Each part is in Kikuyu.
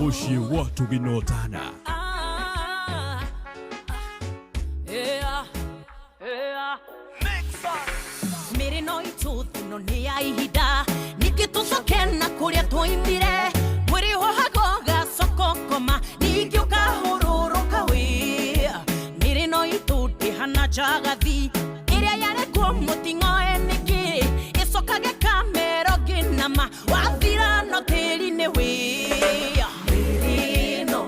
Mũciĩ wa Tũginotana. Mĩrĩ no itũ thino nĩ ya ihinda ningĩ tũcoke na kũrĩa twoimire mwĩrĩ wohago gacoka ũkoma ningĩ ũkahũrũrũka wĩ mĩrĩ no itũ ndĩhana njagathi ĩrĩa yarekwo mũting'oe nĩkĩ ĩcokage kamero ngĩnama wathira no tĩri-inĩ wĩ mĩrĩ ĩno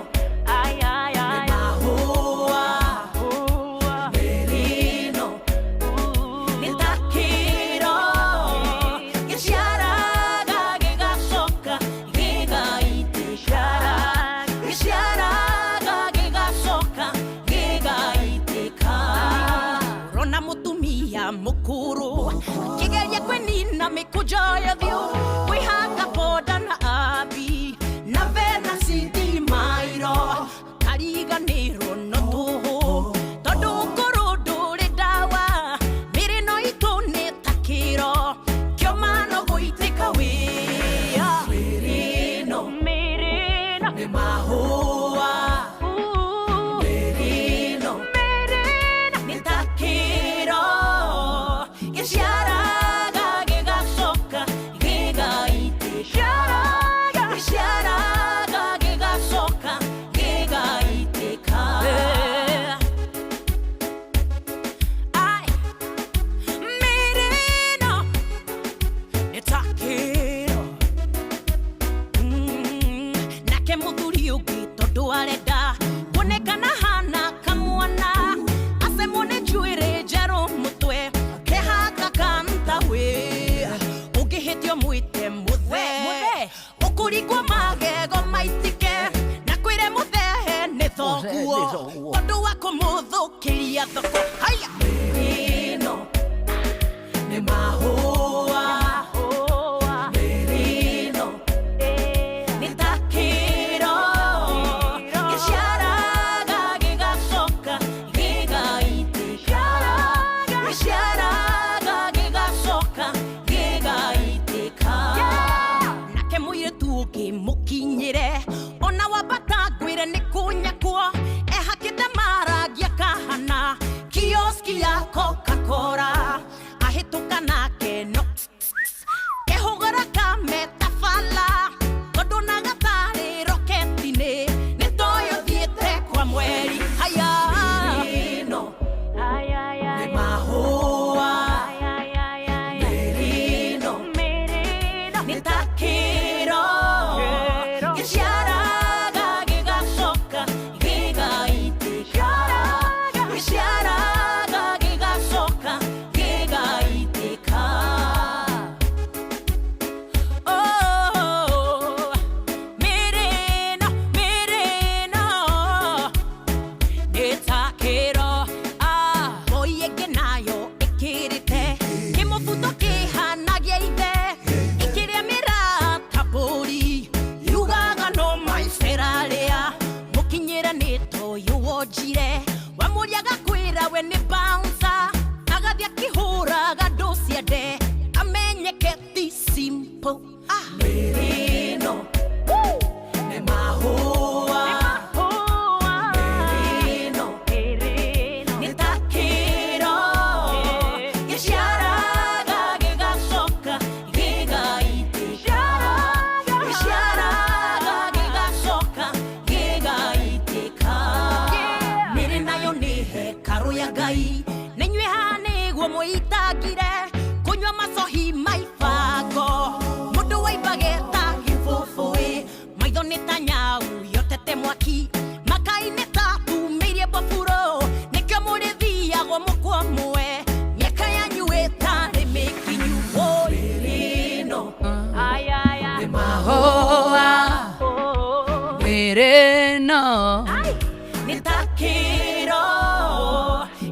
nĩ mahũa mĩrĩ ĩno nĩ ta kĩro gĩciaraga gĩgacoka gĩgaitĩka gĩciaraga gĩgacoka gĩgaitĩka ũrona mũtumia mũkũrũ akĩgeria kwĩnina mĩkũnjo ya ũthiũ kwĩhaka boda na abi na vena cindi mairo kariganĩrwo no tũhũ tondũ ũkũrũ ndũrĩ ndawa mĩrĩ no itũ nĩ ta kĩro kĩoma no gũitĩka wĩa mĩrĩ ĩno nĩ mahũa mĩrĩ ĩno nĩ ta kĩro gĩciaraga gĩgacoka gĩgaitĩka gĩciaraga gĩgacoka gĩgaitĩka Ai, mĩrĩ ĩno nĩ ta kĩro nake mũthuri ũngĩ tondũ arenda kuonekana hana kamwana acemwo nĩ njuĩrĩ njerũ mũtwe kehaka kantawe ũngĩhĩtio mwĩte mũthe ũkũringwo magego maitĩke na kwĩre mũthehe nĩ thoguo tondũ wa kũmũthũkĩria thoko haya mĩrĩ ĩno nĩ mahũa mĩrĩ ĩno nĩ ta kĩro gĩciaraga gĩgacoka gĩgaitĩka gĩciaraga gĩgacoka gĩgaitĩka nake mũirĩtu ũngĩ mũkinyĩre ona wambata ngwĩre nĩ kũnyakwo ehakĩte marangi akahana kioski ya Coca-Cola ahĩtũka nake no kehũgũra kametabala tondũ na gatarĩ roketi-inĩ nĩ toyũ thiĩte kwa mweri haya ĩno nĩ mahũa mĩrĩ ĩno nĩ ta kĩro gĩciaraga gĩgacoka gĩgaitĩka gĩciaraga gĩgacoka gĩgaitĩka Oh, mĩrĩ ĩno mĩrĩ ĩno nĩ ta kĩro mboi ĩngĩ nayo ĩkĩrĩte kĩmũbuto kĩhana gĩa ithe ĩkĩrĩa mĩrata mbũri yugaga no maicerarĩa mũkinyĩre nĩ toyũ wonjire wamũriaga kwĩra we nĩ bouncer agathiĩ akĩhũraga ndũ ciende amenyeke ti simple mĩrĩ ĩno nĩ mahũa mĩrĩ ĩno nĩ ta kĩro gĩciaraga gĩgacoka gĩgaitĩka gĩciaraga gĩgacoka gĩgaitĩka mĩrĩ nayo nĩ hekarũ ya Ngai nĩ inyuĩ haha nĩguo mũitangire kũnyua macohi maibango mũndũ waimbage ta gĩbũbũĩ maitho nĩ ta nyau yotete mwaki makai nĩ ta tumĩirie mbaburo nĩkĩo mũrĩthiagwo mũkwa mwe mĩaka yanyu ĩtarĩ mĩkinyu mĩrĩ ĩno nĩ mahũa Mĩrĩ ĩno nĩ ta kĩro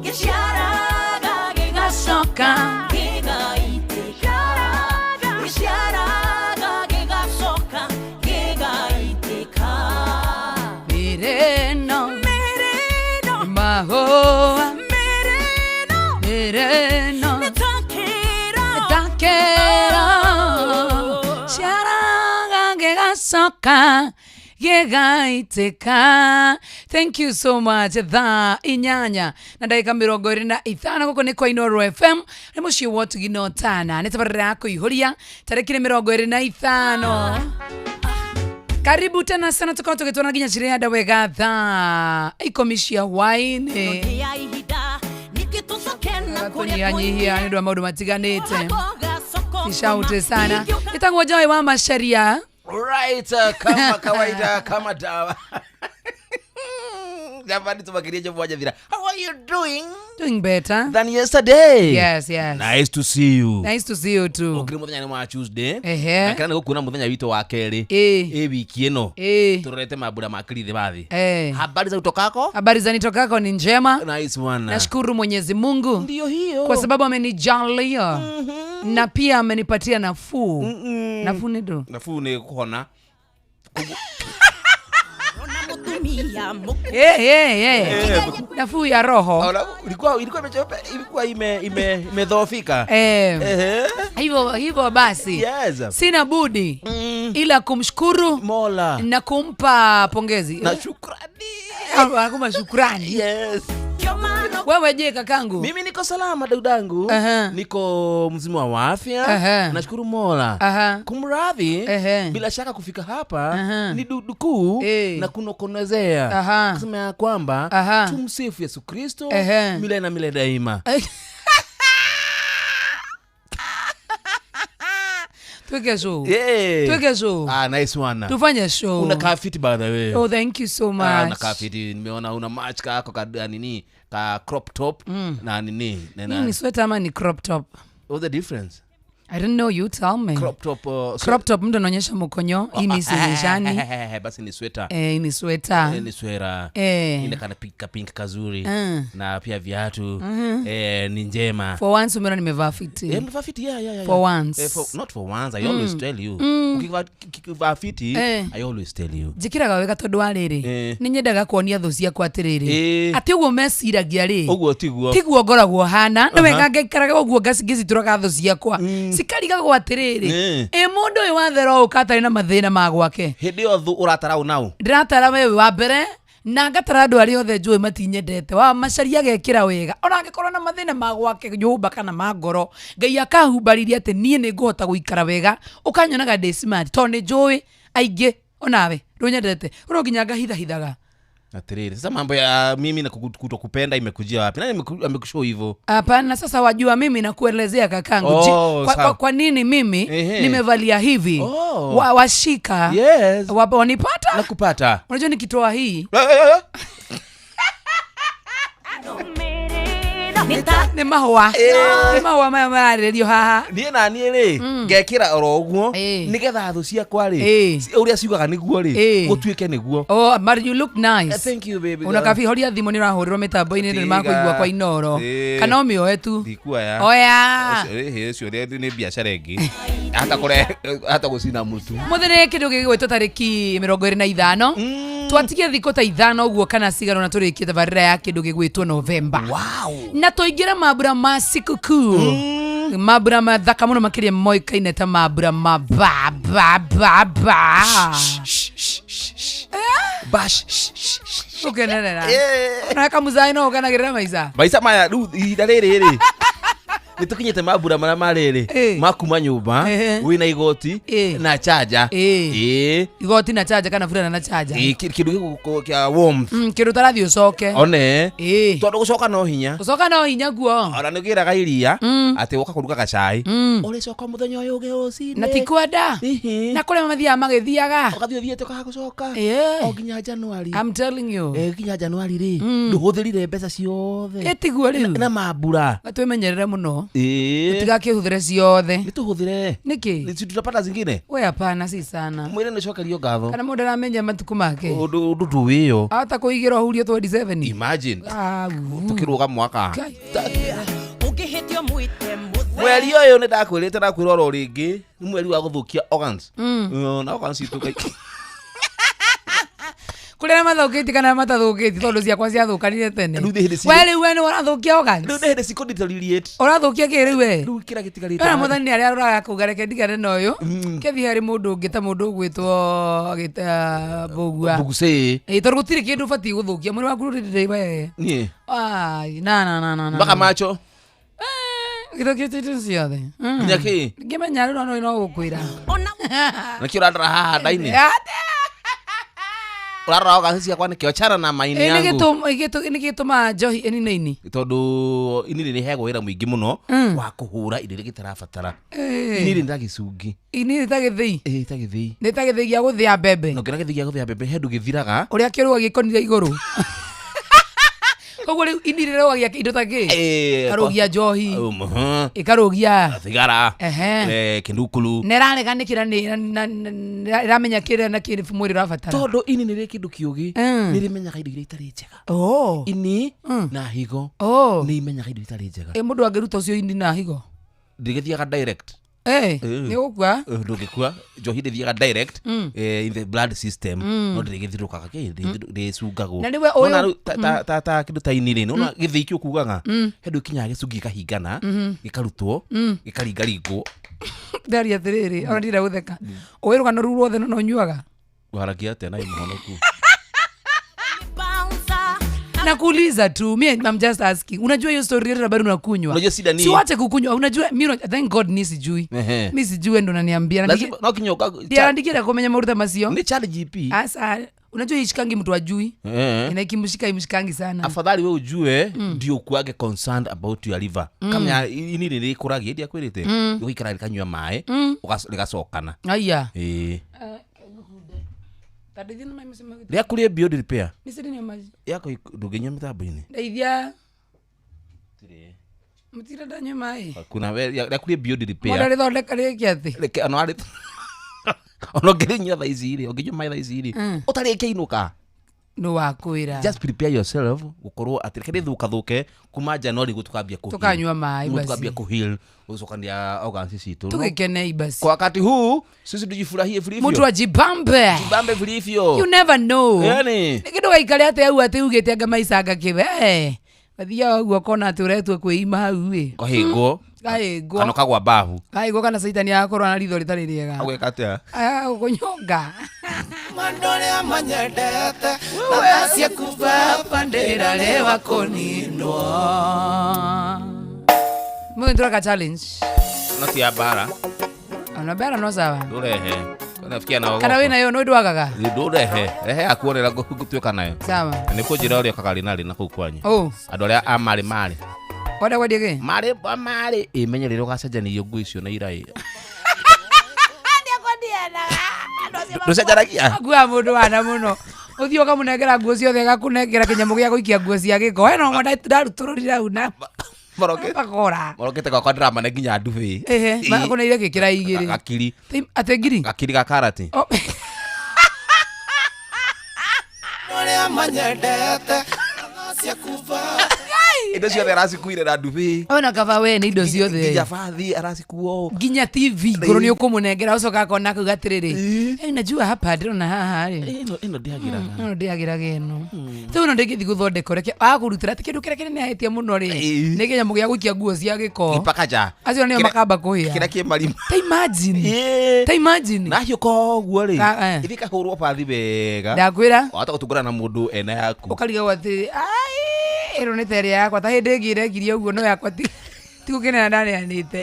gĩciaraga gĩgacoka gĩgaitĩka gĩciaraga gĩgacoka gĩgaitĩka mĩrĩ ĩno mĩrĩ ĩno nĩ mahũa mĩrĩ ĩno mĩrĩ ĩno nĩ ta kĩro nĩ ta kĩro ciaraga gĩgacoka Gĩgaitĩka. Thank you so much. Thaa 8 na ndagĩka 25, gũkũ nĩ kwa Inooro FM, nĩ mũciĩ wa ũtugi na ũtana, nĩ tabarĩra ya kũihũria, tarĩki nĩ 25. Karibu tena sana, tukorwo tũgĩtwana nginya cirĩanda wega thaa 10 cia hwaĩ-inĩ. Ya ihinda ningĩ tũcoke na kũrĩa Tũnyihanyihia nĩ ũndũ wa maũndũ matiganĩte. kũingĩ. Nishaute sana. Ĩtagwo Joy wa Macharia. Right, kama kawaida, kama dawa. Jamani, tumakirie moja vira. How are you doing? Doing better. Than yesterday. Yes. Nice to see you. Nice to see you too. Ukiri muthenya ni wa Tuesday. Ehe. Na kana nigukuona muthenya witũ wa kerĩ. Ĩ. Ĩ wiki ĩno. Ĩ. Turorete mambura ma Kirithimathi. Eh. Habari za utokako? Habari za nitokako ni njema. Nice one. Nashukuru Mwenyezi Mungu Ndio hiyo. kwa sababu amenijalia na pia amenipatia nafuu. Nafuu ni ndo. Nafuu ni kuhona. Ona mũtumia mũkũrũ. Eh, eh, eh. Nafuu ya roho. Ona, ilikuwa imechope, ilikuwa ime ime imedhoofika. Eh. Ehe. Hivyo hivyo basi. Yes. Sina budi ila kumshukuru Mola. na kumpa pongezi. Na shukrani. Kumpa shukrani. Yes. Kĩomano Wewe je, kakangu? Mimi niko salama dadangu. Aha. Niko mzima wa afya. Aha. Nashukuru Mola. Aha. Kumradhi, Ehe. bila shaka kufika hapa Aha. ni dudukuu Eh. na kunokonezea Aha. kusema ya kwamba Aha. tumsifu Yesu Kristo Ehe. milele na milele daima. Tuweke show. Yeah. Tuweke show. Ah, nice one. Tufanye show. Unakaa fiti by the way. Oh, thank you so Ah, much. unakaa fiti. Nimeona una match kako ka nini ka crop top na nini na, Hii na, ni sweater ama ni crop top? what's the difference? I don't know, you tell me. Crop top, Crop top mtu anaonyesha mkonyo, hii ni sionyeshani. Basi ni sweater. Eh, hii ni sweater. Ni swera. Eh. Ile kana pink, pink kazuri Mm. na pia viatu ni njema. For once umeona nimevaa fiti. Eh, mvaa fiti, yeah, yeah, yeah, For yeah. once. Eh, not for once, I always tell you. Ukivaa fiti, Eh. I always tell you. Njĩkĩraga wega tondũ wa rĩrĩ, Eh. nĩ nyendaga kuonia thũ ciakwa atĩrĩrĩ, Eh. atĩ ũguo meciragia rĩ, Ũguo tiguo. tiguo ngoragwo hana, nĩ wega ngaikaraga ũguo ngĩcitũraga thũ ciakwa, cikarigagwo atĩrĩrĩ, Eh. ĩ mũndũ ũyũ wathera ũka atarĩ na mathĩna ma gwake. Hĩndĩ ĩyo thũ ũratara ũ nau. Ndĩratara we wĩ wa mbere na ngatara andũ arĩa othe njũĩ matinyendete, wa Macharia agekĩra wega ona angĩkorwo na mathĩna ma gwake nyũmba kana ma ngoro, Ngai akahumbaririe atĩ niĩ nĩ ngũhota gũikara wega, ũkanyonaga ndĩ smart tondũ nĩ njũĩ aingĩ onawe ndũnyendete, no nginya ngahithahithaga. Atĩrĩrĩ, sasa mambo ya mimi na kutokupenda imekujia wapi? Nani amekushow hivyo? Hapana, sasa wajua mimi nakuelezea kakangu. Oh, kwa, sawa. kwa, kwa nini mimi Ehe. nimevalia hivi? Oh. Washika. Yes. Wanipata? Nakupata. Unajua nikitoa hii Eh, eh, eh. nĩ ta nĩ mahũa. Nĩ mahũa maya mararĩrĩrio haha. Niĩ na niĩ rĩ, ngekĩra oro ũguo Eh. nĩgetha thũ ciakwa rĩ, Eh. ũrĩa ciugaga nĩguo rĩ, Eh. gũtuĩke nĩguo. Oh, but you look nice. Thank you, baby girl. Unakabihoria thimũ nĩ ũrahũrĩrwo mĩtambo-inĩ nĩ Tiga. makũigua kwa Inooro. Eh. Kana ũmĩoe tu. Ndikuoya. Oya. Ũcio nĩ biacara ĩngĩ. Hata kũre hata gũcina mũtu. Mũthĩ nĩ kĩndũ gĩgwĩtwo tarĩki 25. Twatigie thikũ ta 5 ũguo kana cigana na tũrĩkie tabarĩra ya kĩndũ gĩgwĩtwo November. Wow. Na tũingĩre mambura ma sikukuu, mambura mathaka mũno makĩria moĩkaine ta mambura ma ba ba ba ba. Bash. Ũkenerera ona kamuzai no ũkenagĩrĩra maica. Maica maya rĩu ihinda rĩrĩ rĩ, nĩ tũkinyĩte mambura marĩa ma rĩrĩ Eh. ma kuma nyũmba Ehe. wĩna igoti Eh. na chanja. Eh. Ĩĩ. Igoti na chanja kana burana na chanja. Ĩĩ, kĩndũ gĩkũ kĩa warmth. Kĩndũ ũtarathiĩ ũcoke. One Ĩĩ. tondũ gũcoka no hinya. Gũcoka no hinya guo. Ona nĩ ũgĩraga iria atĩ woka kũruga gacai, ũrĩcoka mũthenya ũyũ ũngĩ rũcinĩ Na ti kwenda. Ĩhĩ. Na kũrĩa mathiaga magĩthiaga. Ũgathiĩ ũthiĩte ũkaga gũcoka Ĩĩ. o nginya Januari. I'm telling you. Eh, nginya Januari rĩ, ndũhũthĩrire mbeca ciothe Ĩtiguo rĩu. na mambura. Twĩmenyerere mũno. Ĩĩ. Tũtigakĩhũthĩre ciothe. Nĩ tũhũthĩre. Nĩkĩ? Si tutapata zingine. We hapana, si sana. Mwĩre nĩ cokerio ngatho. Kana mũndũ aramenya matukũ make. Ũndũ ũndũ tũwĩyo. Ahota kũigĩra ũhurio 27. Imagine. Ah, uu. Tũkĩrũga mwaka. Kai. ũngĩhĩtio mwĩte mũthee. Mweri ũyũ nĩ ndakwĩrĩte ndakwĩra oro rĩngĩ nĩ mweri wa gũthũkia organs. Na organs citũ kaingĩ. Kũrĩ arĩa mathũkĩtie kana matathũkĩtie tondũ ciakwa ciathũkanire tene. Rĩu nĩ hĩndĩ We rĩu we nĩ ũrathũkia organs. Rĩu nĩ hĩndĩ cikũ deteriorate. Ũrathũkia kĩ rĩu we? Rĩu kĩrĩa gĩtigarĩte. Ona mũthani nĩ arĩa aroraga kuga reke ndigane na ũyũ. Kĩthiĩ harĩ mũndũ ũngĩ ta mũndũ ũgwĩtwo agĩta Mbũgua. Mbũgucĩ. Ĩ tondũ gũtirĩ kĩndũ ũbatiĩ gũthũkia mwĩrĩ waku ndũrĩ we. Niĩ. Ai, na na na na na. Mpaka macho. Gĩthũkĩtie indo ciothe. Nginya kĩ? Ngĩmenya rĩu no no gũkwĩra. Ona Nakĩo ũrandora haha nda-inĩ. Ũrarora organs ciakwa nĩkĩ? Achana na maini Ĩ, yangu. nĩ gĩtũmaga njohi ĩnine ini? Tondũ ini nĩ rĩheagwo wĩra mũingĩ mũno wa kũhũra indo iria gĩtarabatara. Ini rĩ nĩ ta gĩcungi. Ini nĩ ta gĩthĩi. Ĩ ta gĩthĩi. Nĩ ta gĩthĩi gĩa gũthĩa mbembe. Na ũngĩona gĩthĩi gĩa gũthĩa mbembe he handũ gĩthiraga. Ũrĩa kĩrũa gĩkonire igũrũ. Koguo rĩu ini rĩrũgagia indo ta kĩ? Ĩkarũgia njohi. Ĩkarũgia. Thigara. Ehe. Kĩndukulu. Na ĩrarega nĩ kĩrĩa nĩ ĩramenya kĩrĩa na kĩrĩa mwĩrĩ ũrabatara. Tondũ ini nĩ rĩ kĩndũ kĩũgĩ. Nĩ rĩmenyaga indo iria itarĩ njega. Oh. Ini na higo nĩ imenyaga indo itarĩ njega. Ĩ mũndũ angĩruta ũcio ini na higo? Ndĩgĩthiaga direct. Nĩ ũgũkua? Ndũngĩkua. Njohi ndĩthiaga direct in the blood system. No ndĩgĩthirũkaga kĩ, ndĩcungagwo. Na nĩwe ũyũ- Nona rĩu ta kĩndũ ta ini rĩ, nĩwona gĩthĩi kĩu ũkugaga, he handũ gĩkinyaga gĩcungi gĩkahingana, gĩkarutwo, gĩkaringaringwo. Ndaria atĩrĩrĩ, ona ndirenda gũtheka. Ũĩ rũgano rũu ruothe no ũnyuaga? Waragia atĩa na wĩ mũhonoku? bouncer. Nakuuliza tu, mi I'm just asking. Unajua hiyo story yote na bado unakunywa. Unajua shida ni- Si wache kukunywa. Unajua mi thank God ni sijui. Ehe. Mi sijui ndo unaniambia. Lazima no kinya ũka- Ndiandikire kumenya maruta macio. Nĩ ChatGPT. Asa, unajua ishikangi mtu ajui. Na ikimshika imshikangi sana. Afadhali we ujue ndio ukuage concerned about your liver. Kamenya ini rĩ rĩkũragia ndiakwĩrĩte. Ũgũikara rĩkanyua maĩ, rĩgacokana. Aya. Ĩĩ. Tandeithia na maĩ macio magĩte. Rĩaku rĩ beyond repair. Nĩ nĩ maji. Yako ndũngĩnyua mĩtambo-inĩ. Ndeithia. Mũtira ndanyua maĩ. Kuna we rĩaku rĩ beyond repair. Mwenda rĩthondeka rĩke atĩ. Reke ona warĩ ona ũngĩrĩnyua thaa ici rĩ, ũngĩnyua maĩ thaa ici rĩ, ũtarĩkia inũka. Nĩ wakwĩra. Just prepare yourself gũkorwo atĩ reke rĩthũkathũke kuma January guo tukambia kũ heal. Tukanyua maĩ Guo basi. tukambia kũ heal gũcokania organs citũ. Tũgĩkenei basi. Kwa wakati huu sisi tujifurahie vilivyo. Mtu ajibambe. Jibambe vilivyo. You never know. Yani. Nĩ kĩndũ gaikare atĩ au atĩ ugĩte anga maicanga kĩwe. Mathiaga ũguo ũkona atĩ ũretwo kwĩima hau ĩ. Kahĩngwo. Kahĩngwo. Kana ũkagwa bahu. Kahĩngwo kana caitani agakorwo na ritho rĩtarĩ rĩega. Agwĩka atĩa? Aya gũkũnyonga. Mandore manyendete na ciaku baba ndĩrarewa kũninwo. Mũthĩ tũreka challenge. No ti ya mbara. Ona mbara no sawa. Ndũrehe. Nafikia na Kana wĩna yo no ndwagaga. Ndũrehe. Rehe yaku one ũrĩa ngũtuĩka nayo. Sawa. Na nĩ kũnjĩra ũrĩa ũkaga rĩ na rĩ na kũu kwanyu. Oh. Andũ arĩa a marĩ marĩ. Wenda kwendia kĩ? Marĩ marĩ. Ĩ menye rĩrĩa ũgacenjanĩrio nguo icio na iraĩ. Ndũcenjanagia? Akuaga mũndũ wana mũno. Ũthiĩ ũkamũnengera nguo ciothe agakũnengera kĩnyamũ gĩa gũikia nguo cia gĩko. We no ndarutũrũrire hau na makora. Marokĩte gwakwa ndĩramane nginya ndubĩ. Ehe, makũneire gĩkĩra igĩrĩ. Gakiri. Atĩ ngiri? Gakiri ga karati. Oh. Ũrĩa manyendete na ciaku baba. Indo ciothe aracikuire na ndubĩ. Ona kaba we nĩ indo ciothe. Nginya bathi aracikua ũũ. Nginya TV ngũrũ nĩ ũkũmũnengera ũcoka akona akauga atĩrĩrĩ. Najua hapa ndĩrona haha rĩ. Ĩno ndĩagĩraga. Ĩno ndĩagĩraga ĩno. Rĩu ĩno ndĩngĩthiĩ gũthondeka reke agakũrutĩra atĩ kĩndũ kĩrĩa kĩnene ahĩtia mũno rĩ. Nĩ kĩnyamũ gĩa gũikia nguo cia gĩko. Mpaka nja. Acio nĩo makamba kũhĩa. Kĩrĩa kĩ marima. Ta imagine. Ta imagine. Na hiũka ũguo rĩ. Ka- Ithiĩ ikahũrwo bathi wega. Ndakwĩra. Wahota gũtungana na mũndũ ena yaku. Ũkarigagwo atĩrĩrĩ, ai ĩno nĩ ta ĩrĩa yakwa ta hĩndĩ ĩngĩ ĩrekirie ũguo no yakwa ti gũkenera ndaneanĩte.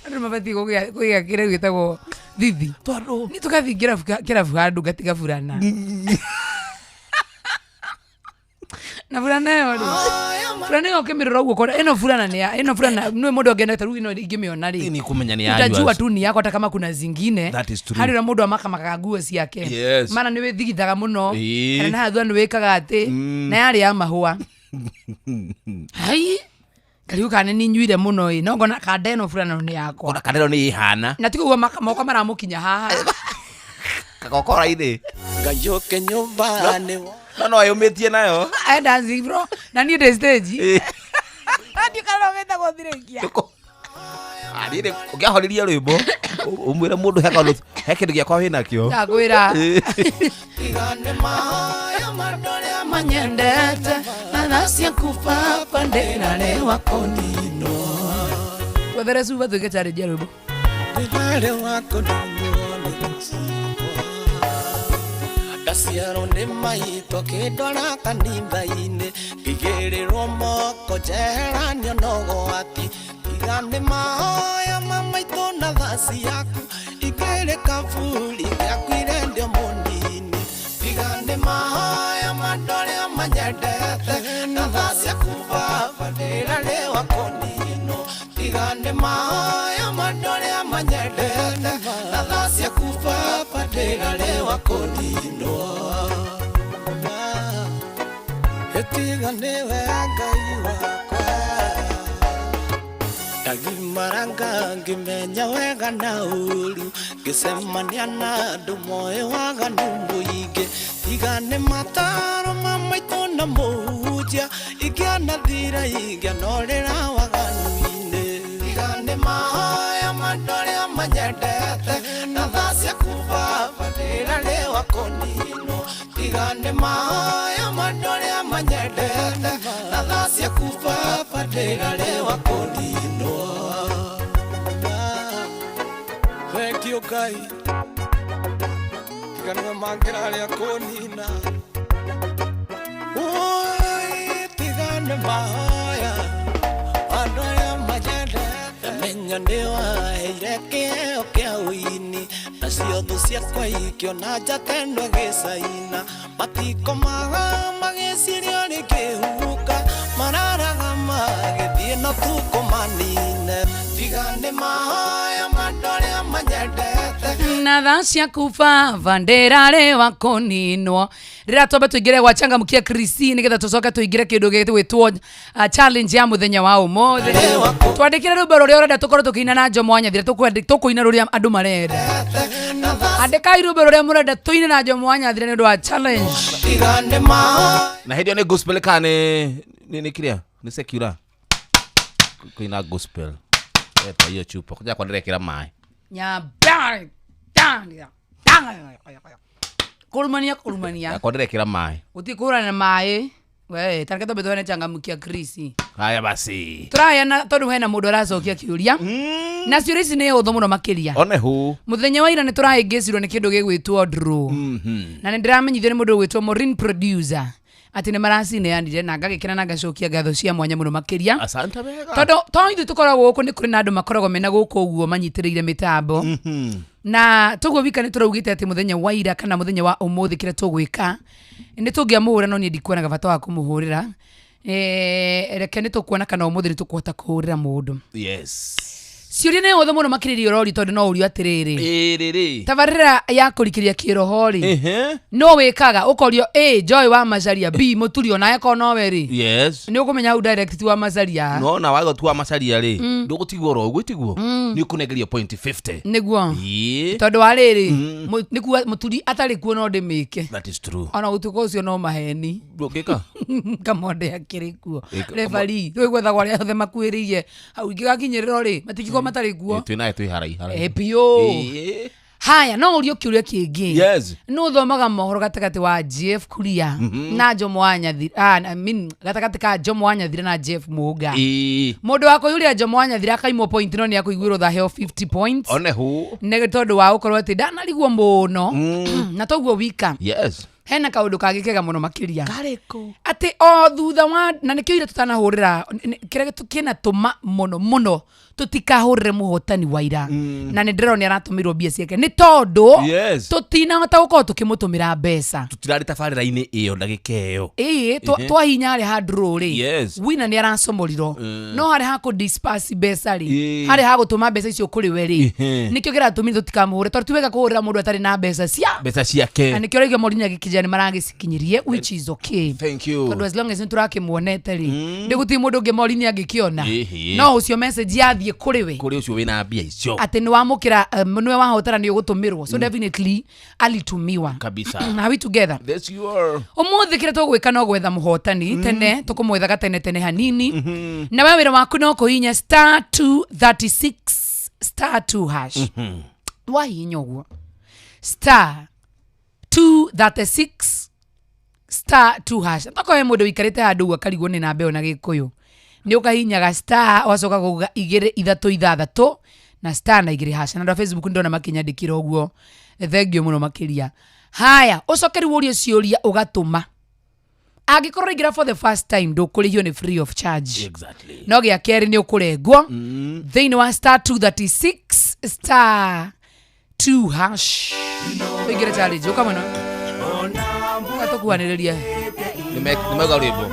Andũ mabatiĩ kũgĩa kĩrĩa gĩtagwo thithi. Tondũ Nĩ tũgathiĩ kĩrabu handũ ngatiga burana. Na burana ĩyo rĩ, burana ĩyo ũkĩmĩrora ũguo ũkona ĩno burana nĩ ya ĩno burana nĩ mũndũ angĩenda ta rĩu ĩno ingĩmĩona rĩ. Nĩ kũmenya nĩ ya Utajua yours. tu ni yako hata kama kuna zingine. That is true. Harĩ ũrĩa mũndũ amakamakaga nguo ciake. Yes. Mana nĩ wĩthigithaga mũno. Ĩĩ. Kana na hathua nĩ wĩkaga atĩ. Na yarĩ ya mahũa. Hai. Kariu kana nĩ nyuire mũno ĩ. No ngona kanda ĩno burana nĩ yakwa. Ona kana ĩno nĩ ĩhana. Na ti koguo moko maramũkinya haha. Gakokora-inĩ. Ngayũke nyũmba nĩ No no yũmĩtie nayo. I dancing bro. Na niĩ ndĩ stage. Ndiũ kana no wĩtagwo thirĩkia. Rĩrĩ ũngĩahoririe rwĩmbo ũmwĩre mũndũ he kaũndũ he kĩndũ gĩakwa wĩnakĩo. Ndakwĩra. Tiga nĩ mahoya ma andũ arĩa Manyendete na tha ciaku baba ndĩrarĩwa kũninwo. Twethere cuba twĩke challenge ya rwĩmbo. Ndĩrarĩ wa kũninwo nĩ njigua. Ndaciarwo nĩ maitũ akĩndwara kanitha-inĩ, ngĩigĩrĩrwo moko njeheranio na ũgwati. Tiga nĩ mahoya ma maitũ na tha ciaku, ingĩrĩ kaburi gĩakuire ndĩ o mũnini. Tiga nĩ mahoya ma andũ arĩa manyendete, na tha ciaku baba ndĩrarĩwa kũninwo. Tiga nĩ mahoya ma andũ arĩa manyendete, na tha ciaku baba ndĩrarĩwa kũninwo. Tiga nĩwe Ngai wakwa, ndagimaranga ngĩmenya wega na ũru, ngĩcemania na andũ moĩ waganu mũingĩ. Tiga nĩ mataro ma maitũ na mũhunjia, ingĩanathira ingĩanorĩra waganu-inĩ. Tiga nĩ mahoya ma andũ arĩa manyendete, na tha ciaku baba ndĩrarĩwa kũninwo. Tiga nĩ mahoya ma andũ arĩa manyendete, na tha ciaku baba ndĩrarĩwa kũninwo. Thengiũ Ngai, tiga nĩwe mangĩrarĩa kũnina. Oi, tiga nĩ mahoya andũ arĩa manyendete, menya nĩ waheire kĩheo kĩa ũini, nacio thũ ciakwa ikĩona njata ĩno ĩgĩcaina. Matikomaga magĩciria rĩngĩhuka, mararaga magĩthiĩ no tukũ manine. Tiga nĩ mahoya ma andũ arĩa manyendete. Na tha ciaku baba ndĩrarĩwa kũninwo. Rĩrĩa twambe tũingĩre gwa changamkia Christine nĩgetha tũcoke tũingĩre kĩndũ gĩgwĩtwo challenge ya mũthenya wa ũmũthĩ. Twandĩkĩre rwĩmbo rũrĩa ũrenda tũkorwo tũkĩina na Jomo wa Nyathira, tũkũina rũrĩa andũ marenda. Andĩkai rwĩmbo rũrĩa mũrenda tũine na Jomo wa Nyathira nĩ ũndũ wa challenge. Tiga nĩ mahoya. Na hĩndĩ ĩyo nĩ gospel kana nĩ kĩrĩa nĩ secular kũina gospel. Eta hiyo chupa kuja kwa ndĩrekĩra maĩ. Nyambari, kũrumania kũrumania. Yakwa ndĩrekĩra maĩ. Gũtirĩ kũhũrana na maĩ. We, tareke twambe tũheane changamkia Chris. Haya basi. Tũraheana tondũ hena mũndũ aracokia kĩũria. Na ciũria ici nĩ hũthũ mũno makĩria. One hu. Mũthenya wa ira nĩ tũrahĩngĩcirwo nĩ kĩndũ gĩgwĩtwo draw. Na nĩ ndĩramenyithio nĩ mũndũ ũgwĩtwo Maureen producer atĩ nĩ maracineanire na ngagĩkena na ngacokia ngatho cia mwanya mũno makĩria. Asante wega. Tondũ to ithuĩ tũkoragwo gũkũ, nĩ kũrĩ na andũ makoragwo mena gũkũ ũguo manyitĩrĩire mĩtambo. Na toguo wika nĩ tũraugĩte atĩ mũthenya wa ira kana mũthenya wa ũmũthĩ kĩrĩa tũgwĩka nĩ tũngĩamũhũra, no niĩ ndikuonaga bata wa kũmũhũrĩra. Reke nĩ tũkuona kana ũmũthĩ nĩ tũkũhota kũhũrĩra mũndũ. Yes. Ciũria nĩ hũthũ mũno makĩrĩria ũrorio tondũ no ũrio atĩrĩrĩ. Ĩrĩrĩ. Tabarĩra ya kũrikĩria kĩroho rĩ, Ehe. no wĩkaga ũkorio A Joy wa Macaria, B Mũturi onawe korwo nowe rĩ, Yes. nĩ ũkũmenya hau direct ti wa Macaria. Nona wago tu wa macaria rĩ, ndũgũtigwo oro ũguo tiguo, nĩ ũkũnengerio point 50. Nĩguo. Ĩĩ. Tondũ wa rĩrĩ, nĩ kuga Mũturi atarĩ kuo no ndĩmĩke. That is true. Ona ũtukũ ũcio no maheni. Ndũngĩka. Kamonde akĩrĩ kuo. Ĩka- Referee twĩgwethagwo arĩa othe makuĩrĩire hau ingĩgakinyĩrĩrwo rĩ, matingĩkorwo matarĩ kuo. Twĩ naye twĩ haraiharaihu. Biũ. Ĩĩ. Haya, no ũrio kĩũria kĩngĩ. Yes. Nĩ ũthomaga mohoro gatagatĩ wa Jeff Kuria na Jomo wa Nyathira, I mean, gatagatĩ ka Jomo wa Nyathira na Jeff Mũnga. Ĩĩ. Mũndũ wa kũiyũria Jomo wa Nyathira akaimwo point no nĩ akũiguĩrwo tha heo 50 points. One hu. Nĩ tondũ wa gũkorwo atĩ ndanarigwo mũno. Na toguo wika. Yes. Hena kaũndũ kangĩ kega mũno makĩria. Karĩkũ? Atĩ o thutha wa na nĩkĩo ira tũtanahũrĩra kĩrĩa kĩna tũma mũno mũno tũtikahũrĩre mũhotani wa ira. Na nĩ ndĩrona nĩ aratũmĩrwo mbia ciake nĩ tondũ Yes. tũtinahota gũkorwo tũkĩmũtũmĩra mbeca. Tũtirarĩ tabarĩra-inĩ ĩyo ndagĩka ĩyo. Ĩĩ, twahinya harĩa ha draw rĩ, Yes. wina nĩ aracomorirwo, no harĩa ha kũ disperse mbeca rĩ, Ĩĩ. harĩa ha gũtũma mbeca icio kũrĩ we rĩ, Ehe. nĩkĩo kĩratũmire tũtikamũhũre tondũ ti wega kũhũrĩra mũndũ atarĩ na mbeca cia Mbeca ciake. Na nĩkĩo ũraigua Maureen agĩkĩnjĩra Makanjia nĩ maragĩcikinyirie, which is okay. Thank you. Tondũ as long as nĩ tũrakĩmuonete rĩ, nĩ gũtirĩ mũndũ ũngĩ mori nĩ angĩkĩona. Ĩhĩ. No ũcio message yathiĩ kũrĩ we Kũrĩ ũcio wĩna mbia icio. atĩ nĩ wamũkĩra, nĩwe wahotana, nĩ ũgũtũmĩrwo, so definitely alitumiwa. Kabisa. Are we together? Yes, you are. Umuthi kĩrĩa tũgwĩka no gwetha mũhotani tene, tũkũmwethaga tene tene hanini, na we wĩra waku no kũhihinya star 236 star 2 hash. Wahihinya ũguo star 236 star 2 hash, tokorwo he mũndũ wĩikarĩte handũ ũguo akarigwo nĩ namba ĩyo na gĩkũyũ, nĩ ũkahihinyaga star, wacoka kuga igĩrĩ ithatũ ithathatũ na star na igĩrĩ hash. Na andũ a Facebook ndona makĩnyandĩkĩra ũguo, thengio mũno makĩria. Haya, ũcoke rĩu ũrie ciũria ũgatũma. Angĩkorwo ũraingĩra for the first time, ndũkũrĩhio, nĩ free of charge. No gĩa kerĩ nĩ ũkũrengwo thĩinĩ wa star 236 star 2 hash. Tũingĩre challenge, ũka mũno gatũkuhanĩrĩria. Nĩ mauga rwĩmbo.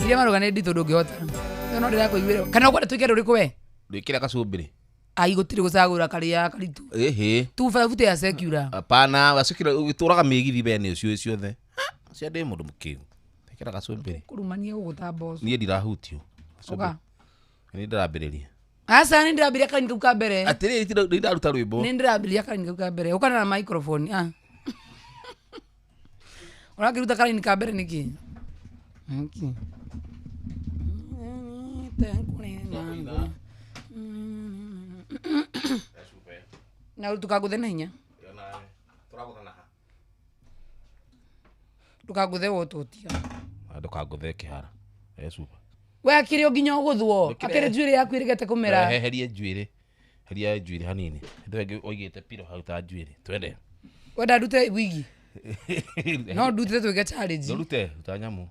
Iria maruga nĩ nditũ, ndũngĩhota. Ĩyo no ndĩrakũiguĩra, kana ũkwenda tũike rũrĩkũ we? Rwĩkĩra kacumbĩrĩ. Ai, gũtirĩ gũcagũra karĩa karitũ. Ĩhĩ. Tu bute ya secura. Hapana, wacukira ũgĩtũraga mĩgithi bene ũcio ciothe. Cia ndĩ mũndũ mũkĩgu. Ĩkĩra kacumbĩrĩ. Kũrumania gũgũta mboco. Niĩ ndirahutio. Ũka. Nĩ ndĩrambĩrĩria. Aca, nĩ ndĩrambĩrĩria kaini kau ka mbere. Atĩrĩrĩ, nĩ ndaruta rwĩmbo. Nĩ ndĩrambĩrĩria kaini kau ka mbere, ũkana na microphone. Ah, ũrakĩruta karaini ka mbere nĩkĩ? Nĩkĩ? Na ndũkangũthe na hinya, ndũkangũthe wotũtia. Ndũkangũthe kĩhara. Ecuba. We akĩrĩ o nginya ũgũthwo, akĩrĩ njuĩrĩ yaku ĩrĩgete kũmera. Heherie njuĩrĩ. Heria njuĩrĩ hanini. Ndĩwe oigĩte piro hau ta njuĩrĩ. Twende. Wenda ndute wigi, no ndute twĩke challenge. Ndũrute, ruta nyamũ.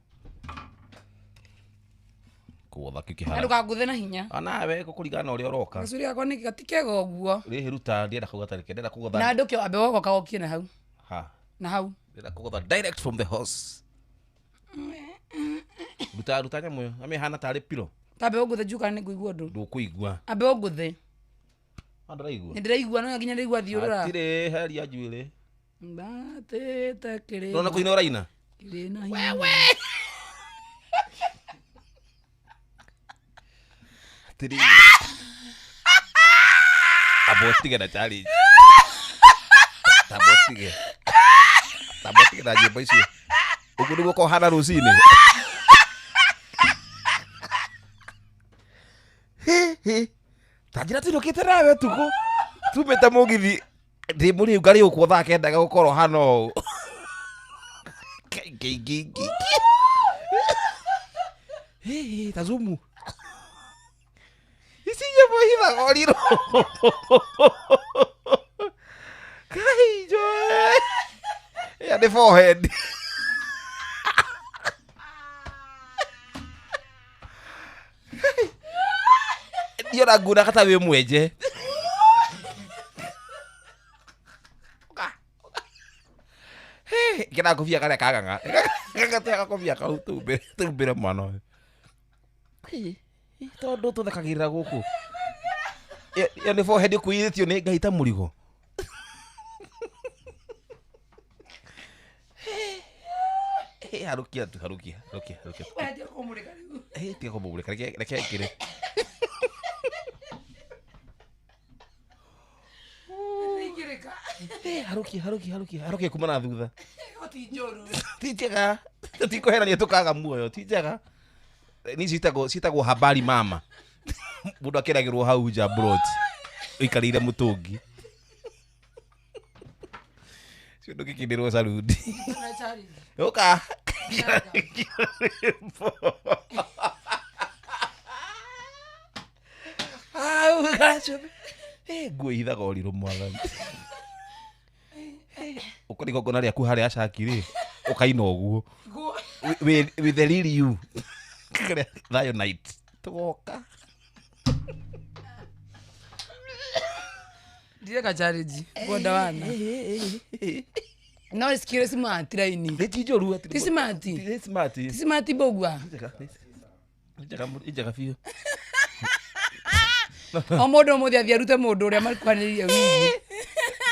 Kũgũtha kĩu Na kĩhara. ndũkangũthe na hinya. Anawe gũkũringana na ũrĩa ũroka. Gacuĩrĩ gakwa nĩ gatikega ũguo. Rĩhĩ ruta, ndienda kũgũtha reke, ndĩrenda kũgũtha. Na ndũkĩ ambe wogoka wokie na hau. Ha. Na hau. Ndĩrenda kũgũtha direct from the horse. Ruta, ruta nyamũ ĩyo. Amĩhana tarĩ piro. Tambe ũngũthe njuu kana nĩ ngũigua ũndũ. Ndũkũigua. Ambe ũngũthe. Ndũraigua. Nĩ ndĩraigua, no nginya ndĩraigua thiũrũra. Hatirĩ, heria njuĩrĩ. Mbatĩte kĩrĩma. Ndũrona kũina ũraina? Kĩrĩ na hinya. Hatirĩ. Amba ũtige na challenge. Tamba ũtige. Tamba ũtige na nyĩmbo icio. Ũguo nĩguo ũkohana rũcinĩ. Ta njĩra tũinũkĩte nawe ũtukũ. Tumĩte mũgithi ndĩ mũrĩu ngarĩũkwo thaa kenda gũkorwo hana ũũ. Ngai, ngai, ngai, ngai. Hĩ, ta zumu. Ici nyamũ hithaga ũrirũ. Kai njoe. Ĩyo nĩ forehead. Niĩ ona nguona kata wĩ mwenje. Kĩra kobia karĩa kang'ang'a. Gagatea gakobia kau tumbĩre mwana ũyũ. Tondũ tũthekagĩrĩra gũkũ. Ĩyo nĩ forehead ĩkuithĩtio nĩ Ngai ta mũrigo. Harũkia tu, harũkia, harũkia, harũkia. Wanjia kũmũrĩka rĩu. Tiga kũmũrĩka, reke ĩkĩre. Nĩingĩrĩka. Harũkia, harũkia, harũkia, harũkia kuma na thutha. Ĩyo ti njũru. Ti njega. Tũtikũherania tũkaga muoyo, ti njega. Ni ciĩtagwo habari mama. Mũndũ akĩragĩrwo hau nja brot. Ũikarĩire mũtũngi. Cio ndũngĩkĩnĩrwo salundi. Na challenge. Ũka. Au, gacũmi. Nguo ihithaga ũrirũ mwathani. Ũkora igongona rĩaku harĩa acaki rĩ, ũkaina ũguo. Nguo. With the real you. Thayo night. Tũgoka. Ndireka challenge. Ngwenda wana. No sikire smart raini. Nĩ ti njũru atĩ. Ti smart. Nĩ smart. Ti smart mbũgua. Njega, njega, njega biũ. O mũndũ ũmũthĩ athiĩ arute mũndũ ũrĩa makuhanĩrĩirie wigi.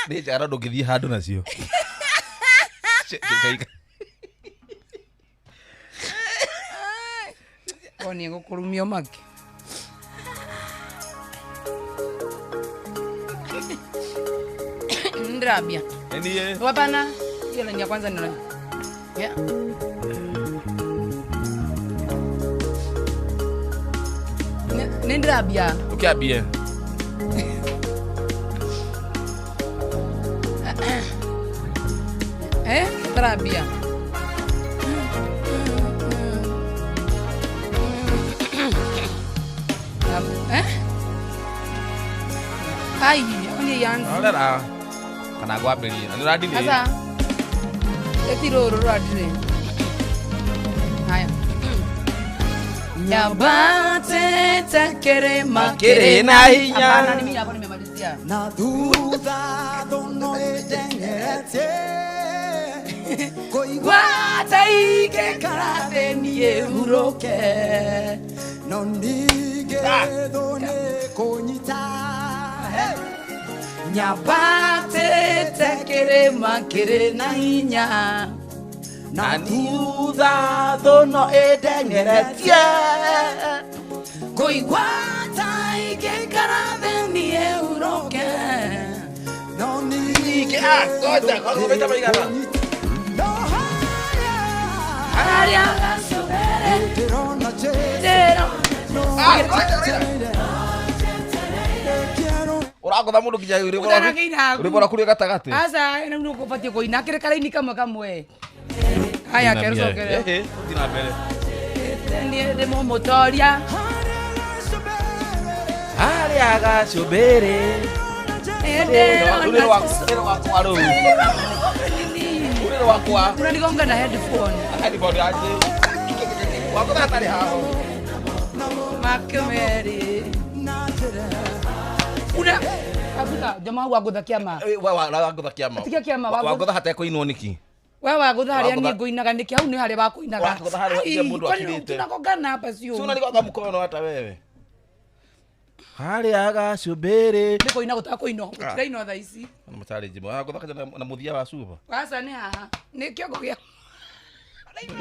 Nĩ njega no ndũngĩthiĩ handũ nacio. Onie gũkũrumio make. Ndrabia. Ndiye. Hapana. Hiyo line ya kwanza ndio. Yeah. Nindrabia. Ukiambie. Eh? Trabia. Eh? Ai, oni yanzi. Rora. Kana gwambĩrĩria. Na nĩũrandilĩ. Sasa. Eti rũrũ rũrandilĩ. Haya. Nyabate takere Makere na hinya. Hapana, ni mimi hapo nimemalizia. Na thutha thuno ĩndengeretie kũigua Gwata ike karate niĩ hurũke. No ningĩ thũ nĩ kũnyita. Nyabate takere makere na hinya. Na thutha thuno ĩndengeretie. Kũigua ike karate niĩ hurũke. No ningĩ Ah, ngoja, kwanza umeita maigana. No harĩa Harĩa gacũmbĩrĩ ndĩrona Jesũ ndĩrona Ah, ngoja, ngoja. Ũragũtha mũndũ nginya rwĩmbo Ũtanakĩina rwĩmbo rwaku rwĩ gatagatĩ. Aca, rĩu nĩ ũbatiĩ kũina kĩrĩ karaini kamwe kamwe. Haya, kerũcokere. Ĩhĩ, ũthiĩ na mbere. Niĩ ndĩ mũmũtoria. Harĩa gacũmbĩrĩ. Rũrĩ rwakwa rũu. Rũrĩ rwakwa. Unanigonga na headphone. Headphone yaje. Wagũtha hatarĩ haho. Makemeri. Una Aguta, jamaa wagũtha kĩama. Wagũtha kĩama. Tiga kĩama, Wagũtha hatekũinwo nĩkĩ? We wagũtha harĩa Wagũtha- niĩ ngũinaga nĩkĩ hau nĩ harĩa wakũinaga. Wagũtha harĩa Ai, mũndũ kwani akirĩte. tunagongana hapa sio? Si unanigonga mkono hata wewe. Harĩa gacũmbĩrĩ. Nĩ kũina gũtakũinwo, gũtirainwo thaa ici. Na mũchallenge. Wagũtha kaja na mũthia wa cuba. Aca nĩ haha. Nĩ kĩongo gĩa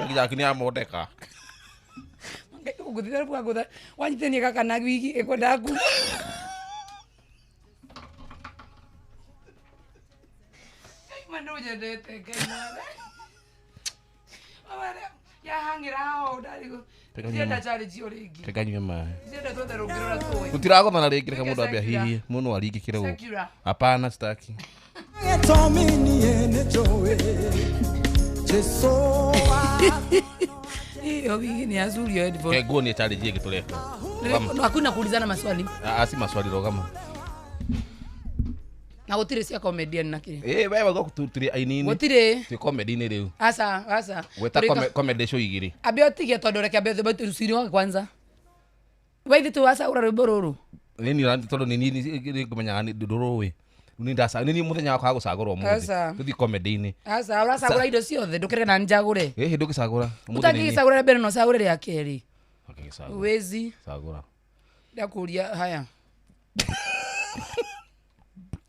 Nginya nĩ amondeka. Ngũthira wagũtha. Wanyitithania gaka na wigi ĩkwendaga kuma. Ngai ma nĩũnyendete Ngai mwana. Mwana, yahang'ĩra haha ũũ ndarigwo. Ndirenda challenge ĩyo rĩngĩ. Reke nyue maĩ. Ndirenda twethe rũngĩ rũrĩa tũĩ. Tũtiragothana rĩngĩ reke mũndũ ambe Secular. ahihie. Mũndũ aringĩkĩre gũkũ. Secular. Hapana, sitaki. Gĩtũmi niĩ nĩ njũĩ Jesũ Hiyo wigi ni azurio headphone. Ke nguo nĩ challenge ĩngĩ tũreka. No, hakuna kuulizana maswali. Ah, si maswali rogama. Na gũtirĩ cia comedian na kĩrĩ. Eh, wewe gũkũ tũrĩ aini-inĩ. Gũtirĩ. Twĩ comedy-inĩ rĩu. Aca, aca. Gweta Tũrĩka- comedy show igĩrĩ. Ambe ũtige tondũ reke ambe ũciri wake kwanza. Waithi tu wacagũra rwĩmbo rũrũ. Nĩ niĩ tondũ nĩ niĩ ngũmenyaga nĩ ndũrũĩ. Nĩ ndaca nĩ niĩ mũthenya wakwa wa gũcagũra ũmũthĩ. Aca. Tũthiĩ comedy-inĩ. Aca, ũracagũra indo ciothe ndũkĩreke na njagũre. Ĩhĩ ndũgĩcagũra. Ũmũthĩ nĩ niĩ. Ũtangĩgĩcagũra rĩa mbere no ũcagũre rĩa kerĩ. Ũkĩgĩcagũra. Wezi Cagũra. ndakũria haya.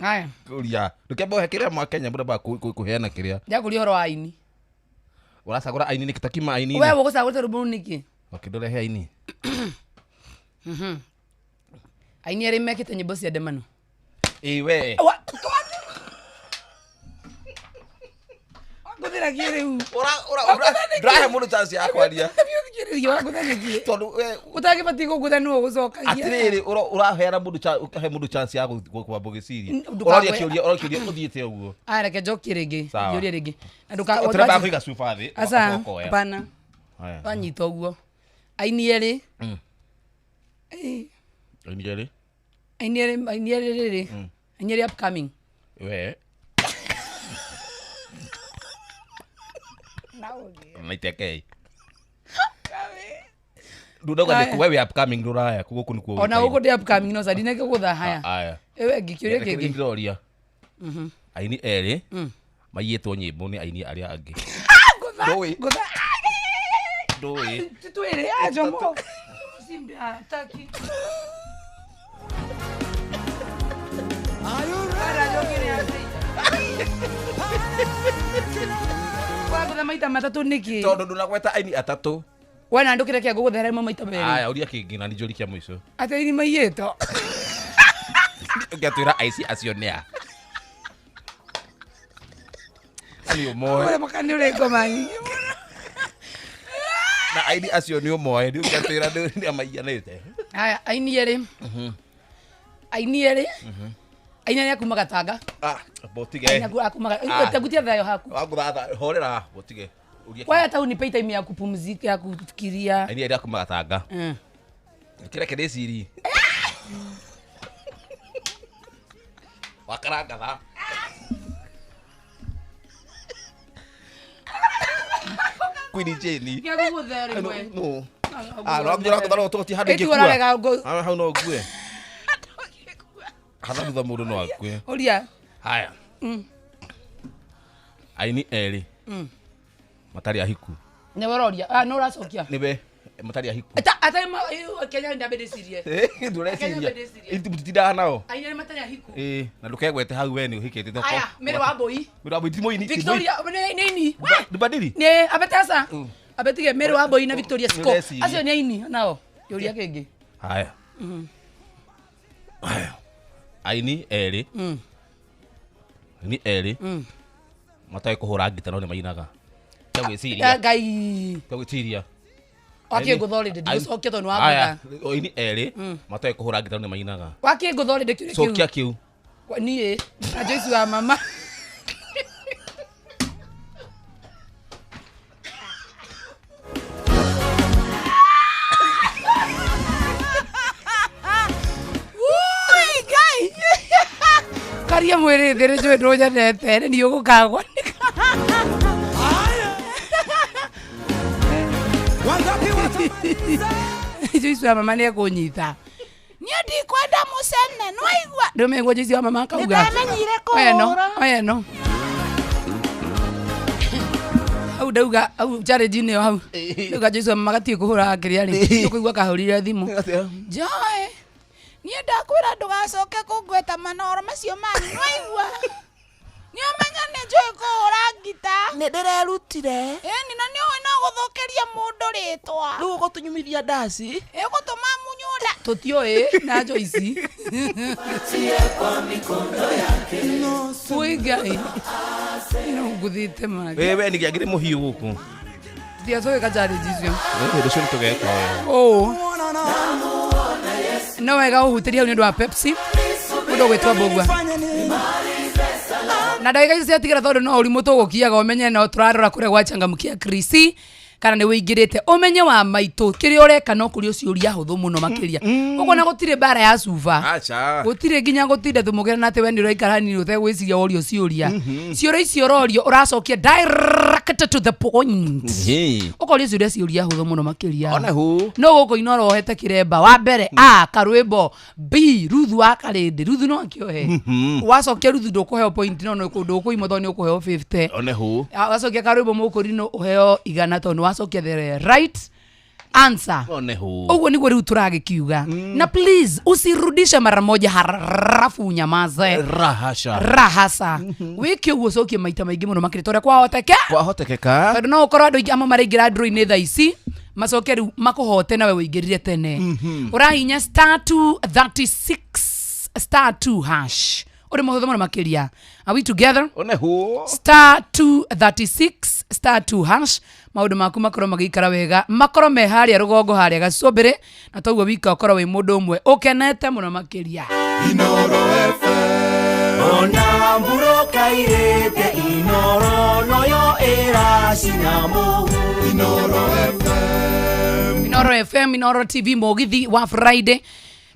Haya, Kũria. Ndũkĩambe ũhe kĩrĩa mwa Kenya mũndũ ambaga kũheana kĩrĩa. ndakũria ũhoro wa aini. Ũracagũra aini nĩkĩ ta kima aini. We ũgũcagũrĩte rwĩmbo rũu nĩkĩ? Okay, ndũrehe aini. Aini arĩa mekĩte nyĩmbo cia ndemano. Ĩ we. Wangũthĩra kĩ rĩu? Ura ura ura ndũrahe mũndũ chance ya kwaria. Ũthikĩrĩria wangũtha nĩkĩ? Tondũ we Ũtangĩbatiĩ kũngũtha nĩwe ũgũcokagia. atirĩrĩ ũraheana mũndũ ũkahe mũndũ chance ya kwamba gũgĩciria. Ndũkagwe- Ũroria kĩũria ũroria kĩũria ũthiĩte ũguo. Aya reke njokie rĩngĩ. Sawa. Njũrie rĩngĩ. Na Tũrenda kũiga cuba thĩ. Aca, ũkoya. hapana. Haya. Wanyita ũguo. Aini erĩ. Eh, Aini erĩ. Aini erĩ, aini erĩ rĩrĩ. Aini erĩ upcoming. We. Naitekei. Ndũndauga Haya. nĩ we wĩ upcoming ndũraya gũkũ nĩkuo Ona gũkũ ndĩ upcoming no cadi nĩngĩgũtha haya. Aya. Ĩwe ĩngĩ kĩũria Reke kĩngĩ. ndĩroria. Aini erĩ maiyĩtwo nyĩmbo nĩ aini arĩa angĩ. Ngũtha. Ndũĩ. Ngũtha. Ndũĩ. Twĩrĩ ajomo. Simbi hataki. Are you Ara ready? njokire atĩ. Ngũgũtha maita matatũ nĩkĩ? Tondũ ndũnagweta aini atatũ. We na ndũkĩre kĩa ngũgũtha rĩmwe maita merĩ. Aya, ũria kĩngĩ na nĩ njũri kĩa mũico. Atĩ aini maiyĩtwo. Ũngĩatwĩra aici acio nĩ a. Nĩ ũmoe. Ũrĩa mũka nĩ ũrĩ ngoma nyingĩ mũno. Na aini acio nĩ ũmoe, nĩ ũngĩatwĩra nĩ amaiyanĩte. Aya, aini erĩ. Aini erĩ. Aini arĩa kuma Gatanga. Ah, botige. Aini aku kuma Ah. Tagutia thayo haku. Wangũthatha, horera, botige. Ũria Wewe hata unipe time ya kupumzika ya kufikiria. Aini arĩa kuma Gatanga. Kĩreke ndĩcirie. Wakarangatha. Queen Jane. Kĩa ngũgũtha rĩmwe. No. Ah, no ngũra ngũtha no tũgũthiĩ handũ Ĩtu ũrarega ngũ- Ah, hau no ngue. Hatha thutha mũndũ no akue. Ũria. Haya. Aini erĩ. Matarĩ ahiku. Nĩ ũroria. Ah, no ũracokia. Nĩwe matarĩ ahiku. Ata ata ma Kenya ndambe ndĩcirie. Ndũreciria. Kenya Mũtitindaga nao. Aini arĩa matarĩ ahiku. Ĩĩ, na ndũkegwete hau we nĩ ũhikĩte. Aya, Mary Wambui. Mary Wambui ti mũini. ti mũini. Victoria nĩ nĩ aini. Ndibadili. Nĩ abetesa. Abetige Mary Wambui na Victoria Siko. Nĩũreciria. Acio nĩ aini nao. Yũria kĩngĩ. Haya. Haya. Aini erĩ. Aini erĩ. Matoĩ kũhũra ngita no nĩ mainaga. Tia gwĩciria. Ngai. Tia gwĩciria. Wakĩ ngũtha already ndigũcokia tondũ nĩ Haya, wangũtha. aini erĩ matoĩ kũhũra ngita no nĩ mainaga. Wakĩ ngũtha already kĩũria kĩu. Cokia kĩu. Niĩ na Joyce wa mama. Ui, Ngai. Karia mwĩrĩ thĩ nĩ njũĩ ndũnyendete nĩ niĩ ũgũkagwa. Joyce wa mama nĩ ekũnyita. Niĩ ndikwenda mũcene nĩwaigua. Ndũmĩigua Joyce wa mama akauga. Nĩndamenyire Oya ĩno, kũhũra. oya ĩno. Hau ndauga hau challenge-inĩ ĩyo hau. Ndauga Joyce wa mama gatiĩ kũhũra kĩrĩa rĩ. Ũkũigua kahũrire thimũ. Joy, Niĩ ndakwĩra ndũgacoke kũngweta manoro macio manyu nĩwaigua. Nĩ ũmenya nĩ njũĩ kũhũra ngita. Nĩ ndĩrerutire. Ĩni na nĩ ũĩ no gũthũkĩria mũndũ rĩtwa. Rĩu ũgũtũnyumithia ndaci. Ĩgũtũma munyũnda. Tũtiũĩ na Joyce. Ui Ngai. No ngũthĩte mangĩ. Wewe nĩ gĩagĩrĩ mũhiũ gũkũ. Tũtiacũgĩka challenge icio. Rũciũ nĩ tũgeka wega. Oh. No wega ũhutĩrie hau nĩ ũndũ wa Pepsi. Mũndũ ũgwĩtwo Mbũgua. Na ndagĩka icio ciatigara tondũ no ũrimũ tũgũkiaga ũmenye no tũrarora kũrĩa gwachangamkia Krisi kana nĩ wĩingĩrĩte ũmenye wa maitũ kĩrĩa ũreka no kũrĩ ũciũria hũthũ mũno makĩria ũguo na gũtirĩ mbara ya cuba Acha. gũtirĩ nginya gũtinda tũmũkĩra na atĩ we nĩ ũraikara hanini ũtegwĩciria worio ciũria ciũria icio ũrorio ũracokia direct to the point ũkorio ciũria ciũria hũthũ mũno makĩria One hu. no gũkũ inoro ohete kĩremba wa mbere a karwĩmbo b ruthu wa karĩndĩ ruthu no akĩohe wacokia ruthu ndũkũheo point no ndũkũimwo tondũ nĩ ũkũheo 50 One hu. wacokia karwĩmbo mũkũrinũ ũheo igana tondũ nĩ wacokia the right answer One hu. ũguo nĩguo rĩu tũragĩkiuga na please usirudishe mara moja harafu unyamaze Rahasha. rahasa wĩke ũguo ũcokie maita maingĩ mũno makĩria ta ũrĩa kwahoteke Kwahotekeka. tondũ no ũkorwo andũ aingĩ amwe maraingĩra ndũrũ-inĩ thaa ici macoke rĩu makũhote nawe wĩingĩrire tene ũrahinya star 236 star 2 hash ũrĩ mũhũthũ mũno makĩria are we together One hu. Star 236 star 2 hash maũndũ maku makorwo magĩikara wega makorwo me harĩa rũgongo harĩa gacũmbĩrĩ na toguo wika ũkorwo wĩ mũndũ ũmwe ũkenete mũno makĩria. Ona mburoka irĩte inoro noyo ĩracina mũhu. Inoro FM, Inoro TV, mũgithi wa Friday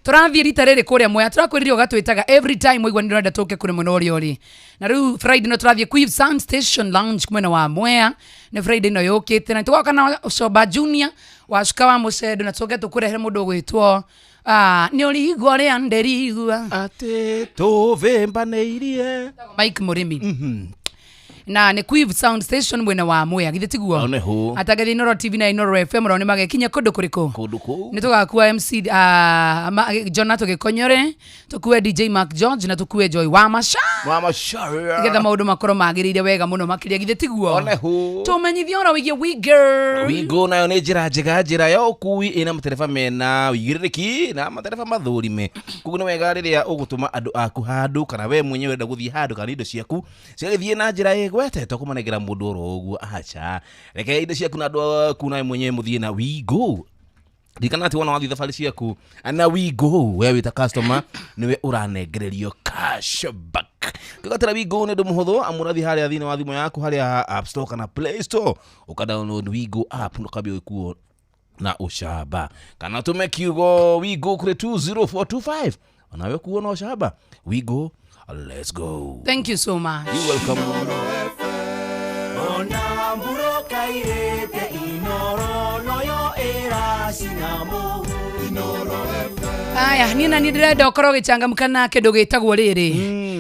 tũrathiĩ rita rĩrĩ kũrĩa Mwea tũrakwĩrire ũgatwĩtaga every time waigua nĩ ũrenda tũke kũrĩ mwena ũrĩa ũrĩ na rĩu Friday no tũrathiĩ Queen Sound Station Lounge mwena wa Mwea nĩ Friday ĩno yũkĩte na tũgoka na Coba Junior wa Cuka wa Mũcendo na tũcoke tũkũrehere mũndũ ũgwĩtwo nĩ ũrigua ũrĩa ndĩrigua Atĩ tũvĩmbanĩirie. Mike Mũrĩmi. Na nĩ Quiv Sound Station mwena wa Mwea, githĩ tiguo? One hu. Atangathi Inoro TV na Inoro FM nao nĩ magekinya kũndũ kũrĩkũ? Kũndũ kũu. Nĩ tũgakua MC Jonah tũgĩkonyore, tũkue DJ Mark George na tũkue Joy wa Masha. Mama Sharia. Nĩgetha maũndũ makorwo magĩrĩire wega mũno makĩria, githĩ tiguo? One hu. Tũmenyithie ũhoro wĩgiĩ WeGirl. Wigo nayo nĩ njĩra njega, njĩra ya ũkui ĩna matereba mena ũigĩrĩrĩki na matereba mathũrime. Koguo nĩ wega rĩrĩa ũgũtũma andũ aku handũ kana we mwenyewe ũrenda gũthiĩ handũ kana indo ciaku cigagĩthiĩ na njĩra ĩgwete, to kũmanengera mũndũ oro ũguo, aca. Reke indo ciaku na andũ aku nawe mwenyewe mũthiĩ na Wigo. Ririkana atĩ wona wathiĩ thabarĩ ciaku na Wigo, we wĩta customer nĩwe ũranengererio cash back. Kĩgatĩra Wigo nĩ ũndũ mũhũthũ, amu ũrathiĩ harĩa thĩinĩ wa thimũ yaku harĩa App Store kana Play Store, ũka download Wigo app na ũkambia gwĩkuo na ũcamba, kana ũtũme kiugo Wigo kũrĩ 20425 onawe kuo na ũcamba. Wigo, let's go. Thank you so much. You welcome. Ona mburoka irĩte Inoro noyo ĩracina mũhu. Aya, niĩ na niĩ ndĩrenda ũkorwo ũgĩcangamũka na kĩndũ gĩtagwo rĩrĩ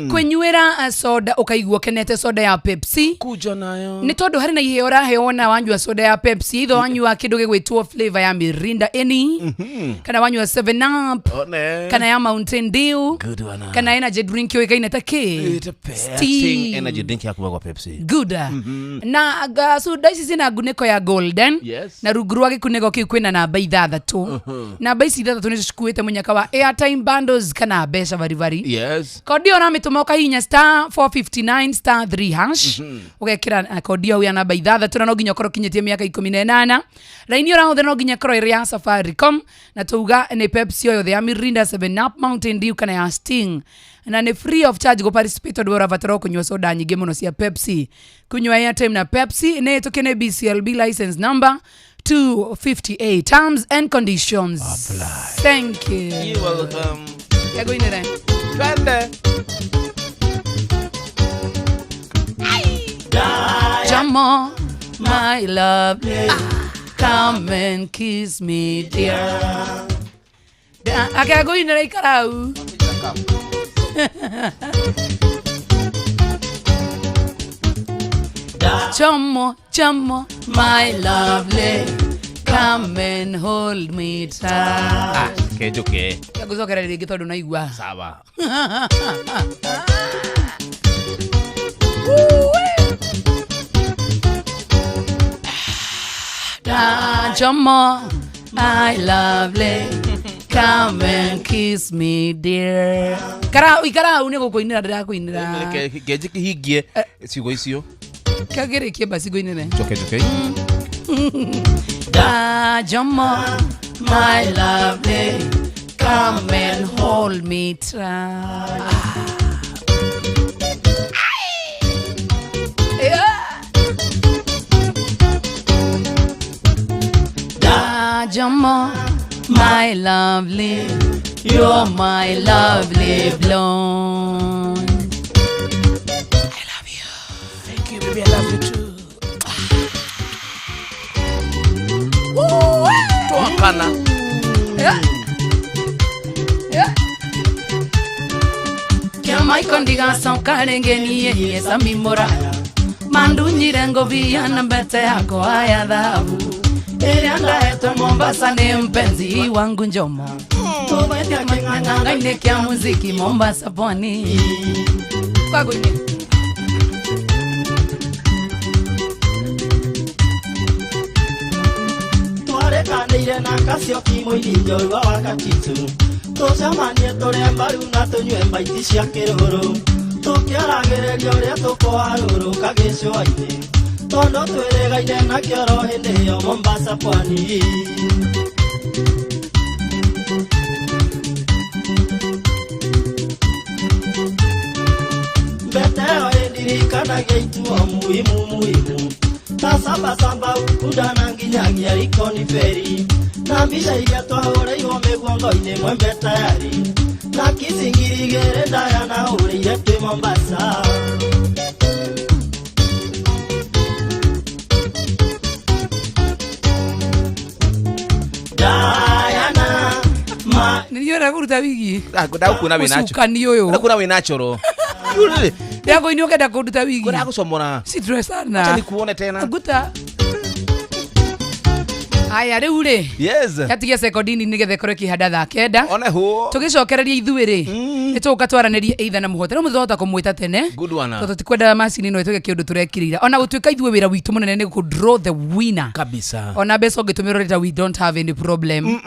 kwĩnyuĩra soda ũkaigua ũkenete, soda ya Pepsi. Kuja nayo. Nĩ tondũ harĩ na iheo ũraheo wona wanyua soda ya Pepsi, itho wanyua kĩndũ gĩgwĩtwo flavor ya Mirinda any, kana wanyua 7 Up, One. kana ya Mountain Dew, Good one. kana energy drink yũĩkaine ta kĩ? Ĩta Pepsi. Sting. Energy drink ya kuma kwa Pepsi. Good. Na soda ici ciĩna ngunĩko ya golden. Yes. Na rungu rwa gĩkunĩko kĩu kwĩna namba ithathatũ. Namba ici ithathatũ nĩcio cikuĩte mũnyaka wa airtime bundles kana mbeca baribari. Yes. Kodi ĩyo ũramĩtũma ũkahihinya star 459 star 3 hash, ũgekĩra kodi ĩyo ya namba ithathatũ, na no nginya ũkorwo ũkinyĩtie mĩaka 18. Raini ĩyo ũrahũthĩra no nginya ĩkorwo ĩrĩ ya Safaricom, na tauga nĩ Pepsi o yothe ya Mirinda, 7 Up, Mountain Dew kana ya Sting, na nĩ free of charge gũ participate tondũ ũrabatara o kũnyua soda nyingĩ mũno cia Pepsi. Kunyua airtime na Pepsi nĩ ĩtũkie nĩ BCLB license number 258. Terms and conditions Apply. Thank you. You welcome. Yagoinere. Twende. Jamo, my lovely, come and kiss me, dear. Akagoinera ikarau. Jomo, Jomo, my lovely, come and hold me tight. Kenjuke. Ngũcokera rĩngĩ tondũ naigua. Sawa. Jomo, my lovely, come and kiss me, dear. Karau, ikarau nĩ gũkũinĩra ndĩrakũinĩra. Kenji kĩhingie ciugo icio. Kagĩrĩkie basi ngũinĩre. Njoke njoke. Jomo, my lovely, come and hold me tight. Yeah. Jomo, my lovely, you're my lovely blonde. I love you. Thank you baby, I love you too. Twakana. Yeah. Yeah. Kĩamaiko ndigacoka rĩngĩ niĩ niĩ Sami Mũraya mandunyire ngobia na mbete yakwa ya thahabu ĩrĩa ndahetwe Mombasa nĩ mpenzi wangu Njomo ng'ang'a-inĩ kĩa muziki Mombasa pwani. Kwagũinia. Twarekanĩire na Kasioki mũini njorua wa Katitu, tũcemanie tũrĩe mbaru na tũnyue mbaiti cia kĩrũrũ, tũkĩaragĩrĩria ũrĩa tũkũharũrũka gĩcũa-inĩ tondũ twĩrĩgaine na kĩoro hĩndĩ ĩyo Mombasa pwani. Mbete ĩyo ĩndirikanagia ituo muhimu muhimu ta samba samba ukunda na nginyagia Likoni feri, na mbica iria twahũrĩirwo mĩguongo-inĩ mwembe tayari, na kici ngiri igĩrĩ ndaya nahũrĩire twĩ Mombasa. Diana, ma Nĩ niĩ ũrĩa kũruta wigi. Ndagũkuona wĩ natural. Ũcukani ũyũ. Ndagũkuona wĩ natural. Ndĩrakũini ũkenda kũnduta wigi. Kwenda gũcomora. Sitre sana. Acha nikuone tena. Nguta. Aya rĩu rĩ. Yes. Yatigia sekondini nĩgetha ĩkorwo ĩkĩhanda thaa 9. One hũ. Tũgĩcokereria ithuĩ rĩ. Nĩtũgũka twaranĩrie either na mũhote. Rĩu mũthota kũmwĩta tene. Good one. Tondũ tũtikwendaga macini ĩno ĩtuĩke kĩũndũ tũrekĩrĩra. Ona gũtuĩka ithuĩ wĩra witũ mũnene nĩ kũ draw the winner. Kabisa. Ona mbeca ũngĩtũmĩra ũreta we don't have any problem.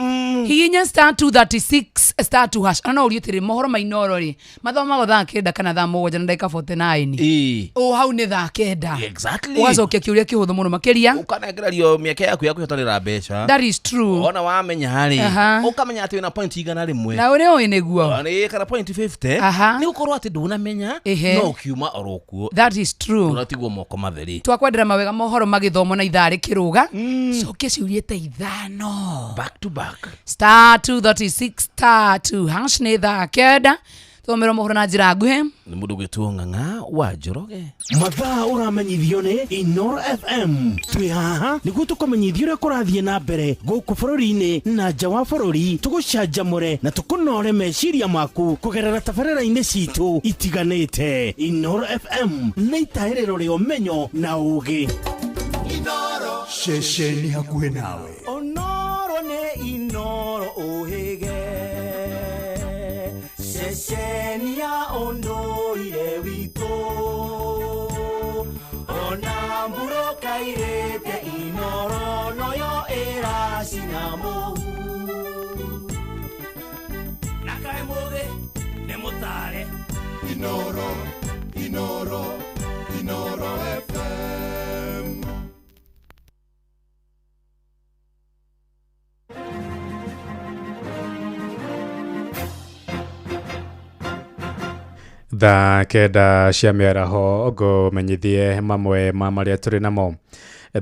Hihinya star 236 star 2 hash. Ona no ũrie atĩrĩ mohoro ma Inooro rĩ mathomagwo thaa 9 kana thaa 7 na ndagĩka 49. Ĩĩ. O hau nĩ thaa 9. Exactly. Ũgacokia kĩũria kĩhũthũ mũno makĩria. Ũkanengererio mĩeke yaku ya kwĩhotanĩra mbeca. That is true. Ona wamenya rĩ. Aha. Ũkamenya atĩ wĩna point 100. Na ũrĩa ũĩ nĩguo. Nĩ kana point 50. Aha. Nĩ gũkorwo atĩ ndũnamenya Ehe. no ũkiuma oro kuo. That is true. Ũratigwo moko matheri. Twakwendera mawega mohoro magĩthomwo na ithaa rĩkĩrũga. Cokia ciũria ta 5. Back to back. Star 236 star 2 hash nĩ thaa 9. Tũthomere mohoro na njĩra nguhĩ. Nĩ mũndũ ũgwĩtwo Ng'ang'a wa Njoroge. Mathaa ũramenyithio nĩ Inooro FM. Twĩ haha nĩguo tũkũmenyithie ũrĩa kũrathiĩ na mbere gũkũ bũrũri-inĩ na nja wa bũrũri, tũgũcanjamũre na tũkũnore meciria maku kũgerera tabarĩra-inĩ citũ itiganĩte. Inooro FM nĩ itaĩrĩro rĩa ũmenyo na ũũgĩ. Ceceni hakuhĩ nawe. Onoro nĩ Inooro ũhĩge, ceceni ya ũndũire witũ, ona mbura kairĩte Inooro noyo ĩracina mũhu. Na kaĩ mũgĩ nĩ mũtare. Inooro, Inooro, Inooro FM. Thaa 9 cia mĩaraho ngũmenyithie mamwe ma marĩa tũrĩ namo.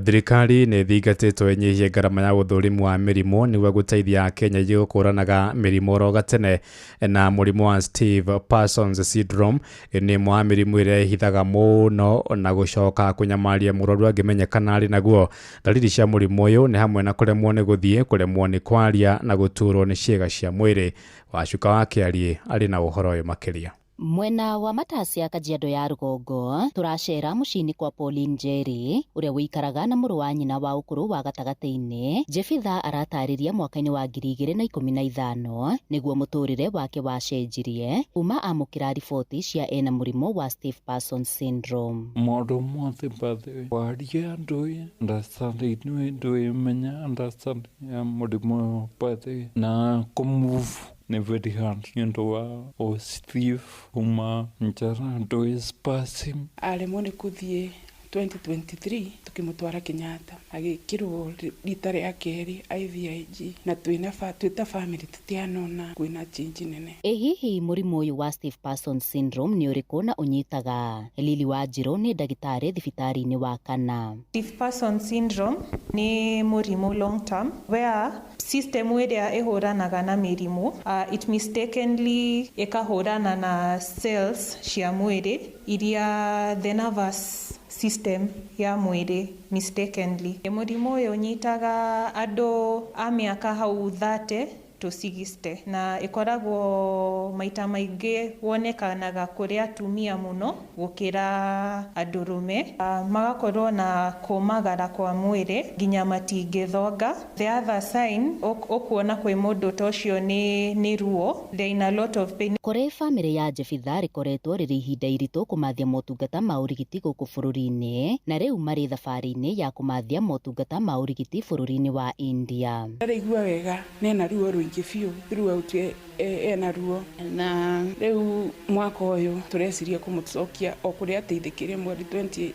Thirikari nĩ ĩthingatĩtwo ĩnyihie ngarama ya ũthũrimu wa mĩrimũ nĩguo gũteithia Akenya aingĩ gũkũranaga mĩrimũ oro gatene. Na mũrimũ wa Steve Parsons syndrome nĩ ĩmwe wa mĩrimũ ĩrĩa ĩhithaga mũno na gũcoka kũnyamaria mũrwaru angĩmenyekana arĩ naguo. Ndariri cia mũrimũ ũyũ nĩ hamwe na kũremwo nĩ gũthiĩ, kũremwo nĩ kwaria na gũturwo nĩ ciĩga cia mwĩrĩ. Wacuka wa Kĩariĩ arĩ na ũhoro ũyũ makĩria. Mwena wa Matasia Kajiado ya rũgongo tũracera mũciĩ-inĩ kwa Pauline Njeri ũrĩa wĩikaraga na mũrũ wa nyina wa ũkũrũ wa gatagatĩ-inĩ. Jefitha aratarĩria mwaka-inĩ wa 2015 nĩguo mũtũrĩre wake wacenjirie kuma amũkĩra riboti cia ena mũrimũ wa Steve Parsons syndrome. Maũndũ mothe bathe waria ndũĩ understanding ndũĩ menya understanding ya mũrimũ bathe na kũmove nĩ very hard nĩ ũndũ wa o Steve kuma njara ndũĩ spasm. Aremwo nĩ kũthiĩ 2023 tukĩmũtwara Kenyatta agĩkĩrwo rita rĩa kerĩ IVIG na twĩ ta family tũtianona kwĩna change nene. Ĩ hihi mũrimũ ũyũ wa Steve Parsons syndrome nĩ ũrĩkũ na ũnyitaga? Lili Wanjirũ nĩ ndagĩtarĩ thibitarĩ-inĩ wa Kana. Steve Parsons syndrome nĩ mũrimũ long term where system ĩrĩa ĩhũranaga na mĩrimũ it mistakenly ĩkahũrana na cells cia mwĩrĩ iria the nervous system ya mwĩrĩ mistakenly. Mũrimũ ũyũ ũnyitaga andũ a mĩaka hau 30 to 60 na ĩkoragwo maita maingĩ wonekanaga kũrĩ atumia mũno gũkĩra andũrũme. Magakorwo na kũmagara kwa mwĩrĩ nginya matingĩthonga. The other sign ũkuona kwĩ mũndũ ta ũcio nĩ ruo. They're in a lot of pain. Kũrĩ bamĩrĩ ya Jefitha rĩkoretwo rĩrĩ ihinda iritũ kũmathia motungata ma ũrigiti gũkũ bũrũri-inĩ na rĩu marĩ thabarĩ-inĩ ya kũmathia motungata ma ũrigiti bũrũri-inĩ wa India. Ndaraigua wega nena ruo rũingĩ biũ throughout ena ruo na rĩu mwaka ũyũ tũreciria kũmũcokia o kũrĩa ateithĩkire mweri 20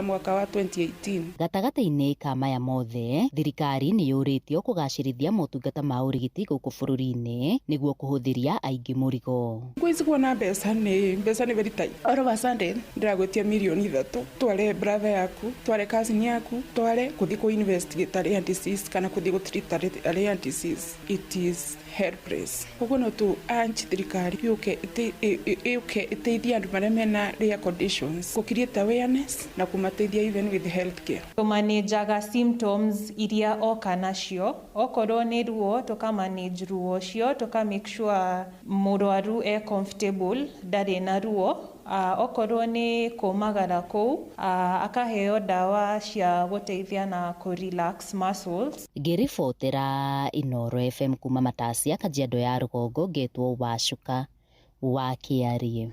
mwaka wa 2018. Gatagatĩ-inĩ ka maya mothe thirikari nĩ yũrĩtio kũgacĩrithia motungata ma ũrigiti gũkũ bũrũri-inĩ nĩguo kũhũthĩria aingĩ mũrigo. Ngwĩci kuona mbeca nĩ very tight. All of a sudden ndĩragwĩtia mirioni 3 tware brother yaku, tware cousin yaku, tware kũthiĩ kũ investigate rare disease kana kũthiĩ gũ treat rare disease. It is helpless. Koguo no tu anchi thirikari yũke ĩteithie andũ marĩa mena rare conditions kũ create awareness na kũmateithia even with health care. Tũmanĩnjaga symptoms iria oka nacio, okorwo nĩ ruo tũkamanage ruo ũcio, tũka make sure mũrwaru e comfortable ndarĩ na ruo. Okorwo nĩ kũmagara kũu, akaheo ndawa cia gũteithia na kũ relax muscles. Ngĩribotera Inooro FM kuma Matasia, Kajiado ya Rũgongo, ngetwo Wacuka wa Kĩarie.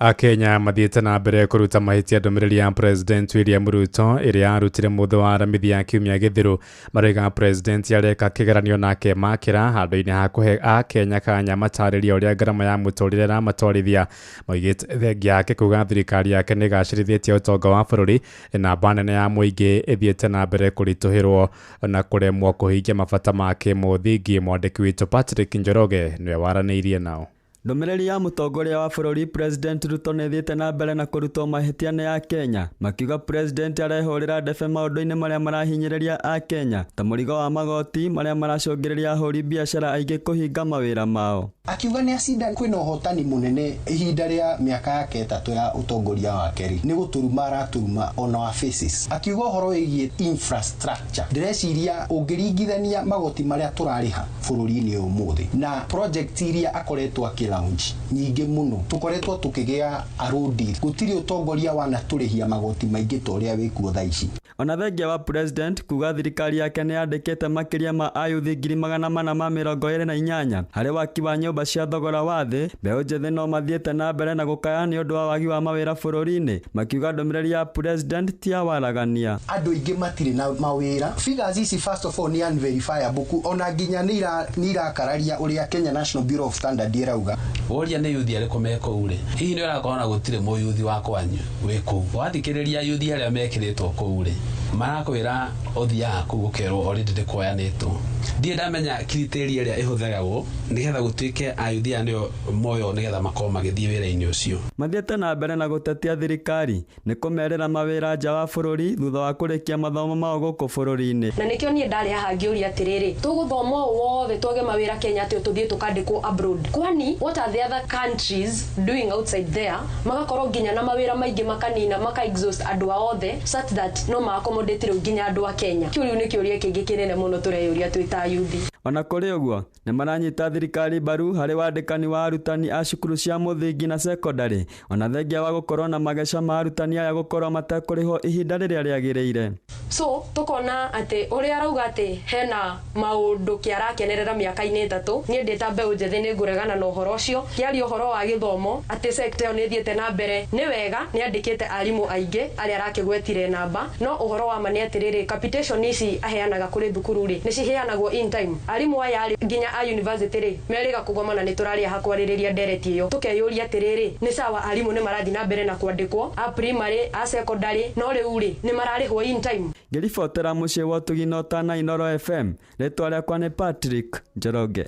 Akenya mathiĩte na mbere kũruta mahĩtia ndũmĩrĩri ya President William Ruto ĩrĩa arutire mũthĩ wa Aramithi ya kiumia gĩthiru. Marauga President areka kĩgeranio nake makĩra handũ-inĩ ha kũhe Akenya kanya matarĩrie ũrĩa ngarama ya mũtũrĩre ĩramatwarithia. Maugĩte thengia yake kuga thirikari yake nĩ ĩgacĩrithĩtie ũtonga wa bũrũri, namba nene ya mũingĩ ĩthiĩte na mbere kũritũhĩrwo na kũremwo kũhingia mabata ma kĩmũthingi. Mwandĩki witũ Patrick Njoroge nĩwe waranĩirie nao. Ndũmĩrĩri ya mũtongoria wa bũrũri President Ruto nĩ ĩthiĩte na mbere na kũrutwo mahĩtia nĩ Akenya, makiuga President arehũrĩra ndebe maũndũ-inĩ marĩa marahinyĩrĩria Akenya ta mũrigo wa magoti marĩa maracũngĩrĩria ahũri biacara aingĩ kũhinga mawĩra mao. Akiuga nĩ acinda kwĩna ũhotani mũnene ihinda rĩa mĩaka yake 3 ya ũtongoria wake rĩ, nĩ gũtũruma aratũruma on our faces. Akiuga ũhoro wĩgiĩ infrastructure, ndĩreciria ũngĩringithania magoti marĩa tũrarĩha bũrũri-inĩ ũyũ ũmũthĩ na project iria akoretwo akĩ launch nyingĩ mũno, tũkoretwo tũkĩgĩa a road deal. Gũtirĩ ũtongoria wanatũrĩhia magoti maingĩ ta ũrĩa wĩkuo thaa ici. Ona thengia wa President kuga thirikari yake nĩ yandĩkĩte makĩria ma ayuthi 428 harĩ waki wa nyũmba cia thogora wa thĩ, mbeũ njĩthĩ no mathiĩte na mbere na gũkaya nĩ ũndũ wa wagi wa mawĩra bũrũri-inĩ, makiuga ndũmĩrĩri ya President ti ya waragania. Andũ aingĩ matirĩ na mawĩra. Figures ici first of all nĩ unverifiable, ona nginya nĩ irakararia ũrĩa Kenya National Bureau of Standard ĩrauga. Woria nĩ yuthi arĩkũ me kũu rĩ, hihi nĩ ũrakorwo na gũtirĩ mũyuthi wa kwanyu wĩ kũu. Wathikĩrĩria yuthi arĩa mekĩrĩtwo kũu rĩ, marakwĩra ũthiaga kũu ũkerwo already nĩ kuoyanĩtwo. Ndirĩ ndamenya criteria ĩrĩa ĩhũthagĩrwo nĩgetha gũtuĩke ayuthi aya nĩo moywo nĩgetha makorwo magĩthiĩ wĩra-inĩ ũcio. Mathiĩte na mbere na gũtetia thirikari nĩ kũmerĩra mawĩra nja wa bũrũri thutha wa kũrĩkia mathomo mao gũkũ bũrũri-inĩ. Na nĩkĩo niĩ ndarĩ haha ngĩũria atĩrĩrĩ, tũgũthoma ũũ wothe twage mawĩra Kenya atĩ tũthiĩ tũkandĩkwo abroad? Kwani what are the other countries doing outside there? Magakorwo nginya na mawĩra maingĩ makanina maka exhaust andũ ao othe such that no ma accommodate rĩu nginya andũ a Kenya. Kĩu rĩu nĩ kĩũria kĩngĩ kĩnene mũno tũreyũria twĩ ta yuthi. Ona kũrĩ ũguo, nĩ maranyita thirikari mbaru harĩ wandĩkani wa arutani a cukuru cia mũthingi na sekondarĩ, ona thengia wa gũkorwo na mageca ma arutani aya gũkorwo matekũrĩhwo ihinda rĩrĩa rĩagĩrĩire. So tukona atĩ ũrĩa arauga atĩ hena maũndũ kĩarakenerera mĩaka-inĩ 3, niĩ ndĩ ta mbeũ njĩthĩ nĩ ngũregana na ũhoro ũcio. Kĩaria ũhoro wa gĩthomo atĩ sector ĩyo nĩ ĩthiĩte na mbere, nĩ wega nĩ andĩkĩte arimũ aingĩ arĩa arakĩgwetire namba, no ũhoro wa ma nĩ atĩrĩrĩ, capitation ici aheanaga kũrĩ thukuru rĩ, nĩ ciheanagwo in time. Arimũ aya rĩ, nginya a university rĩ, merĩga kũgomana nĩ tũrarĩa hakwarĩrĩria ndereti ĩyo. Tũkeyũria atĩrĩrĩ, nĩ sawa arimũ nĩ marathiĩ na mbere na kwandĩkwo a primary, a secondary, no rĩu rĩ, nĩ mararĩhwo in time. Ngĩribotera mũciĩ wa ũtugi na ũtana Inooro FM, rĩtwa rĩakwa nĩ Patrick Njoroge.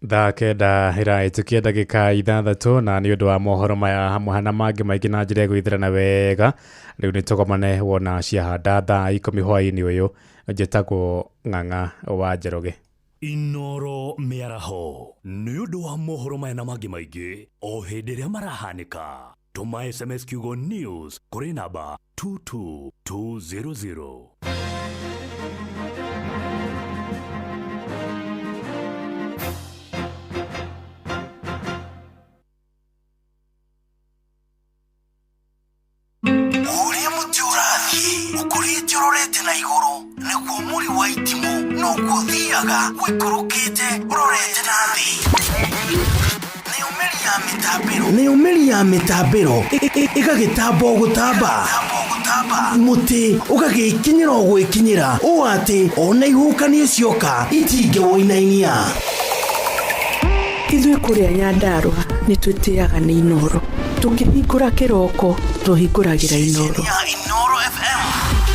Thaa 9 ĩrahĩtũkia ndagĩka 6, na nĩ ũndũ wa mohoro maya hamwe na mangĩ maingĩ na njĩra ĩgũithĩrana wega, rĩu nĩ tũgomane wona ciahanda thaa 10 hwaĩ-inĩ ũyũ. Njĩtagwo Ng'ang'a wa Njoroge. Inooro mĩaraho nĩ ũndũ wa mohoro maya na mangĩ maingĩ o hĩndĩ ĩrĩa marahanĩka. Tũma SMS kiugo news kũrĩ namba 22200. Ũrĩa mũtĩ ũrathiĩ ũkũrĩte ũrorete na igũrũ nĩguo mũri wa itimũ noguo ũthiaga ũikũrũkĩte ũrorete na thĩ. Nayo mĩri ya mĩtambĩro ĩgagĩtamba o gũtamba, mũtĩ ũgagĩkinyĩra o gwĩkinyĩra ũũ atĩ ona ihuhũkanio cioka itingĩwũinainia. Ithuĩ kũrĩa Nyandarũa nĩ twĩtĩaga nĩ Inooro. Tũkĩhingũra kĩroko tũhingũragĩra Inooro.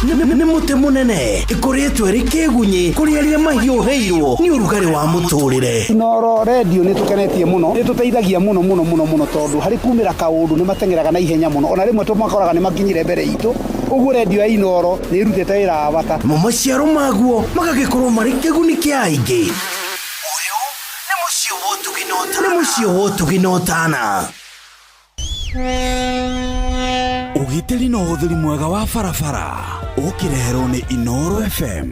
Nĩ mũtĩ mũnene ĩkũrĩtwo ĩrĩ kĩgunyĩ kũrĩ arĩa mahiũhĩirwo nĩ ũrugarĩ wa mũtũrĩre. Inooro redio nĩ tũkenetie mũno, nĩ tũteithagia mũno mũno mũno mũno, tondũ harĩ kumĩra kaũndũ nĩ mateng'eraga na ihenya mũno, ona rĩmwe tũmakoraga nĩ makinyire mbere itũ. Ũguo redio ya Inooro nĩ ĩrutĩte wĩra wa bata. Mo maciaro maguo magagĩkorwo marĩ kĩguni kĩa aingĩ. Nĩ mũciĩ wa ũtugi na ũtana. Ũgitĩri na ũhũthĩri mwega wa barabara ũkĩreherwo nĩ Inooro FM.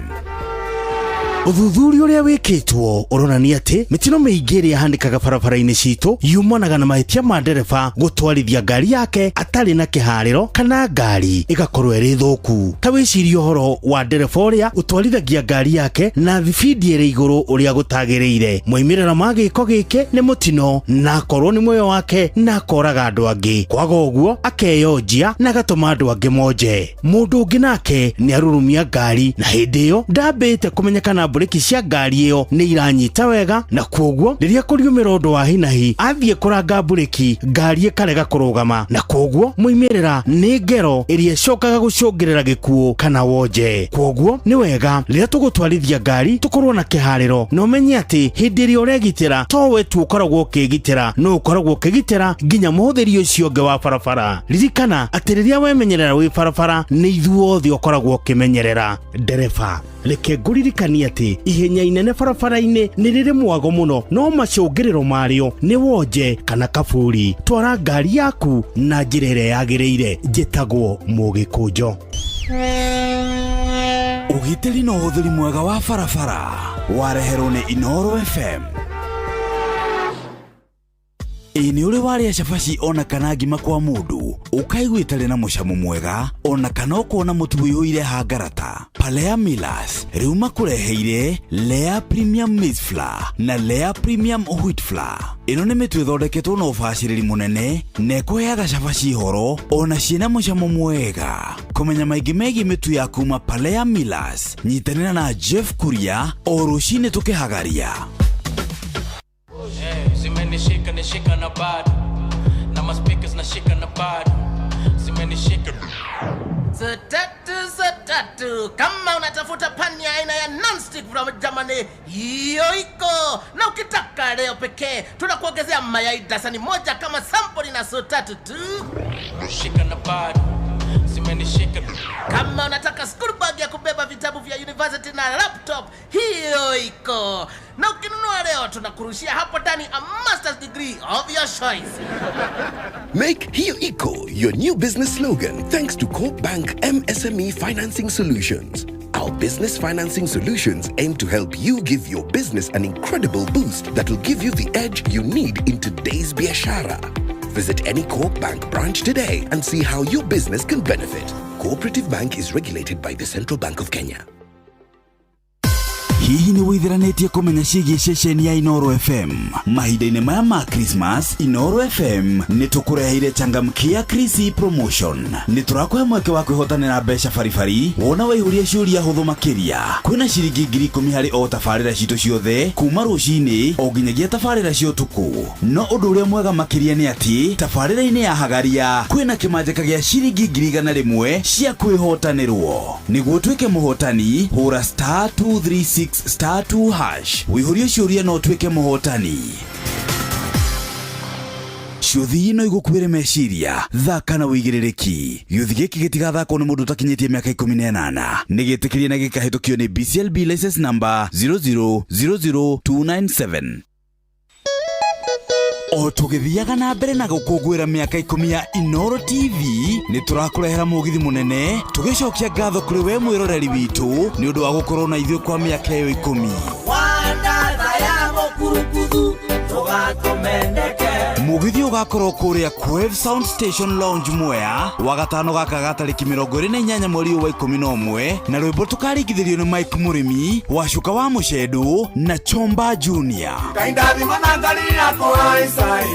Ũthuthuria ũrĩa wĩkĩtwo ũronania atĩ mĩtino mĩingĩ ĩrĩa ĩhanĩkaga barabara-inĩ citũ yumanaga na mahĩtia ma ndereba gũtwarithia ngari yake atarĩ na kĩharĩro kana ngari ĩgakorwo ĩrĩ thũku. Ta wĩcirie ũhoro wa ndereba ũrĩa ũtwarithagia ngari yake na thibindi ĩrĩ igũrũ ũrĩa gũtagĩrĩire. Moimĩrĩro ma gĩko gĩkĩ nĩ mũtino na akorwo nĩ muoyo wake na akoraga andũ angĩ. Kwaga ũguo akeyonjia na agatũma andũ angĩ monje. Mũndũ ũngĩ nake nĩ arurumia ngari na hĩndĩ ĩyo ndambĩte kũmenya kana mburĩki cia ngari ĩyo nĩ iranyita wega na kwoguo rĩrĩa kũriumĩra ũndũ wa hinahi athiĩ kũranga mburĩki ngari ĩkarega kũrũgama na kwoguo moimĩrĩra nĩ ngero ĩrĩa ĩcokaga gũcũngĩrĩra gĩkuũ kana wonje. Kwoguo nĩ wega rĩrĩa tũgũtwarithia ngari tũkorwo na kĩharĩro na ũmenye atĩ hĩndĩ ĩrĩa ũregitĩra towe tu ũkoragwo ũkĩgitĩra no ũkoragwo ũkĩgitĩra nginya mũhũthĩri ũcio ũngĩ wa barabara. Ririkana atĩ rĩrĩa wemenyerera wĩ barabara nĩ ithuothe ũkoragwo ũkĩmenyerera. Ndereba reke ngũririkanie atĩ ihenya inene barabara-inĩ nĩ rĩrĩ mwago mũno no macũngĩrĩro marĩo nĩ wonje kana kaburi. Twara ngari yaku na njĩra ĩrĩa yagĩrĩire. Njĩtagwo Mũgĩkũnjo. Ũgitĩri na ũhũthĩri mwega wa barabara wareherwo nĩ Inooro FM. Ĩ nĩ ũrĩ warĩa cabaci ona kana ngima kwa mũndũ ũkaigua ĩtarĩ na mũcamo mwega ona kana ũkona mũtu ũiyũire hangarata? Palea Millers rĩu makũreheire Lea Premium Maize Flour na Lea Premium Wheat Flour. Ĩno nĩ mĩtu ĩthondeketwo na ũbacĩrĩri mũnene na ĩkũheaga cabaci horo ona ciĩna mũcamo mwega. Kũmenya maingĩ megiĩ mĩtu ya kuma Palea Millers, nyitanĩra na Jeff Kuria o rũcinĩ tũkĩhagaria. Zimenishika nishika na bado na maspeakers nashika na bado zimenishika. Tatu tatu, kama unatafuta pani ya aina ya nonstick from Germany, hiyo iko. Na ukitaka leo pekee tunakuongezea mayai dasani moja kama sample na so tatu tu. Shika na bado zimenishika. Kama unataka school bag ya kubeba vitabu vya university na laptop, hiyo iko. Na ukinunua leo tunakurushia hapo ndani a master's degree of your choice. Make Hiyo Iko your new business slogan thanks to Coop Bank MSME Financing Solutions. Our business financing solutions aim to help you give your business an incredible boost that will give you the edge you need in today's biashara. Visit any Coop Bank branch today and see how your business can benefit. Cooperative Bank is regulated by the Central Bank of Kenya. Hihi nĩ wĩtheranĩtie kũmenya ciĩgiĩ ceceni ya Inooro FM? Mahinda-inĩ maya ma Christmas, Inooro FM nĩ tũkũreheire changamkia Krisi promotion. Nĩ tũrakũhe mweke wa kwĩhotanĩra mbeca baribari wona waihũria ciũria hũthũ makĩria. Kwĩna ciringi 10,000 harĩ o tabarĩra citũ ciothe kuma rũcinĩ o nginyagia tabarĩra cia ũtukũ. No ũndũ ũrĩa mwega makĩria nĩ atĩ tabarĩra-inĩ ya Hagaria kwĩna kĩmanjĩka gĩa ciringi 100,000 cia kwĩhotanĩrwo. Nĩguo ũtuĩke mũhotani, hũra star 236 star 2 hash wĩihũrie ciũria no ũtuĩke mũhotani. Ciũthi no igũkuĩre meciria, thaka na wĩigĩrĩrĩki. Gĩũthi gĩkĩ gĩtigathakwo nĩ mũndũ ũtakinyĩtie mĩaka 18. Nĩ gĩtĩkĩrie na gĩkahĩtũkio nĩ BCLB license number 0000297. O tũgĩthiaga na mbere na gũkũngũĩra mĩaka 10 ya Inooro TV, nĩ tũrakũrehera mũgithi mũnene tũgĩcokia ngatho kũrĩ we mwĩroreri witũ nĩ ũndũ wa gũkorwo na ithuĩ kwa mĩaka ĩyo 10. Mũgithi ũgakorwo kũrĩa Quave Sound Station Lounge Mwea wagatano gaka ga tarĩki 28 mweri ũyũ wa 11 na rwĩmbo tũkaringithĩrio nĩ Mike Mũrĩmi wa Cuka wa Mũcendũ na Chomba Junior. Kaindathima na ngari yakwa Isai,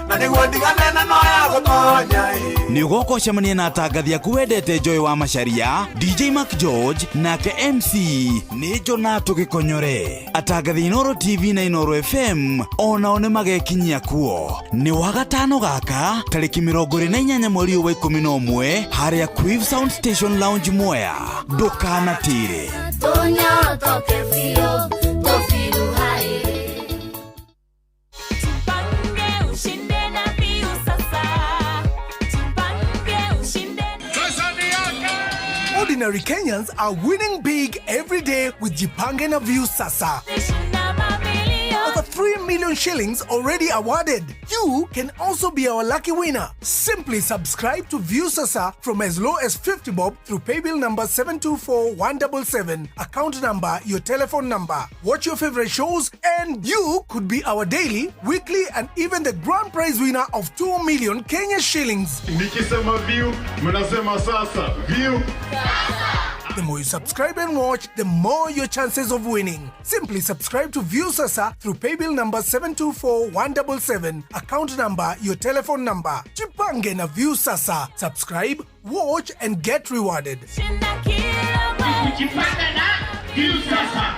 na nĩguo ndigane na no ya gũtonya. Nĩ ũgoka ũcemanie na atangathi aku wendete Joy wa Macharia, DJ Mark George nake MC nĩ Jonato Gĩkonyore. Atangathi Inooro TV na Inooro FM onao nĩ magekinyia kuo. Nĩ wagatano gaka tarĩki 28 mweri ũyũ wa 11 harĩa Quiv Sound Station Lounge Mwea. Ndũkanatĩre. Tunyotoke biũ tũbiruhaĩ. Ordinary Kenyans are winning big every day with Jipange na Viusasa. Over 3 million shillings already awarded. You can also be our lucky winner. Simply subscribe to Viusasa from as low as 50 bob through paybill number 724177, account number, your telephone number. Watch your favorite shows and you could be our daily, weekly and even the grand prize winner of 2 million Kenya shillings. Nikisema view, mnasema sasa. View. The more you subscribe and watch, the more your chances of winning. Simply subscribe to Viusasa through paybill number 724177, account number, your telephone number. Jipange na Viusasa. Subscribe, watch and get rewarded. Kujipanga na Viusasa.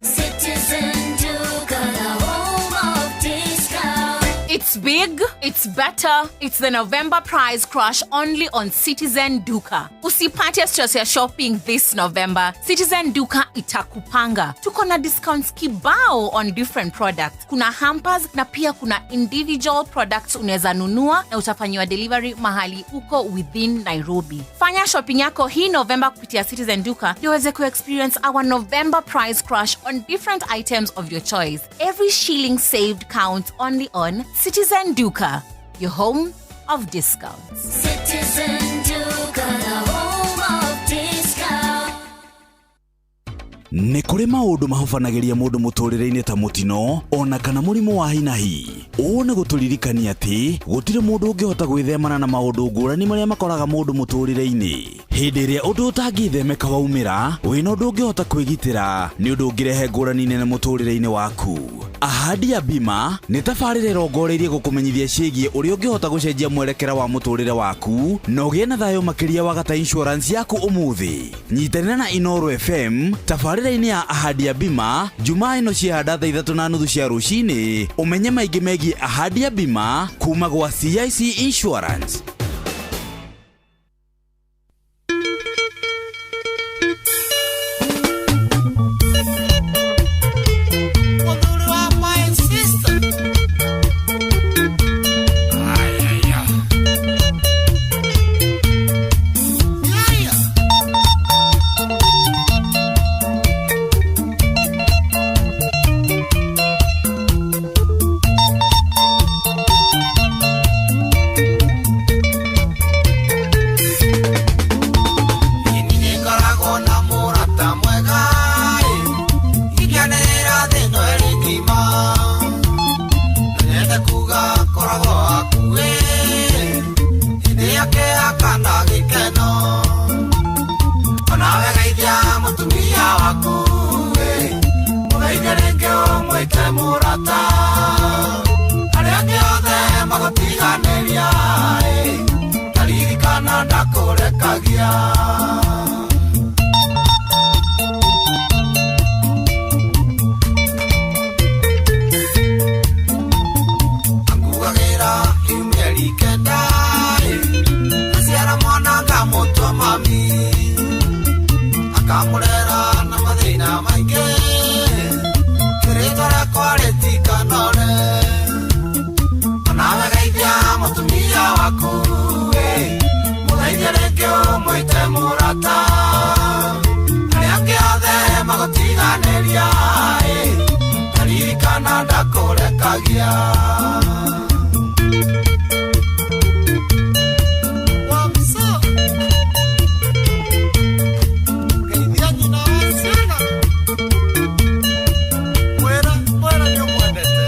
Citizen Duka, the home of discount. It's big, it's better, it's the November price crash only on Citizen Duka. Usipate stress ya shopping this November. Citizen Duka itakupanga. Tuko na discounts kibao on different products. Kuna hampers na pia kuna individual products unaweza nunua na utafanyiwa delivery mahali uko within Nairobi. Fanya shopping yako hii November kupitia Citizen Duka ndio uweze kuexperience our November price crash on different items of your choice. Every shilling saved counts only on Citizen Duka, your home of discounts. Citizen Duka, the home of discount. Nĩ kũrĩ maũndũ mahobanagĩria mũndũ mũtũrĩre-inĩ ta mũtino ona kana mũrimũ wa hinahi. Ũũ nĩ gũtũririkania atĩ gũtirĩ mũndũ ũngĩhota gwĩthemana na maũndũ ngũrani marĩa makoraga mũndũ mũtũrĩre-inĩ. Hĩndĩ ĩrĩa ũndũ ũtangĩthemeka waumĩra, wĩna ũndũ ũngĩhota kwĩgitĩra nĩ ũndũ ũngĩrehe ngũrani nene mũtũrĩre-inĩ waku. Ahadi ya Bima nĩ tabarĩra ĩrongoreirie gũkũmenyithia ciĩgiĩ ũrĩa ũngĩhota gũcenjia mwerekera wa mũtũrĩre waku na ũgĩe na thayũ makĩria wagata insurance yaku ũmũthĩ. Nyitanĩra na Inooro FM tabarĩra-inĩ ya Ahadi ya Bima Jumaa ĩno ciahanda thaa 3:30 cia rũcinĩ ũmenye maingĩ megiĩ Ahadi ya Bima kuma gwa CIC Insurance. Mũthuri wa my sister. Ayaya. Yaya. Nĩngoragwo na mũrata mwega ĩ, ingĩanĩrĩra thĩ ĩno ĩrĩ ng'ima. No nyende kuga ngoragwo hakuhĩ, hĩndĩ ya kĩeha kana gĩkeno. Onawe geithia mũtumia waku ĩ, mũgeithie rĩngĩ ũmwĩte mũrata. Arĩa angĩ othe magũtiganĩria ĩ, ta ririkana ndakũrekagia. Anguagĩra mĩeri 9 ĩ, aciara mwana ngamũtua mami, akamũrera na mathĩna maingĩ, rĩtwa rĩakwa rĩtikanore. Onawe geithia mũtumia waku ĩ, mũgeithie rĩngĩ ũmwĩte mũrata. Arĩa angĩ othe magũtiganĩria ĩ, ta ririkana ndakũrekagia. Geithia nyina wa ciana. Mwĩre, mwĩre nĩũmwendete.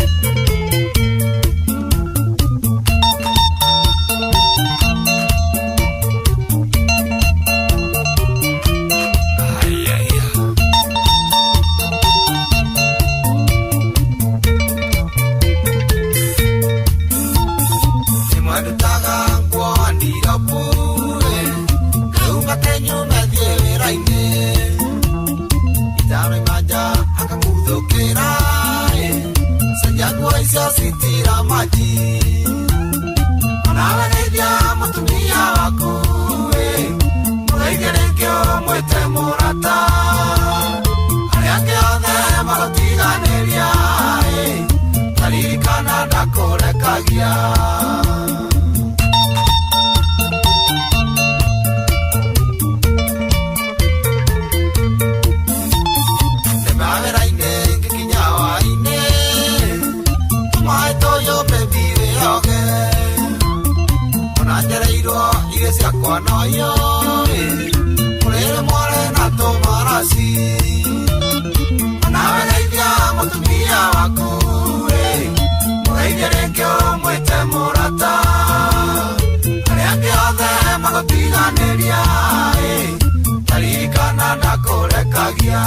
Nĩmwandutaga nguo ndirobu ĩ, ngauma kenyume thiĩ wĩra-inĩ. Itanoima nja akaguthũkĩra ĩ, cenjia nguo icio citira maji. Onawe geithia mũtumia waku ĩ, mũgeithie rĩngĩ ũmwĩte mũrata. Arĩa angĩ othe magũtiganĩria ĩ, ta ririkana ndakũrekagia. yakwa noyo Mũrĩre mware na tũmaraci Nawe geithia mũtumia waku Mũgeithie rĩngĩ ũmwĩte mũrata Arĩa angĩ othe magũtiganĩria Taririkana ndakũrekagia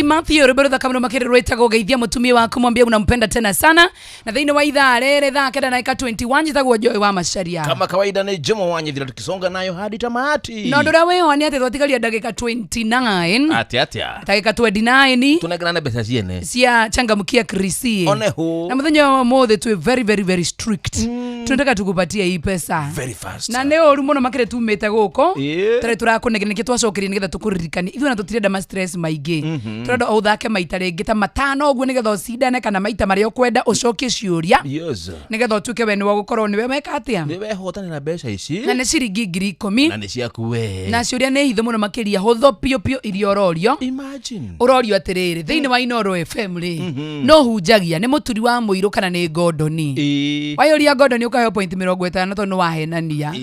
Matthew rwĩmbo rũthaka mũno makĩria rwĩtagwo geithia mũtumia waku mwambie unampenda tena sana na thĩinĩ wa ithaa rĩrĩ thaa kenda na ika 21 njĩtagwo Joy wa Macharia kama kawaida ni Juma Wanyithira tukisonga nayo hadi tamati na ũndũ ũrĩa wĩho nĩ atĩ twatigaria ndagĩka 29 atia atia ndagĩka 29 tunegerana mbeca ciene cia changamkia Krisi oneho na mũthenya wa ũmũthĩ twĩ very very very strict tunataka tukupatie hii pesa very fast na nĩ ũru mũno makĩria tumĩte gũkũ tũrĩ tũrakũnegenia nĩkĩo twacokeria nĩgetha tũkũririkanie ithuĩ na tũtirenda ma stress maingĩ turenda uthake maita ringi ta matano uguo nigetha ucindane kana maita maria ukwenda ucokie ciuria yes nigetha utuike we niwe gukorwo niwe weka atia niwe hotanira mbeca ici na ni ciringi 10,000 na ni ciaku we na ciuria ni hitho muno makiria hutho pio pio iria urorio imagine urorio atiriri thiini wa Inoro FM ri no hunjagia ni muturi wa muiru kana ni ngondoni wayuria ngondoni ukaheo point 50 tondu ni wahenania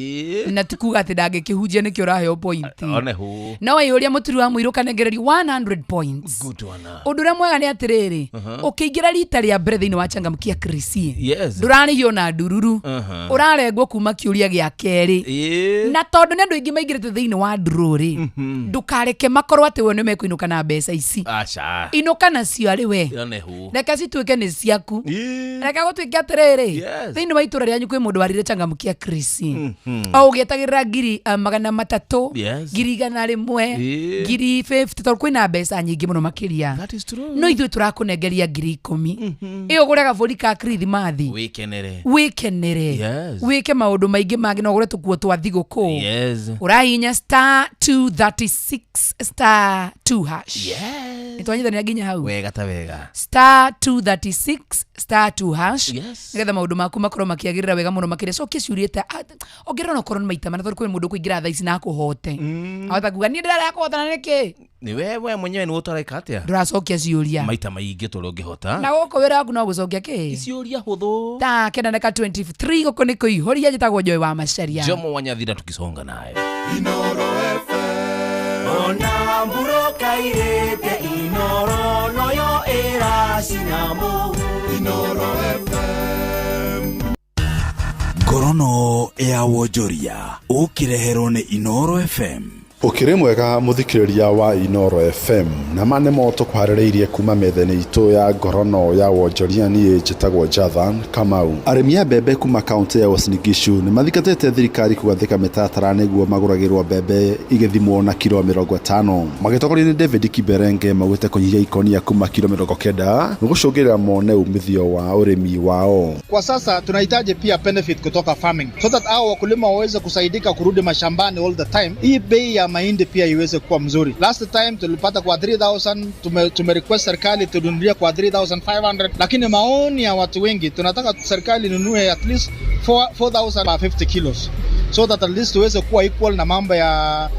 na tikuga ati ndangikihunjia nikio uraheo point oneho no wayuria muturi wa muiru kanengererio 100 points good one undu uria mwega ni atiriri ukiingira rita ria mbere thiini wa changamkia Krisi yes ndurarihio na ndururu urarengwo kuma kiuria gia keri na tondu ni andu aingi maingirite thiini wa nduru ri ndukareke makorwo ati we ni mekuinuka na mbeca ici aca inuka nacio ari we reke cituike ni ciaku reke gutuike atiriri thiini wa itura rianyu kwi mundu warire changamkia Krisi o ugietagirira 300 100,000 50 tondu kwina mbeca nyingi muno makiria that is true no ithuĩ tũrakũnengeria 10,000 ĩyo ũgũre gabũri ka Kirithimathi wĩkenere wĩke maũndũ maingĩ mangĩ no ũgũre tũkuo twa thigũkũ ũrahihinya star 236 star 2 hash nĩtwanyithanĩra nginya hau wega ta wega star 236 star 2 hash nĩgetha maũndũ maku makorwo makĩagĩrĩra wega mũno makĩria cokia ciũria ta ongerera onakorwo nĩ maita mana tondũ kwĩ mũndũ ũkũingĩra thaa ici na akũhote ahota kuga niĩ ndĩrarega kũhotana nĩkĩ ni wewe mwenyewe ni utareka atia nduracokia ciuria maita maingi tå ũngĩhota na gũkũ wĩra waku no gũcokia kĩ ciũria hũthũ ta kenda na 23 gũkũ nĩ kũihũria njĩtagwo Joy wa Macharia Jomo Wanyathira tukisonga naye Inoro FM ona mburoka irete Inoro noyo ĩracinamo Inoro FM. Ngorono ya wonjoria ũkĩreherwo nĩ Inoro FM. Ũkĩrĩ mwega mũthikĩrĩria wa Inoro FM na ma nĩmo tũkũharĩrĩirie kuma metha-inĩ itũ ya ngorono ya wonjoria. Niĩ njĩtagwo Jathan Kamau. Arĩmi a mbembe kuma kaũntĩ ya Uasin Gishu nĩ mathingatĩte thirikari kũgathĩka mĩtaratara nĩguo magũragĩrwo mbembe igĩthimwo na kiro 50. Magĩtongorio nĩ David Kiberenge, maugĩte kũnyihia ikonia kuma kiro 90 nĩ gũcũngĩrĩra mone umithio wa ũrĩmi wao. Kwa sasa tunahitaji pia benefit kutoka farming so that hao wakulima waweze kusaidika kurudi mashambani all the time. Hii bei ya mahindi pia iweze kuwa mzuri. Last time tulipata kwa 3000, tume request serikali tununulie kwa 3500, lakini maoni ya watu wengi tunataka serikali inunue at least 4050 kilos so that at least tuweze kuwa equal na mambo ya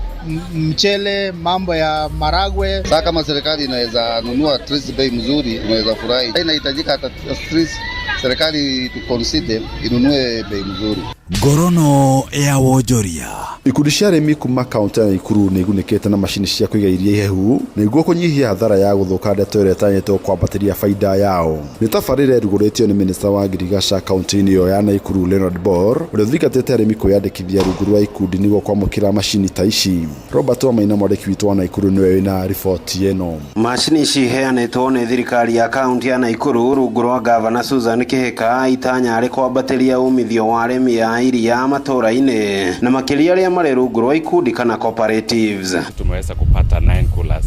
mchele, mambo ya maragwe. Sasa kama serikali inaweza nunua at least bei mzuri, unaweza furahi. Inahitajika hata at least serikali tu consider inunue bei mzuri. Ngorono ya wonjoria. Ikundi cia arĩmi kuma kaũntĩ ya Nakuru nĩ igunĩkĩte na macini cia kũiga iria ihehu nĩguo kũnyihia hathara ya gũthũka, ndeto ĩrĩa ĩtanyĩtwo kwambatĩria baida yao. Nĩ tabarĩra ĩrugũrĩtio nĩ minista wa ngirigaca kaũntĩ-inĩ ĩyo ya Nakuru, Leonard Bor, ũrĩa ũthingatĩte arĩmi kwĩyandĩkithia rungu rwa ikundi nĩguo kwamũkĩra macini ta ici. Robert Wamaina, mwandĩki witũ wa Nakuru, nĩwe wĩna riboti ĩno. Macini ici iheanĩtwo nĩ thirikari ya kaunti ya Nakuru rungu rwa gavana Susan Kihika, itanya arĩ kwambatĩria umithio wa arĩmi a iria matũra-inĩ na makĩria arĩa marĩ rungu rwa ikundi kana cooperatives. Tumeweza kupata 9 coolers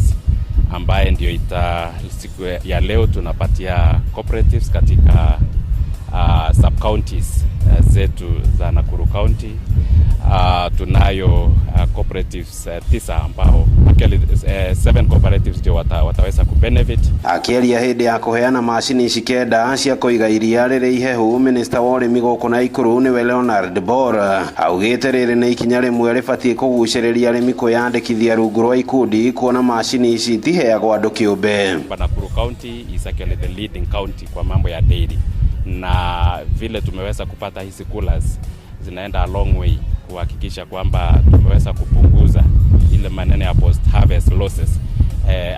ambaye ndio ita siku ya leo tunapatia cooperatives katika sub counties zetu za Nakuru County. Tunayo cooperatives tisa ambao actually seven cooperatives ndio wataweza kubenefit. Akĩaria hĩndĩ ya kũheana macini ici 9 cia kũiga iria rĩrĩ ihehu, minista wa ũrĩmi gũkũ Nakuru nĩwe Leonard Bor augĩte rĩrĩ nĩ ikinya rĩmwe rĩbatiĩ kũgucĩrĩria arĩmi kwĩyandĩkithia rungu rwa ikundi, kuona macini ici itiheagwo andũ kĩũmbe. Nakuru County is actually the leading county kwa mambo ya dairy, na vile tumeweza kupata hizi coolers zinaenda a long way kuhakikisha kwamba tumeweza kupunguza ile maneno ya post harvest losses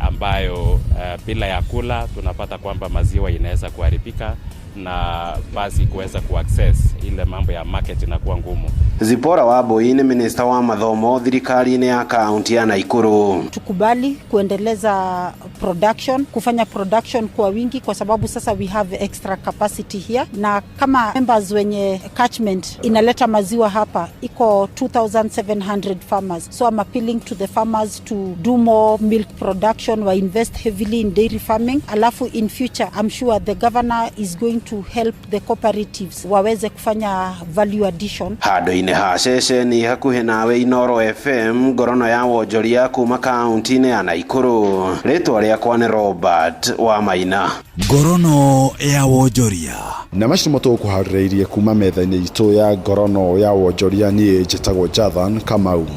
ambayo bila ya cooler tunapata kwamba maziwa inaweza kuharibika na basi kuweza kuaccess ile mambo ya market inakuwa ngumu. Zipora Wambui nĩ minista wa mathomo thirikari-inĩ ya kaunti ya Nakuru. Tukubali kuendeleza production, kufanya production kwa wingi, kwa sababu sasa we have extra capacity here, na kama members wenye catchment inaleta maziwa hapa iko 2700 farmers, so I'm appealing to the farmers to do more milk production, wa invest heavily in dairy farming, alafu in future I'm sure the governor is going to help the cooperatives waweze kufanya value addition. Handũ-inĩ ha ceceni hakuhĩ nawe Inoro FM, ngorono ya wonjoria kuma kaunti-inĩ ya Nakuru, rĩtwa rĩakwa nĩ Robert wa Maina. Ngorono ya wonjoria. Na macio nĩmo tũgũkũharĩrĩirie kuma metha-inĩ itũ ya ngorono ya wonjoria. Niĩ njĩtagwo Jathan Kamau.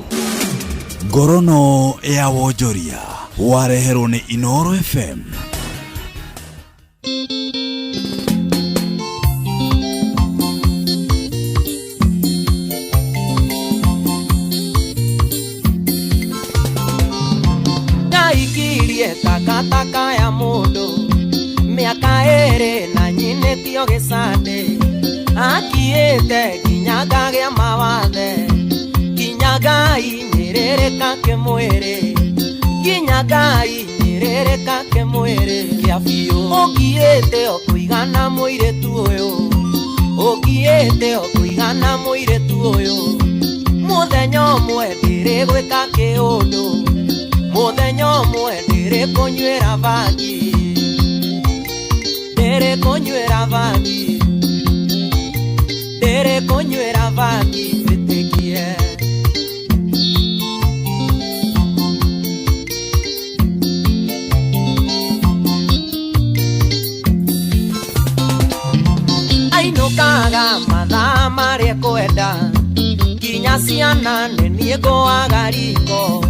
Ngorono ya wonjoria wareherwo nĩ Inoro FM. Ndaikirie takataka ya mũndũ mĩaka 2 na nyinĩtio gĩcandĩ, akiĩte nginya ngagĩa mawathe, nginya ngainyĩrĩrĩka kĩmwĩrĩ, nginya ngainyĩrĩrĩka kĩmwĩrĩ kĩa biũ. Ũngiĩte o kũigana mũirĩtu ũyũ, ũngiĩte o kũigana mũirĩtu ũyũ, mũthenya ũmwe ndĩrĩgwĩka kĩũndũ, mũthenya ũmwe ndĩrĩkũnyuĩra bangi, ndĩrĩkũnyuĩra bangi, ndĩrĩkũnyuĩra bangi, wĩtĩkie. Ainũkaga mathaa marĩa kwenda, nginya ciana nĩ niĩ ngũaga riko,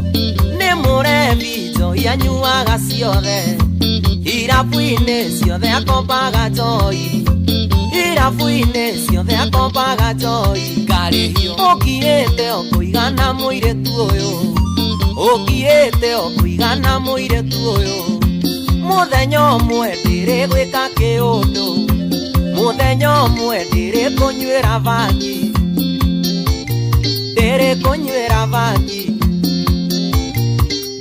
nĩ mũrebi njohi anyuaga ciothe, irabu-inĩ ciothe akombaga njohi, irabu-inĩ ciothe akombaga njohi, ngarĩhio. Ũngiĩte o kũigana mũirĩtu ũyũ, ũngiĩte o kũigana mũirĩtu ũyũ, mũthenya ũmwe ndĩrĩgwĩka kĩũndũ, Mũthenya ũmwe ndĩrĩkũnyuĩra bangi, ndĩrĩkũnyuĩra bangi,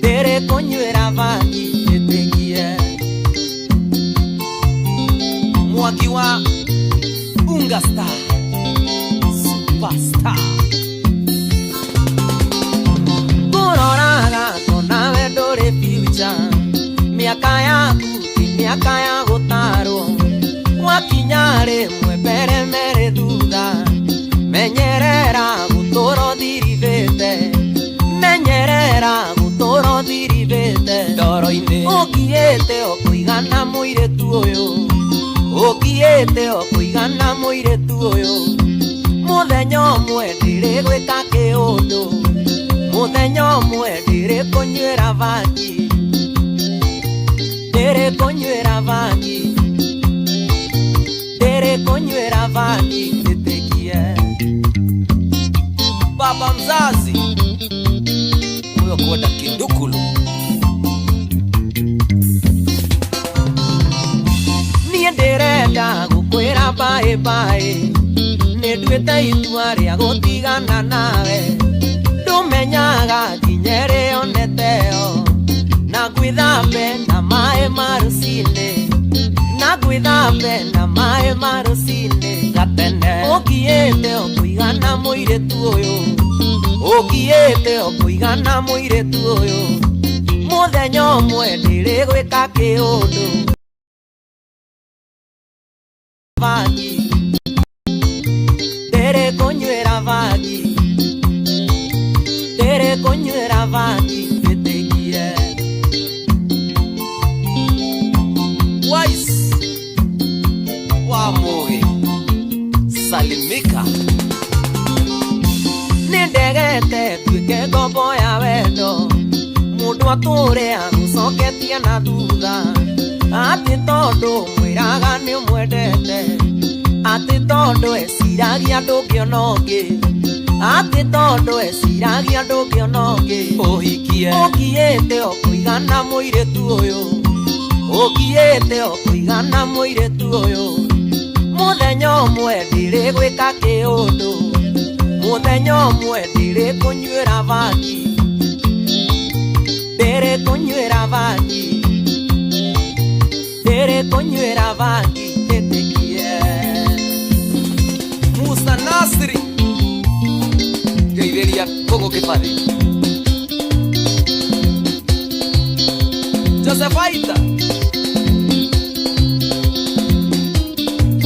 ndĩrĩkũnyuĩra bangi ĩtĩkie. Mwaki wa Unga Star, Superstar. Ngũroraga ngona we ndũrĩ future, mĩaka yaku ti mĩaka ya gũtarwo. Wakinya rĩmwe mbere merĩ thutha, menyerera gũtũra ũthirithĩte, menyerera gũtũra ũthirithĩte. Ndoro-inĩ ũkiĩte o kũigana mũirĩtu ũyũ, ũkiĩte o kũigana mũirĩtu ũyũ. Mũthenya ũmwe ndĩrĩgwĩka kĩũndũ, mũthenya ũmwe ndĩrĩkũnyuĩra bangi, ndĩrĩkũnyuĩra bangi, ndĩrĩkũnyuĩra bangi ĩtĩkie. Baba mzazi huyo kwenda kindukulu. Niĩ ndĩrenda gũkwĩra bye bye, nĩ nduĩte itua rĩa gũtigana nawe. Ndũmenyaga nginya ĩrĩa oneteo, na ngwĩthambe na maĩ ma rũcinĩ, na ngwĩthambe na maĩ ma rũcinĩ. Gatene ũkiĩte o kũigana mũirĩtu ũyũ, ũkiĩte o kũigana mũirĩtu ũyũ. Mũthenya ũmwe ndĩrĩgwĩka kĩũndũ bangi, ndĩrĩkũnyuĩra bangi, ndĩrĩkũnyuĩra bangi ĩtĩkie. Wise wa Mũgĩ, salimika. Nĩ ndegete nduĩke ngombo ya wendo, mũndũ atũre agũcoketie na thutha. Atĩ tondũ mwĩraga nĩ ũmwendete, atĩ tondũ eciragia ndũngĩona ũngĩ, atĩ tondũ eciragia ndũngĩona ũngĩ. Ũhikie ũkiĩte o kũigana mũirĩtu ũyũ, ũkiĩte o kũigana mũirĩtu ũyũ. Mũthenya ũmwe ndĩrĩgwĩka kĩũndũ, mũthenya ũmwe ndĩrĩkũnyuĩra bangi, ndĩrĩkũnyuĩra bangi, ndĩrĩkũnyuĩra bangi ĩtĩkie. Musa Nasri ngeithĩria Kũngũ Kĩbathi. Joseph Aita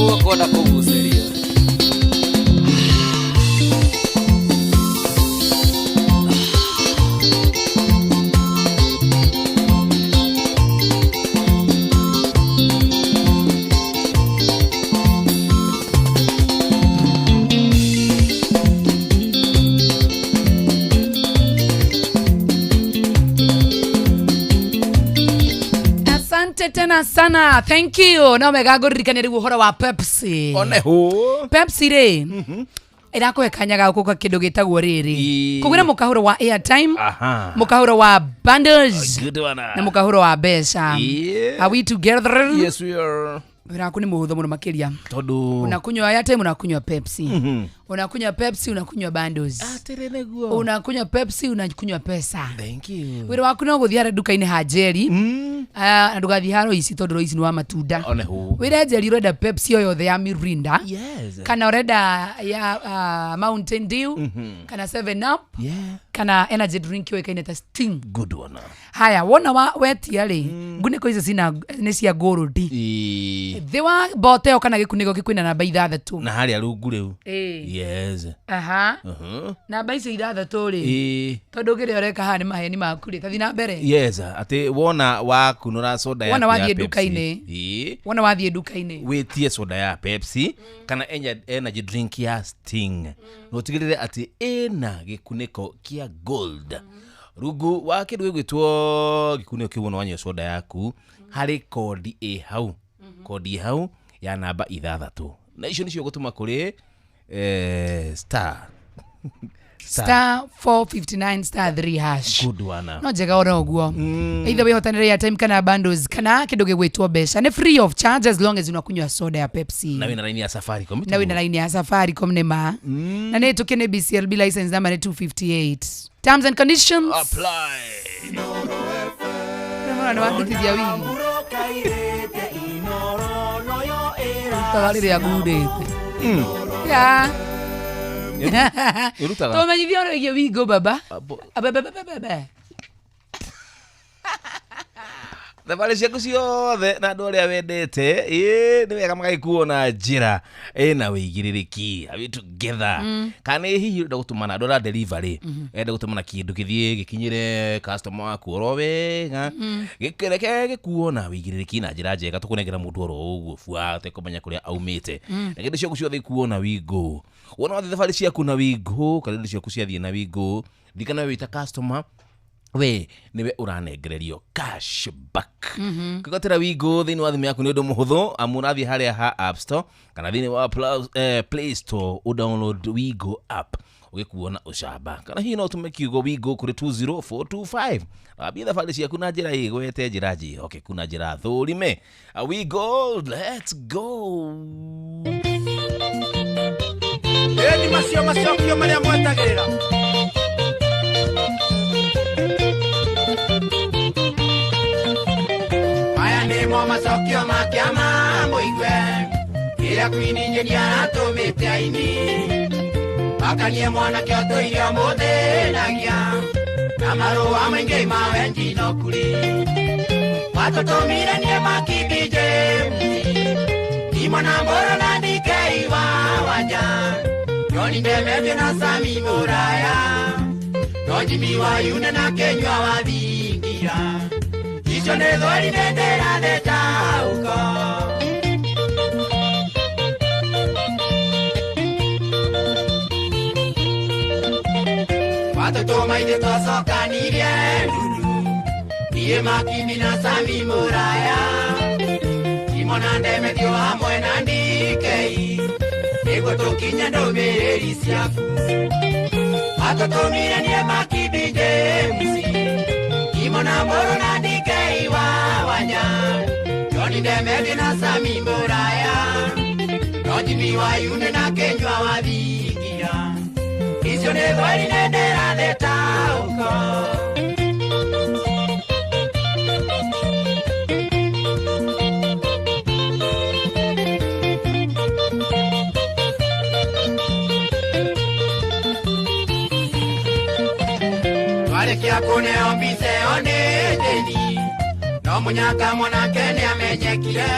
ũkwenda kũgucĩria. Asante tena sana, thank you. No mega ngũririkania rĩu ũhoro wa Pepsi. One hũ. Pepsi rĩ ĩrakũhe kanya ga gũka kĩndũ gĩtagwo rĩrĩ kũgĩra mũkahũro wa airtime, mũkahũro wa bundles Good one. na mũkahũro wa mbeca. Yeah. Are we together? Yes, we are. Wĩra waku nĩ mũhũthũ mũno makĩria. Tondũ Unakunywa airtime, unakunywa Pepsi. Unakunywa Pepsi, unakunywa bundles. Atĩrĩ nĩguo. Unakunywa Pepsi, unakunywa pesa. Thank you. Wĩra waku no gũthiĩ harĩa nduka-inĩ ha Njeri. Na ndũgathiĩ ha Roici tondũ Roici nĩ wa matunda. One hũ. Wĩre Njeri ũrenda Pepsi o yothe ya Mirinda. Yes. Kana ũrenda ya Mountain Dew, kana 7 Up, kana energy drink yũĩkaine ta Sting. Good one. Haya, wona wa wetia rĩ, ngunĩko icio cina nĩ cia gold. Thĩ wa mbote ĩyo kana gĩkunĩko gĩkwĩna namba ithathatũ. Na harĩa rungu rĩu. Ĩĩ. Yes. Aha. Namba icio ithathatũ rĩ, tondũ kĩrĩa ũreka haha nĩ maheni maku rĩ, tathiĩ na mbere. Yes, atĩ wona wakunũra soda Wona yaku ya wathiĩ Pepsi. nduka-inĩ. Ĩĩ. Wona wathiĩ nduka-inĩ. Wĩtie soda ya Pepsi kana energy drink ya Sting. Na ũtigĩrĩre atĩ ĩna gĩkunĩko kĩa gold. Rungu wa kĩndũ gĩgwĩtwo gĩkunĩko kĩu wona wanyua soda yaku, harĩ kodi ĩ hau. Kodi ĩ hau ya namba ithathatũ. Na icio nĩcio gũtũma kũrĩ star Star 459 star 3 hash. Good one. No njega oro ũguo. Either wĩhotanĩre airtime kana bundles kana kĩndũ gĩgwĩtwo mbeca. Nĩ free of charge as long as unakunywa soda ya Pepsi. Na wĩna raini ya Safaricom. Na wĩna raini ya Safaricom nĩ ma. Na nĩ tũkĩ nĩ BCLB license number nĩ 258. Terms and conditions. Apply. Nĩ mwana wandutithia wigi. Rutaga rĩrĩa ngundĩte. Ya. Ĩrutaga. Tũmenyithia ũhoro wĩgiĩ wingo baba. Abebebebebe. Thabarĩ ciaku ciothe na andũ arĩa wendete ĩ nĩ wega magagĩkuo na njĩra ĩna wĩigĩrĩrĩki. Are we together? Kana ĩ hihi ũrenda gũtũmana andũ arĩa delivery enda gũtũmana kĩndũ gĩthiĩ gĩkinyĩre customer waku oro wega, gĩkereke gĩkuo na wĩigĩrĩrĩki na njĩra njega, tũkũnengera mũndũ oro ũguo bua atekũmenya kũrĩa aumĩte. Na kĩndũ ciaku ciothe ikuo na Wingo. Wona wathiĩ thabarĩ ciaku na Wingo kana indo ciaku ciathiĩ na Wingo, ririkana we wĩ ta customer we niwe ũranengererio cash back. Kwĩgwatĩra Wingo thĩinĩ wa thimũ yaku nĩ ũndũ mũhũthũ, amu ũrathiĩ harĩa ha App Store kana thĩinĩ wa Play Store ũdownload Wingo app ũgĩkuo na ũcamba, kana hihi no ũtũme kiugo Wingo kũrĩ 20425 wambie thabarĩ ciaku na njĩra ĩgwete, njĩra njĩhokeku na njĩra thũrime. Wingo, let's go. Ĩni macio macokio marĩa mwetagĩrĩra. Maya nĩmo macokio ma kĩama mũigue, kĩrĩa Queen Njeri aratũmĩte aini. Akanie mwanake ũtũire ũmũthĩnagia, na marũa maingĩ ma wendi no kuri. Watũtũmire niĩ Makindi James, Timo na Mboro na DK wa Wanja, Johnny Ndemethio na Sami Mũraya, no Jimmy wa Yune na Kenywa wa Thingira. Icio nĩ thweri nĩ ndĩratheta uko. Watũtũma ithuĩ twacokanirie ndundu, niĩ Makindi na Sami Mũraya, Timo na Ndemethio hamwe na DK, nĩguo tũkinye ndũmĩrĩri ciaku. Watũtũmire niĩ Makindi James, Timo na Mboro na DK wa Wanja, Johnny Ndemethio na Sami Mũraya, no Jimmy wa Yune na Kenywa wa Thingira. Icio nĩ thweri nĩ ndĩratheta uko. Twarĩkia kũneo mbica ĩyo nĩ Jane, no mũnyaka mwanake nĩamenyekire.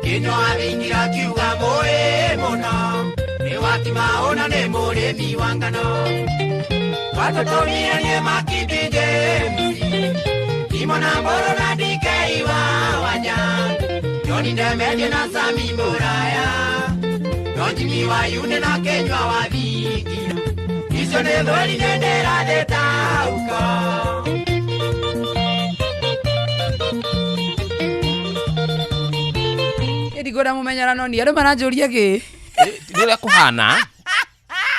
Kĩnyua thingira akiuga mũĩ mũno, nĩ watima ũna nĩ mũrĩmi wa ngano. Watũtũmire niĩ Makindi James, Timo na Mboro na DK wa Wanja, Johnny Ndemethio na Sami Mũraya, no Jimmy wa Yune na Kenywa wa Thingira. Icio nĩ thweri nĩ ndĩratheta uko. Ndigũra mũmenyerano ni andũ maranjũria kĩ? Nĩ ũrĩa kũhana.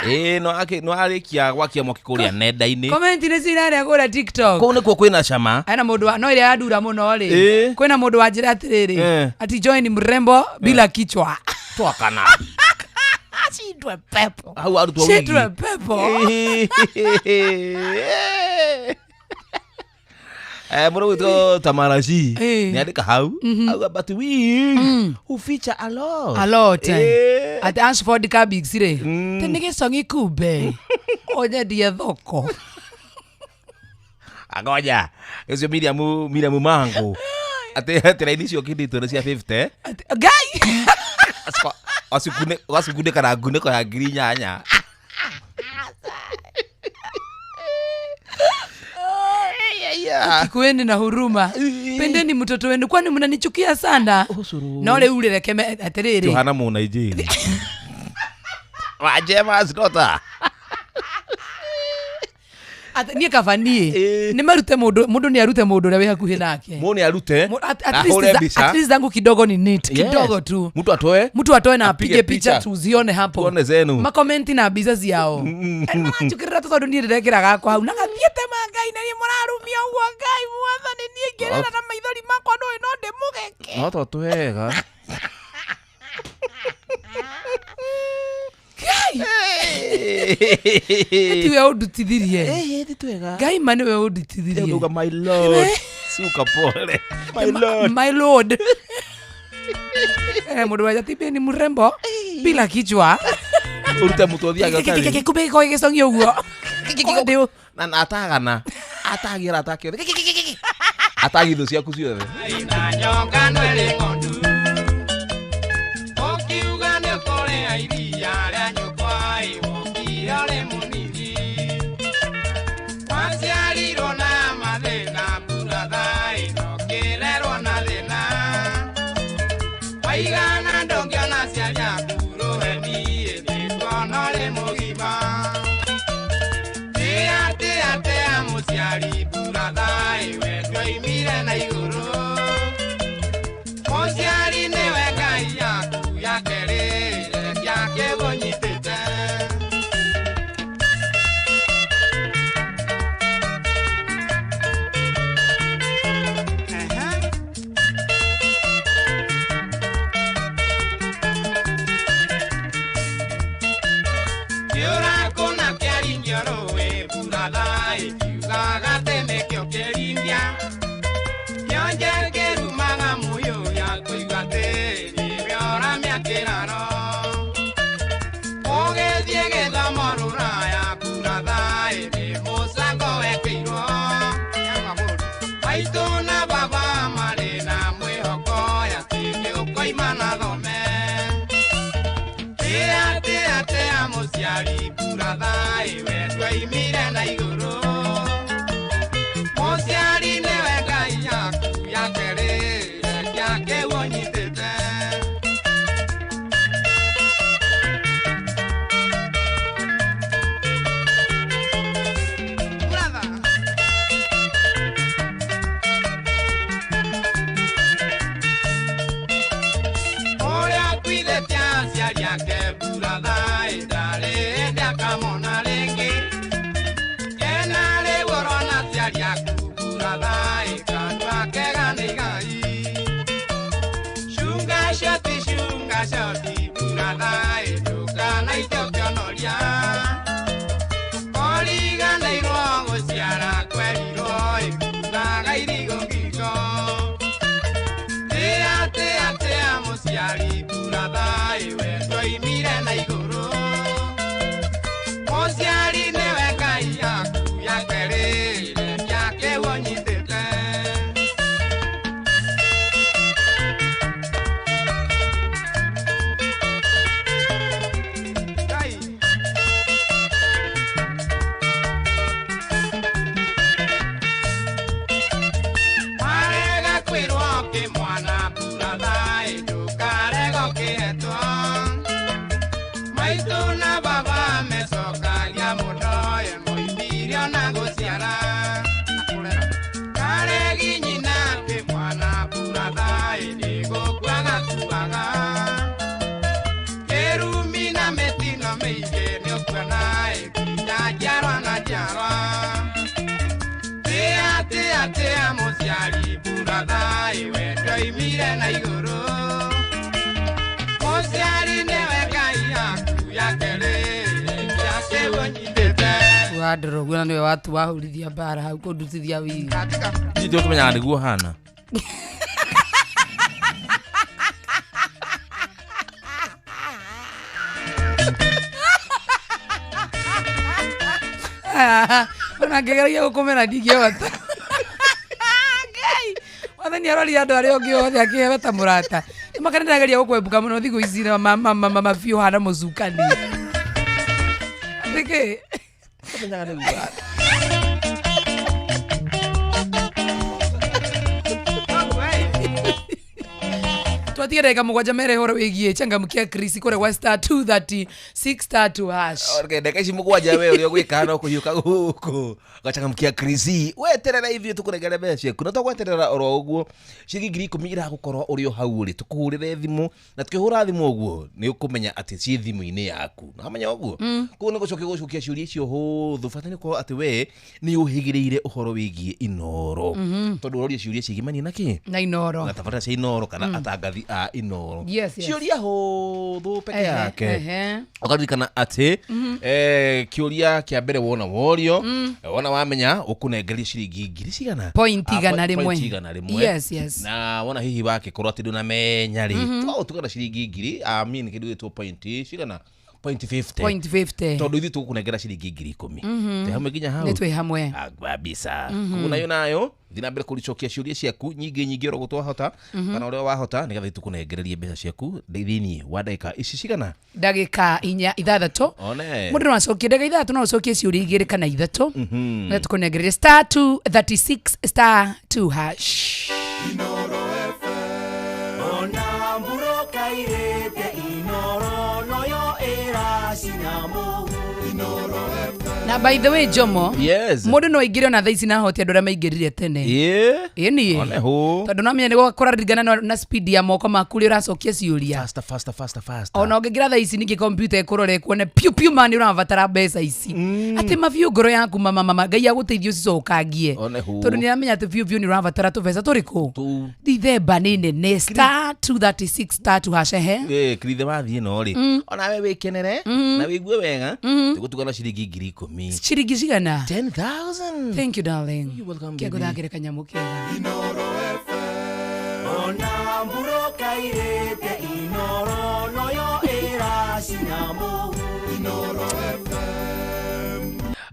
Ĩ, no arĩkia gwakia mwaki kũrĩa nenda-inĩ. Comment nĩ cirarĩa kũrĩa TikTok. Kũu nĩkuo kwĩna cama. Hena mũndũ wa, no ĩrĩa yandura mũno rĩ. Kwĩna mũndũ wanjĩra atĩrĩrĩ, ati join mrembo bila kichwa. Twakana. Shindwe pepo. Hau arutwo wigi. Shindwe pepo. Mũndũ gwĩtwo Tamara G. Nĩandĩka hau. Auga, but we who feature a lot. A lot. At Ashford Cabix rĩ. Te nĩ gĩcong'i kumbe. Ũnyendie thoko. Agoja. Ũcio Miriam Mangu. Atĩ raini icio kĩndĩtwo nĩ cia 50. Ngai. Acikunĩka na ngunĩko ya 8,000. Kikueni na huruma. Pendeni mtoto wenu, kwani mnanichukia sana? No rĩu rĩ, reke atĩrĩrĩ. Tuhana Mũnaijeria. Wajema daughter. Niĩ kaba niĩ nĩ marute mũndũ, mũndũ nĩ arute mũndũ ũrĩa wĩ hakuhĩ nake. Mũndũ nĩ arute At na least ahũre mbica. at least zangu kidogo ni neat. Yes. Kidogo tu. Mtu atoe. Mtu atoe na apige Apige picha picha. tuzione hapo. Tuone zenu. Makomenti na mbica ciao. Maranjũkĩrĩra tondũ niĩ ndĩrekĩra gakwa hau na gathiĩte ma Ngai na niĩ mũrarumia ũguo Ngai mwathani niĩ ngĩrĩra na maithori makwa ndũĩ no ndĩmũgeke. No to twega. Tiwe ũndutithirie. Ngai ma nĩwe ũndutithirie. Ndauga my lord. Suka pole. My lord. My lord. Mũndũ wa jatibe ni mrembo bila kichwa. Urute mũtwe ũthiage ũtarĩ. Kumbe gĩkoragwo gĩgĩcong'ia ũguo. Ndĩ- Na atagana. Atagira atake. Atagi thũ ciaku ciothe. Na nyonga nwere ng'ondu ũkiuga nĩ ũkũrĩa iria rĩa nyũkwa ĩ wokire ũrĩ mũnini waciarirwo na mathĩna buratha ĩ na ũkĩrerwo na thĩna waigana ndũngĩona aciari aku rũheni ĩ nĩkuona ũrĩ mũgima tĩa tĩa tĩa mũciari buratha ĩ we ndwoimire na igũrũ mũciari nĩwe Ngai yaku ya kerĩ rekia kĩgũnyitĩte. Kĩũra kũna kĩaringio rũĩ buratha ĩkiugaga atĩ nĩkĩo kĩringia kĩonje kĩrumaga mũyũ ya kũigua atĩ nĩwe ũramia kĩraro ũgĩthiĩ gĩthomo rũraya buratha nĩ mũcango wekĩirwo maitũ na baba marĩ na mwĩhoko atĩ nĩũkoima na thome. Tĩa tĩa tĩa mũciari buratha ĩ we ndwoimire na igũrũ mũciari nĩwe Ngai yaku ya kerĩ rekia kĩu ũnyitĩte. Buratha. Ũrĩa akuithĩtie aciari ake buratha ĩ ndarĩ hĩndĩ akamona rĩngĩ kena rĩu ũrona aciari aku buratha ĩ kanua kega nĩ igai cunga coti cunga coti buratha ĩ ndũkanaite ũkĩonoria kũriganĩirwo gũciara kwerirwo ĩ kugaga irigũ ngingo tĩa tĩa tĩa mũciari buratha ĩ we ndwoimire na igũrũ mũciari nĩwe Ngai yaku ya kerĩ rekia kĩu ũnyitĩte. Ngai. Warega kwĩrwo kĩmwana buratha ĩ ndũkarega ũkĩhetwo maitũ na baba mecokagia mũno ĩ moimire ona gũciara karegi nyina kĩmwana buratha ĩ nĩgũkua gakuaga kĩrumi na mĩtino mĩingĩ nĩũkuona ĩ nginya njiarwa na njiarwa. Tĩa tĩa tĩa mũciari buratha ĩ we ndwoimire na igũrũ mũciari nĩwe Ngai yaku ya kerĩ rekia kĩu ũnyitĩte. Wandora ũguo na nĩwe watu wahũrithia mbara hau kũndutithia wigi. Ithuĩ tũmenyaga nĩguo hana. Ona ngĩgeragia gũkũmena ndingĩhota. Ngai wathani arorire andũ arĩa ũngĩ othe akĩhewe ta mũrata. Makana ndĩrageria gũkwembuka mũno thikũ ici na mabiũ hana mũcukani. Atĩ kĩ? Tũmenyaga nĩguo hana. Twatiga ndagĩka 7 mere horo wĩgiĩ changamkia Chris kũrĩa gwa star 236 star 2 hash. Okay, ndagĩka ici 7 we ũrĩa ũgwĩka no kũhiũka gũkũ ũgacangamkia Chris weterera ithuĩ tũkũnengere mbeca ciaku na tũgweterera oro ũguo ciringi 10,000 iragũkorwo ũrĩ o hau ũrĩ tũkũhũrĩre thimũ na tũkĩhũra thimũ ũguo nĩ ũkũmenya atĩ ciĩ thimũ-inĩ yaku na wamenya ũguo koguo nĩ gũcokia gũcokia ciũria icio hũthũ bata nĩ ũkorwo atĩ we nĩ ũhĩgĩrĩire ũhoro wĩgiĩ Inoro tondũ ũroria ciũria ciĩgimanie na kĩ na Inoro na tabarĩra cia Inoro kana atangathi a Inoro Yes, yes. ciũria hũthũ peke yake Ehe. ũkaririkana atĩ kĩũria kĩa mbere wona worio wona wamenya ũkũnengeria ciringi ngiri cigana Point Ah, igana rĩmwe. point 100. Yes, yes. Na wona hihi wakĩkorwo atĩ ndũnamenya rĩ twaũtugana ciringi ngiri I mean kĩndũ gĩtwo point cigana point 50 Point 50. tondũ ithuĩ tũgũkũnengera ciringi 10,000. Twĩ hamwe nginya hau Nĩ twĩ hamwe. Kabisa. Koguo nayo nayo thiĩ na mbere kũricokia ciũria ciaku nyingĩ nyingĩ oro twahota kana ũrĩa wahota nĩgetha tũkũnengererie mbeca ciaku thĩinĩ wa ndagĩka ici cigana Ndagĩka 4 6 one mũndũ no acokie ndagĩka 6 no ũcokie ciũria 2 kana 3 na tũkũnengererie star 236 star 2 hash. Ona mburoka irĩte Inoro noyo ĩracina mũhu Inoro. Na by the way Jomo, Yes. mũndũ no aingĩre ona thaa ici na ahote andũ arĩa maingĩrire tene. Ĩĩ. Ĩĩ niĩ One hũ. Tondũ no menya nĩ kũraringana na speed ya moko maku ũrĩa ũracokia ciũria. Faster, faster, faster, faster. Ona ũngĩingĩra thaa ici ningĩ kompiuta ĩkũrore ĩkuone piu piu ma nĩ ũrabatara mbeca ici atĩ mabiũ ngoro yaku mama mama Ngai agũteithie ũcicokangie One hũ. tondũ nĩ aramenya atĩ biũ biũ nĩ ũrabatara tũbeca tũrĩkũ Dithemba nĩ nene star 236 star 2 hash ehe. Ĩĩ, kirithe wathiĩ no rĩ onawe wĩkenere na wĩigue wega tũgũtugana ciringi 10,000. Ciringi cigana 10,000. Thank you darling. You're welcome, Kĩa baby. ngũthakĩre kanyamũ kega. Ona mburoka irĩte Inoro noyo ĩracina mũhu Inoro.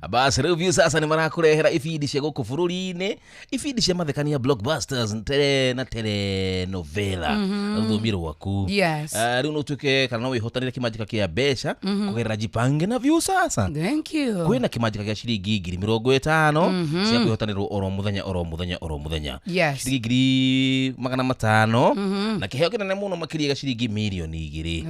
Basi rĩu view sasa nĩ marakũrehera ibindi cia gũkũ bũrũri-inĩ ibindi cia mathekania blockbusters tere na telenovela rũthiomi rwaku. Yes. Rĩu no ũtuĩke kana no wĩhotanĩre kĩmanjĩka kĩa mbeca kũgerera jipange na view sasa. Thank you. Kwĩna kĩmanjĩka gĩa ciringi 50,000 cia kwĩhotanĩrwo oro mũthenya oro mũthenya oro mũthenya. Yes. Ciringi 500,000 na kĩheo kĩnene mũno makĩria gĩa ciringi 2 million.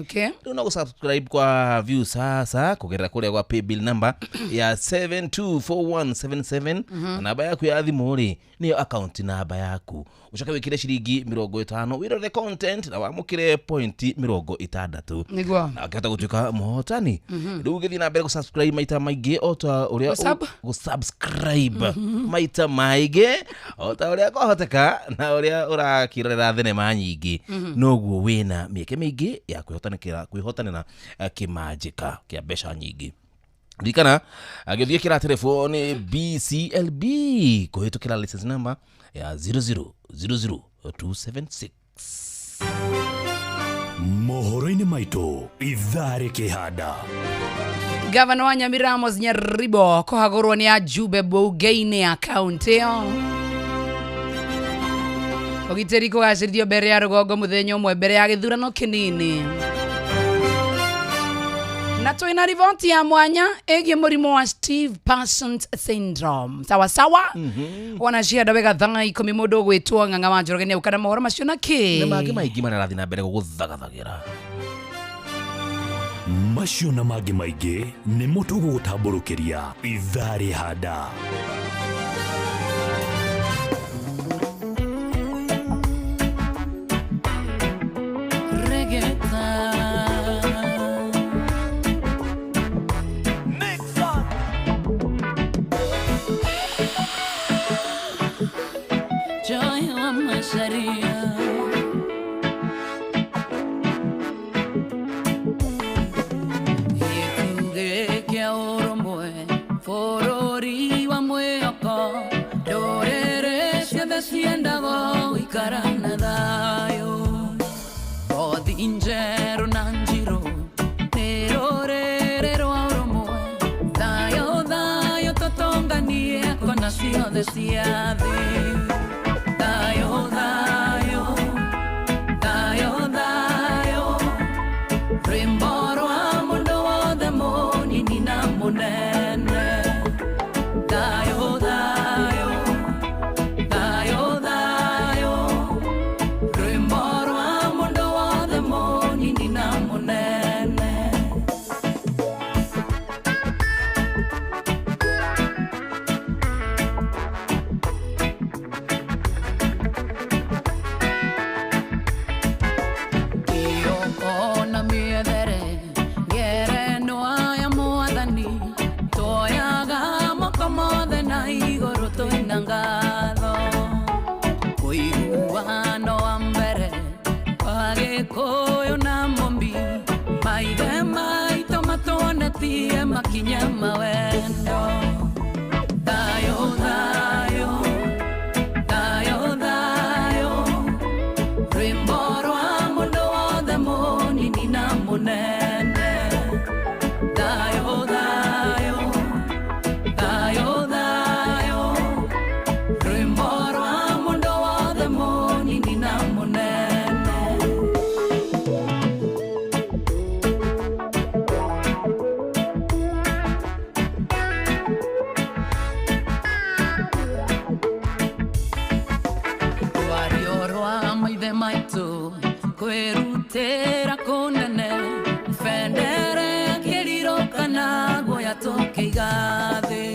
Okay. Rĩu no gũsubscribe kwa view sasa kũgerera kũrĩa gwa paybill number ya 724177 na namba yaku ya thimũ rĩ nĩyo account namba yaku ũcoke wĩkĩre ciringi 50 wĩrore content na wamũkĩre point 60 Nĩguo. na ũkĩhota gũtuĩka mũhotani rĩu ũgĩthiĩ na mbere gũsubscribe maita maingĩ o ta ũrĩa Gũsub? gũsubscribe maita maingĩ o ta ũrĩa kwahoteka na ũrĩa ũrakĩrorera thenema nyingĩ noguo wĩna mĩeke mĩingĩ ya kwĩhotanĩra kĩmanjĩka kĩa mbeca nyingĩ ririkana agĩthiĩ kĩra telefoni BCLB kũhĩtũkĩra license number ya 0000276. Mohoro-inĩ maitũ ithaa rĩkĩhanda. Gavana wa Nyamira Amos Nyaribo kũhagũrwo nĩ ajumbe mbunge-inĩ ya kaũntĩ ĩyo. Ũgitĩri kũgacĩrithio mbere ya rũgongo mũthenya ũmwe mbere ya gĩthurano kĩnini. Na twĩna riboti ya mwanya ĩgiĩ mũrimũ wa Steve Person syndrome. Sawa sawa. Wona cianda wega thaa 10 mũndũ ũgwĩtwo Ng'ang'a wa Njoroge nĩaũka na mohoro macio na kĩ na mangĩ maingĩ marĩa arathiĩ na mbere gũgũthagathagĩra. Macio na mangĩ maingĩ nĩmo tũgũgũtambũrũkĩria ithaa rĩhanda. Joy wa Macharia. Gĩtugĩ kĩa ũrũmwe bũrũri wa mwĩhoko ndũrĩrĩ ciothe ciendaga gũikara na thayũ ngothi njerũ na njirũ nĩ rũrĩrĩ rwa ũrũmwe thayũ thayũ tũtũnganie kona ciothe cia thĩ thayũ thayũ thayũ thayũ rwĩmbo rwa mũndũ wothe mũnini na mũnene thayũ thayũ thayũ thayũ rwĩmbo rwa mũndũ makinya mawendo. Thayo thayo, thayo thayo, rwimbo rwa mundu wothe munini na munene. Thayo thayo, thayo thayo, rwimbo rwa mundu wothe munini na munene. Rwario rwa maithe maitũ kwĩrutĩra kũnene, bendera ya kĩriro kana guoya tũkĩiga thĩ.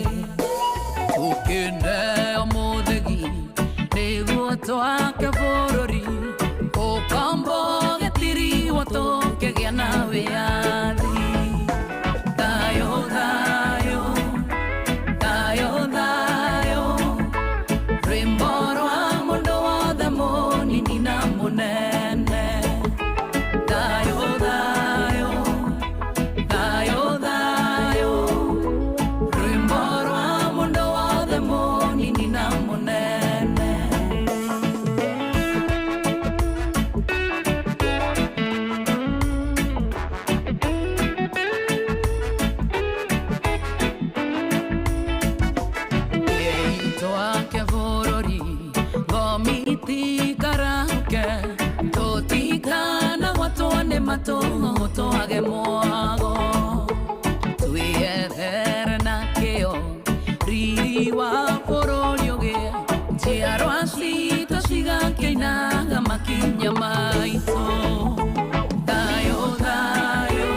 Tũkĩneo mũthĩgi nĩguo twake bũrũri, ũkombo gĩtiriwo tũkĩgĩa na wĩyathi. Thayũ thayũ, thayũ thayũ, rwimbo rwa mundu wothe munini na munene. Thayo thayo, thayo thayo, rwimbo rwa mundu wothe munini na munene. Twake bũrũri ngomitikarahuke, tũtikana gwatwo nĩ matũng'ũ twage mwago. Twĩethere na kĩo riri wa bũrũri ũgĩe, njiarwa citũ cigakĩinaga makinya maitũ. Thayũ thayũ,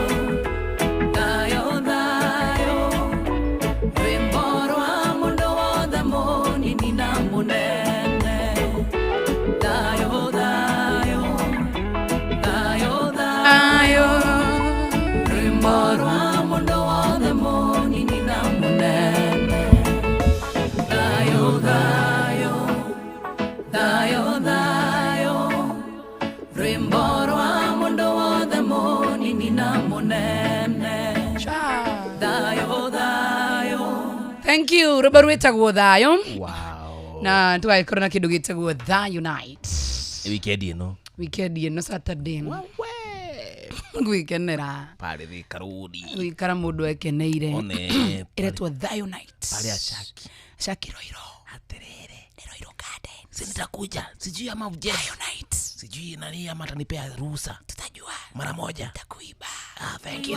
thayũ thayũ, rwimbo rwa mundu wothe munini na munene. Thayo thayo, thayo thayo, rwimbo rwa mundu wothe munini na munene. Thayo thayo, thayo thayo, rwimbo rwa mundu wothe munini na munene. Thayo thayo. Thank you. Rwimbo rwĩtagwo thayũ na tũgagĩkorwo na kĩndũ gĩtagwo Thayo Night Weekend ĩno weekend ĩno Saturday gwĩkenera pale Thika Road gũikara mũndũ ekeneire One, ĩretwo Thayo Night pale Ashaki Ashaki Roiro Si nitakuja, sijui ama Jeff sijui nani ama atanipea ruhusa, tutajua mara moja takuiba. Ah, thank you.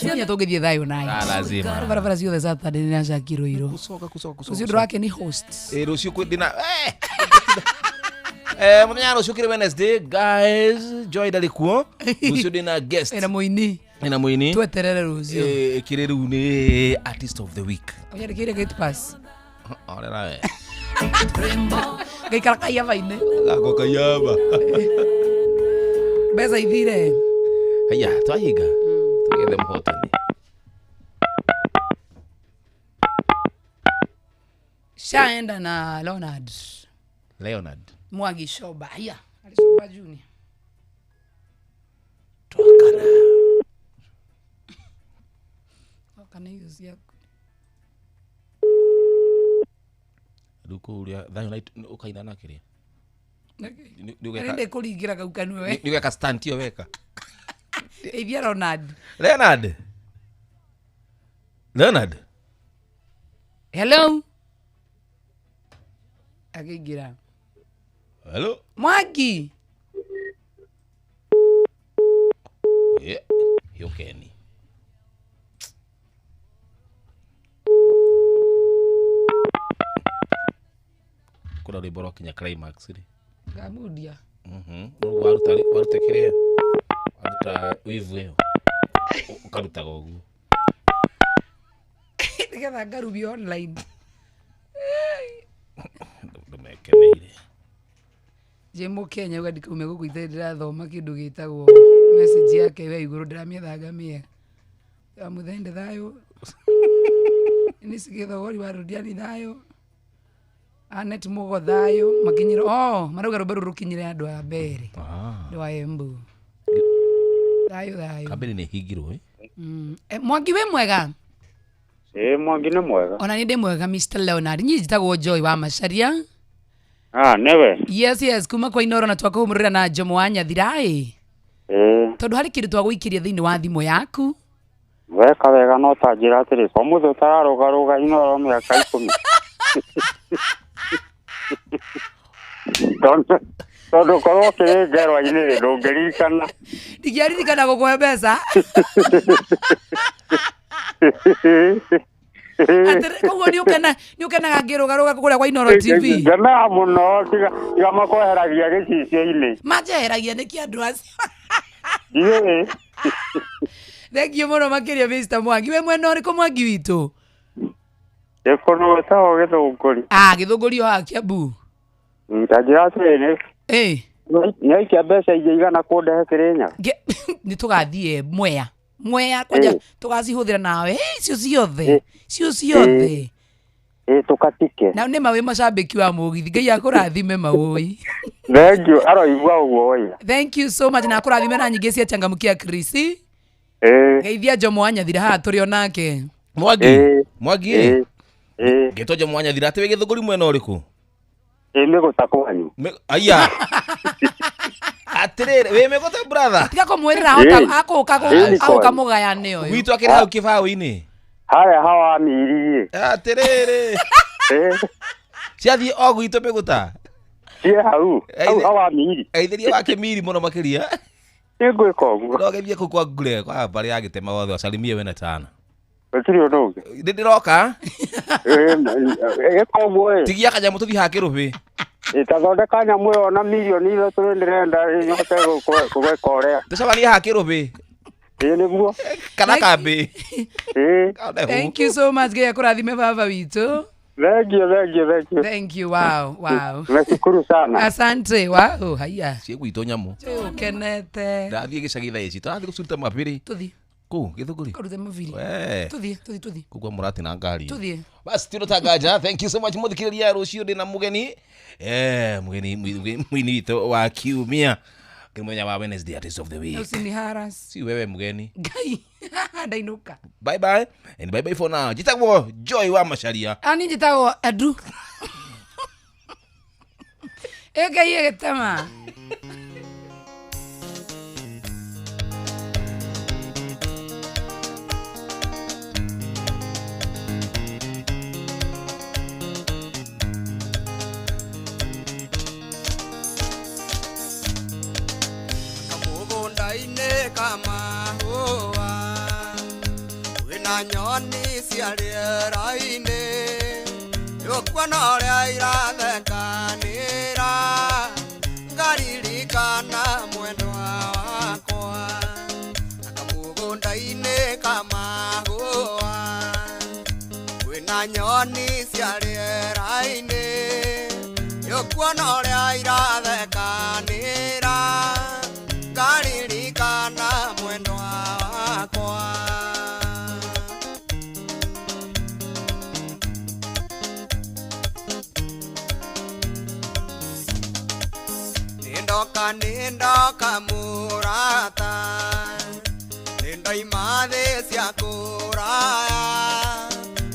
Kinya tũngĩthiĩ Thayo Night. Ah, lazima. Barabara ciothe Saturday nĩ Ashaki Roiro. Kusoka kusoka kusoka. Ũcio ũndũ wake nĩ host. Eh, rũciũ kwĩ ndĩna mũthenya wa rũciũ kĩrĩ Wednesday guys, Joy ndarĩ kuo. Rũciũ ndĩna guest. Ena mũini. Ena mũini. Tweterere rũciũ. Kĩrĩ rĩu nĩ artist of the week. Ũnyandĩkĩire gate pass. Orera we. Ngaikara kaiaba-inĩ. Gako kaiaba. Mbeca ithire. Haya, twahinga. Tũgethe mũhotani. Shaenda na Leonard Leonard. Mwangi Shoba. Haya, alishoba Junior. Twakana. Twakana hiyo ciaku. Rĩu kũu ũrĩa Thayo Night ũkaina na kĩrĩa? Nĩ kũringĩra kau kanua we. Nĩ ũgeka stunt ĩyo weka. Ithia Leonard. Leonard. Leonard. Hello. Akĩingĩra. Hello. Mwangi. Yeah. Yokeni. Kuna rwimbo rwakinya climax rĩ. Ngamundia. Waruta waruta kĩrĩa? Waruta wivu ĩyo. Ũkarutaga ũguo. Nĩgetha ngarumio online. Ndũmekeneire. Njĩ mũkenya uga ndikaume gũkũ itarĩ ndĩrathoma kĩndũ gĩtagwo message yake we igũrũ ndĩramĩetha ngamĩe. Ya mũthende thayũ. Nĩ cigĩthogori wa Rudiani thayũ. Anet Mugo thayũ makinyire oh marauga rwimbo rũrũ rũkinyire andũ a mbere. Andũ a Embu. Thayũ thayũ. Kambĩni nĩ hingirwo eh? Mwangi wĩ mwega? Ĩĩ Mwangi nĩ mwega. Ona nĩ ndĩ mwega Mr. Leonard. Niĩ njĩtagwo Joy wa Macharia. Ah, nĩwe? Yes, yes, kuma kwa Inoro na twakũhũmũrĩra na Jomo wa Nyathira ĩ. Ĩĩ. Tondũ harĩ kĩndũ twagũikĩria thĩinĩ wa thimũ yaku. Weka wega no ta njĩra atĩrĩ, ko mũthĩ ũtararũgarũga Inoro mĩaka 10. Tondũ korwo ũkĩrĩ ngerwa-inĩ rĩ, ndũngĩririkana. Ndingĩaririkana gũkũhe mbeca. Koguo nĩ ũkenaga ngĩrũgarũga kũrĩa kwa Inoro TV? Ngenaga mũno tiga makweheragia gĩcicio-inĩ. Manjeheragia nĩkĩ andũ acio? Ndiũĩ. Thank you mũno makĩria Mr. Mwangi. Wĩ mwena ũrĩkũ Mwangi witũ? Ndĩ kũndũ gwĩtagwo Gĩthũngũri. Ah, Gĩthũngũri o haha Kiambu. Ta njĩra atĩrĩ, nĩ nĩaikia mbeca ingĩ igana kũndehe Kĩrĩnyaga? Nĩ tũgathiĩ Mwea. Mwea kwanja tũgacihũthĩra nawe. Icio ciothe. Icio ciothe. Tũkatike. Na nĩ ma wĩ macambĩki wa mũgithi. Ngai akũrathime maũi. Thank you. Aroigua ũguo oiga. Thank you so much na akũrathime na nyingĩ cia changamkia Chris. Geithia Jomo wa Nyathira haha tũrĩ o nake. Mwangi. Mwangi. Ngĩtwo Jomo wa Nyathira atĩ wĩ Gĩthũngũri mwena ũrĩkũ? Ĩ mĩgũta kwanyu. Aya. Atĩrĩrĩ, wĩ mĩgũta brother? Tiga kũmwĩrĩra akũka agũka mũgayane ũyũ. Gwitũ akĩrĩ hau kĩbaũ-inĩ. Harĩa hawa miri. Atĩrĩrĩ. Ciathiĩ o gwitũ mĩgũta. Ciĩ hau. Hau hawa miri. Aithĩria wa kĩmiri mũno makĩria. Nĩngwĩka ũguo. No geithie kũu kwa Ngure kwa mbarĩ ya Gĩtema wothe asalimie wene tana. Gũtirĩ ũndũ ũngĩ. Nĩ ndĩroka. Ĩka ũguo ĩ. Tigia kanyamũ tũthiĩ haha kĩrũbĩ. Ĩtathondeka nyamũ ĩyo na mirioni 3 ndĩrenda nyote gũgwĩka ũrĩa. Tũcemanie haha kĩrũbĩ. Ĩĩ nĩguo. Kana kambĩ. Ĩĩ. Thank you so much. Ngai akũrathime baba witũ. Thank you, thank you, thank you. Thank you. Wow, wow. Nashukuru sana. Asante. Wow, haya. Ciĩ gwitũ nyamũ. Ũkenete. Ndathiĩ gĩcagi thaa ici. Tũrathiĩ gũcuruta mabĩrĩ. Tũthiĩ. Kũu Gĩthũngũri. Kũrute mabiri. We. Tũthiĩ, tũthiĩ, tũthiĩ. Kũu kwa mũrati na ngari. Tũthiĩ. Basi tũrotanganja. Thank you so much mũthikĩrĩria rũciũ ndĩna mũgeni. Mũgeni mũini witũ wa kiumia. Mũthenya wa Wednesday artist of the week. Usiniharas. Si wewe mgeni. Ngai. Ndainuka. Bye bye and bye bye for now. Njĩtagwo Joy wa Macharia. Ani njĩtagwo Edu. Ĩ Ngai ĩgĩtema. Kama wina nyoni cia rĩera-inĩ nĩũkuona ũrĩa irathekanĩra ngaririkana mwendwa wakwa kamũgũnda-inĩ kamahũa wĩna nyoni cia rĩera-inĩ nĩũkuona ũrĩa irathekanĩra ngaririkana mwendwa wakwa. Nindoka murata nindoima thĩ cia kũraya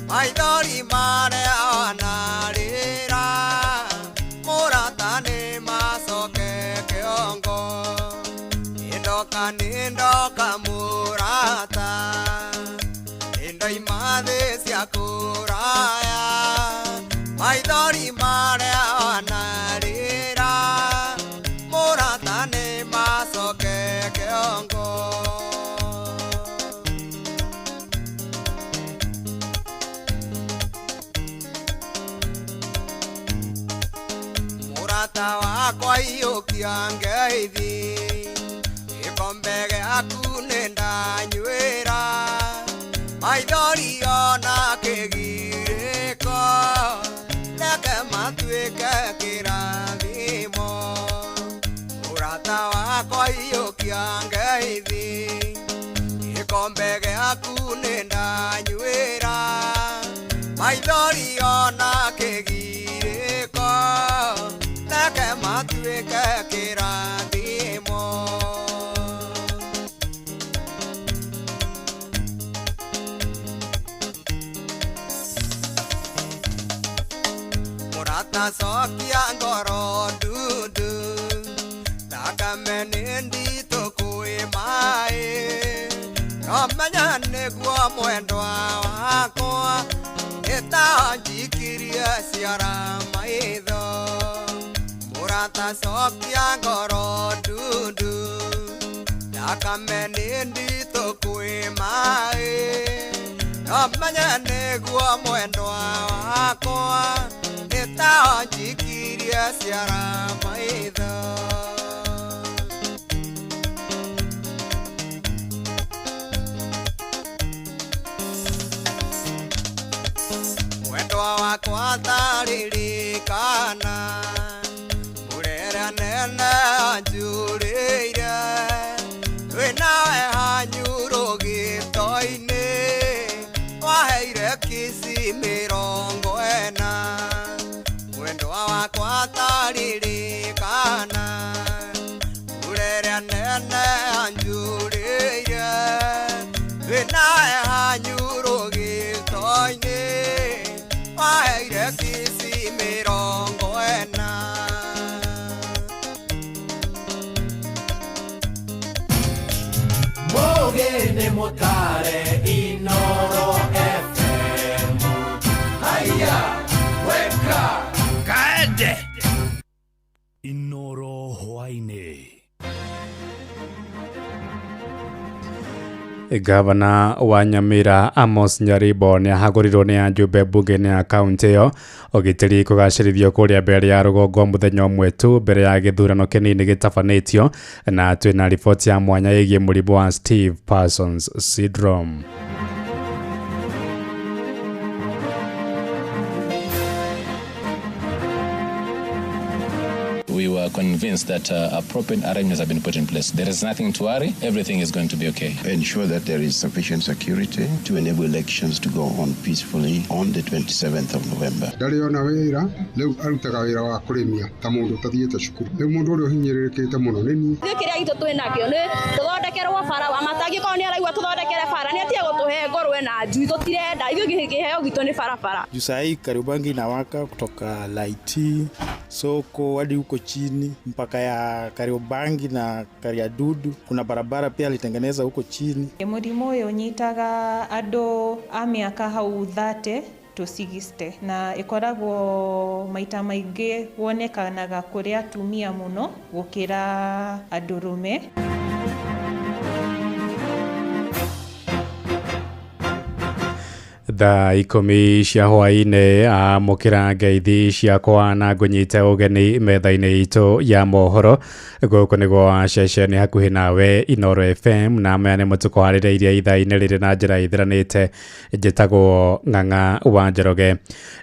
maithori marĩa wanarĩra mũrata nĩ macoke kĩongo. Nindoka murata nindoima thĩ cia kũraya maithori marĩa wanarĩra mũrata nĩ macoke kĩongo. Mũrata wakwa iyũkia ngeithi gĩkombe gĩaku nĩndanyuĩra maithori ona kĩgirĩko reke matuĩke kĩrathimo. Mũrata wakwa iyũkia ngeithi gĩkombe gĩaku nĩndanyuĩra maithori ona kĩgirĩko reke matuĩke kĩrathimo. Mũrata cokia ngoro ndundu, thakame nĩ nditũ kwĩ maĩ, no menya nĩguo mwendwa wakwa ĩtanjikirie ciara maitho. Mũrata cokia ngoro ndundu, thakame nĩ nditũ kwĩ maĩ, no menya nĩguo mwendwa wakwa ĩtanjikirie ciara maitho. Mwendwa wakwa taririkana mbura nene anjurĩire, twĩ nawe hanyurũgĩto-inĩ, waheire kici 40. Mwendwa wakwa taririkana mbura nene anjurĩire, twĩ nawe hanyurũgĩto-inĩ, waheire kici 40. Mũgĩ nĩ mũtare Inoro FM. Haya, weka Kaende Inoro hwaĩ-inĩ. Gavana wa Nyamira Amos Nyaribo nĩ ahagũrirwo nĩ ajumbe mbunge-inĩ ya kaunti ĩyo. Ũgitĩri kũgacĩrithio kũrĩa mbere ya rũgongo mũthenya ũmwe tu mbere ya gĩthurano kĩnini gĩtabanĩtio, na twĩna riboti ya mwanya ĩgiĩ mũrimũ wa Steve Parsons Syndrome. We were convinced that appropriate arrangements have been put in place. There is nothing to worry. Everything is going to be okay. Ensure that there is sufficient security to enable elections to go on peacefully on the 27th of November. Ndarĩ ona wĩra, rĩu arutaga wĩra wa kũrĩmia ta mũndũ ũtathiĩte cukuru. Rĩu mũndũ ũrĩa ũhinyĩrĩrĩkĩte mũno nĩ niĩ. Ithuĩ kĩrĩa gitũ twĩ nakĩo nĩ tũthondekerwo bara, matangĩkorwo nĩ araigua tũthondekere bara, nĩ atige gũtũhe ngũrwe na njui, tũtirenda. Ithuĩ kĩheo gitũ nĩ barabara. Juu saa hii Kariobangi inawaka kutoka Laiti soko hadi huko chini mpaka ya Kariobangi na Kariadudu. Kuna barabara pia alitengeneza huko chini. Mũrimũ ũyũ ũnyitaga andũ a mĩaka hau 30 to 60, na ĩkoragwo maita maingĩ wonekanaga kũrĩ atumia mũno gũkĩra andũrũme. Thaa 10 cia hwaĩ-inĩ, amũkĩra ngeithi ciakwa na ngũnyite ũgeni metha-inĩ itũ ya mohoro. Gũkũ nĩguo ceceni hakuhĩ nawe Inoro FM, na maya nĩmo tũkũharĩrĩirie ithaa-inĩ rĩrĩ na njĩra ĩthiranĩte. Njĩtagwo Ng'ang'a wa Njoroge.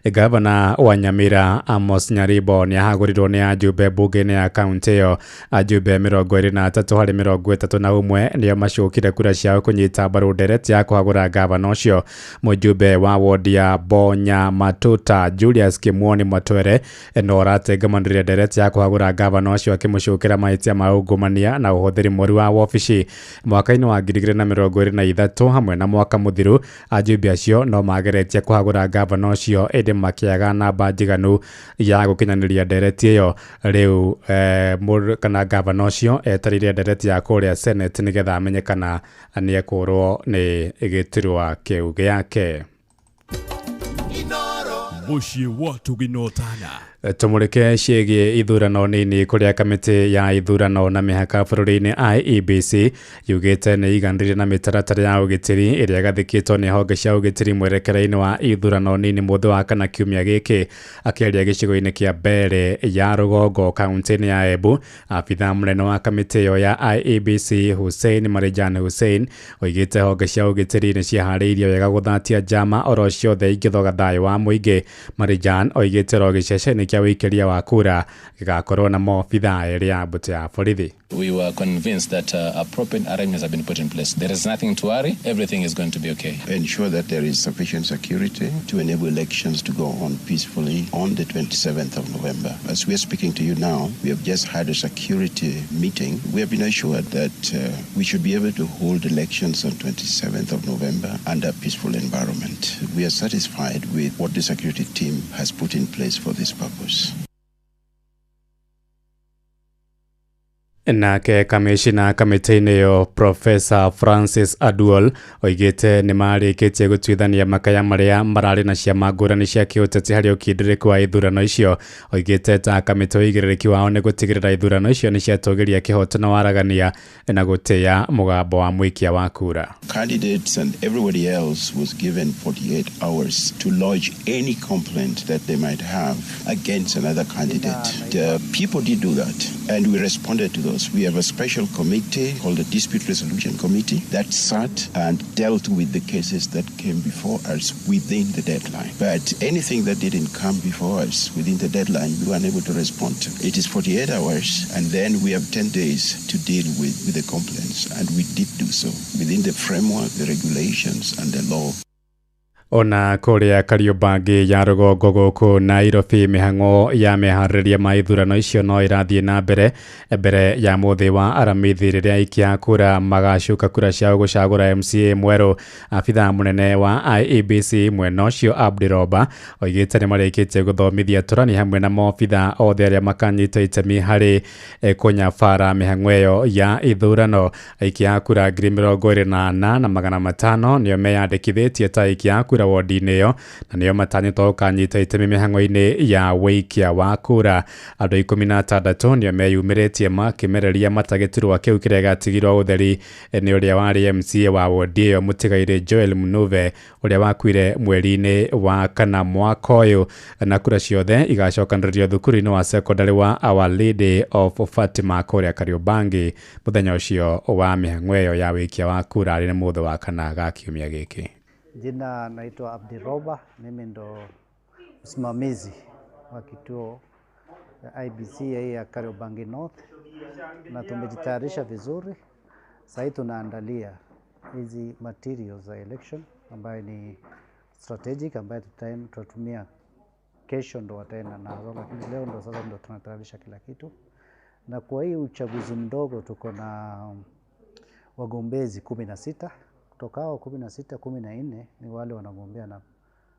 Gavana wa Nyamira Amos Nyaribo nĩ ahagũrirwo nĩ ajumbe mbunge-inĩ ya kaunti ĩyo. Ajumbe 23 harĩ 31 nĩo macokire kura ciao kũnyita mbaru ndereti ya kũhagũra gavana ũcio. Mũjumbe wa wodi ya Bonya Matuta Julius Kimwoni Matwere no aratengamanire ndereti ya kũhagũra gavana ũcio akĩmũcokera mahĩtia ma ungumania na ũhũthĩri mũru wa wabici. Mwaka-inĩ wa 2023 hamwe na mwaka mũthiru, ajumbe acio no mageretie kũhagũra gavana ũcio ĩndĩ makĩaga namba njiganu ya gũkinyanĩria ndereti ĩyo. Rĩu kana gavana ũcio etereire ndereti ya kũrĩa Senate nĩgetha amenye kana nĩekũrwo nĩ gĩturwa kĩu gĩake. Mũciĩ wa Tũginotana. Tũmũrĩke ciĩgiĩ ithurano nini kũrĩa kamĩtĩ ya ithurano na mĩhaka bũrũri-inĩ IEBC yugĩte nĩ iganĩrire na mĩtaratara ya ũgitĩri ĩrĩa ĩgathĩkĩtwo nĩ honge cia ũgitĩri mwerekera-inĩ wa ithurano nini mũthĩ wa kana kiumia gĩkĩ. Akĩaria gĩcigo-inĩ kĩa Mbere ya rũgongo kaunti-inĩ ya Embu, abithaa mũnene wa kamĩtĩ ĩyo ya IEBC Hussein Marijan Hussein oigĩte honge cia ũgitĩri nĩ ciĩharĩirie wega gũthatia njama oro ciothe ingĩthoga thayũ wa mũingĩ. Marijan oigĩte oro gĩceceni kĩa ũikĩria wa kura gĩgakorwo na maobithaa erĩ a mbũtũ ya borithi. We were convinced that appropriate arrangements have been put in place. There is nothing to worry. Everything is going to be okay. Ensure that there is sufficient security to enable elections to go on peacefully on the 27th of November. As we are speaking to you now, we have just had a security meeting. We have been assured that we should be able to hold elections on 27th of November under a peaceful environment. We are satisfied with what the security executive team has put in place for this purpose. Nake kamishina kamĩtĩ-inĩ ĩyo Professor Francis Aduol oigĩte nĩ marĩkĩtie gũtuithania makaya marĩa mararĩ na ciama ngũrani cia kĩũteti harĩ ũkindĩrĩku wa ithurano icio. Oigĩte ta kamĩtĩ ũigĩrĩrĩki wao nĩ gũtigĩrĩra ithurano icio nĩ ciatũgĩria kĩhoto na waragania na gũtĩĩa mũgambo wa mũikia wa kura. Candidates and everybody else was given 48 hours to lodge any complaint that they might have against another candidate. The people did do that, and we responded to those. We have a special committee called the Dispute Resolution Committee that sat and dealt with the cases that came before us within the deadline. But anything that didn't come before us within the deadline, we were unable to respond to. It is 48 hours, and then we have 10 days to deal with the complaints, and we did do so within the framework, the regulations, and the law. Ona kũrĩa Kariobangi ya rũgongo gũkũ Nairobi mĩhang'o ya meharĩrĩria ma ithurano icio no ĩrathiĩ na mbere mbere ya mũthĩ wa Aramithi rĩrĩa aikia a kura magacuka kura ciao gũcagũra MCA mwerũ. Abithaa mũnene wa IEBC mwena ũcio Abdi Roba oigĩte nĩ marĩkĩtie gũthomithia tũrani hamwe na maobithaa othe arĩa makanyita itemi harĩ kũnyabara mĩhang'o ĩyo ya ithurano. Aikia a kura 24,500 nĩo meyandĩkithĩtie ta aikia a kura wodi-inĩ ĩyo na nĩo matanyĩtwo gũkanyita itemi mĩhang'o-inĩ ya wĩikia wa kura. Andũ 16 nĩo meyumĩrĩtie makĩmereria mata gĩturwa kĩu kĩrĩa gĩatigirwo ũtheri nĩ ũrĩa warĩ MCA wa wodi ĩyo mũtigairĩ Joel Munuve ũrĩa wakuire mweri-inĩ wa kana mwaka ũyũ, na kura ciothe igacokanĩrĩrio thukuru-inĩ wa secondary wa Our Lady of Fatima kũrĩa Kariobangi mũthenya ũcio wa mĩhang'o ĩyo ya wĩikia wa kura arĩ nĩ mũthĩ wa kana ga kiumia gĩkĩ. Jina naitwa Abdi Roba, mimi ndo msimamizi wa kituo IBC ya Kariobangi North, na tumejitayarisha vizuri. Sasa tunaandalia hizi materials za election ambayo ni strategic, ambayo tutatumia kesho ndo wataenda nazo, lakini leo ndo sasa ndo tunatayarisha kila kitu. Na kwa hii uchaguzi mdogo tuko na wagombezi 16. Kutoka hao 16, 14 ni wale wanagombea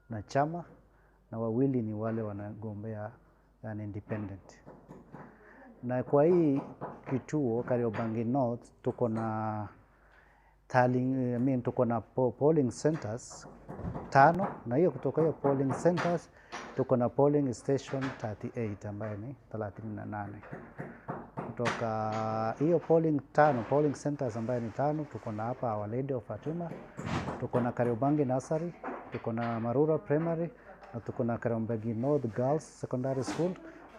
na chama na wawili ni wale wanagombea yani independent. Na kwa hii kituo Kariobangi North tuko na tuko na polling centers 5, na hiyo kutoka hiyo polling centers tuko na polling station 38 ambayo ni 38. Kutoka hiyo polling 5, polling centers ambayo ni 5, tuko na hapa Our Lady of Fatima, tuko na Kariobangi Nursery, tuko na Marura Primary, na tuko na Kariobangi North Girls Secondary School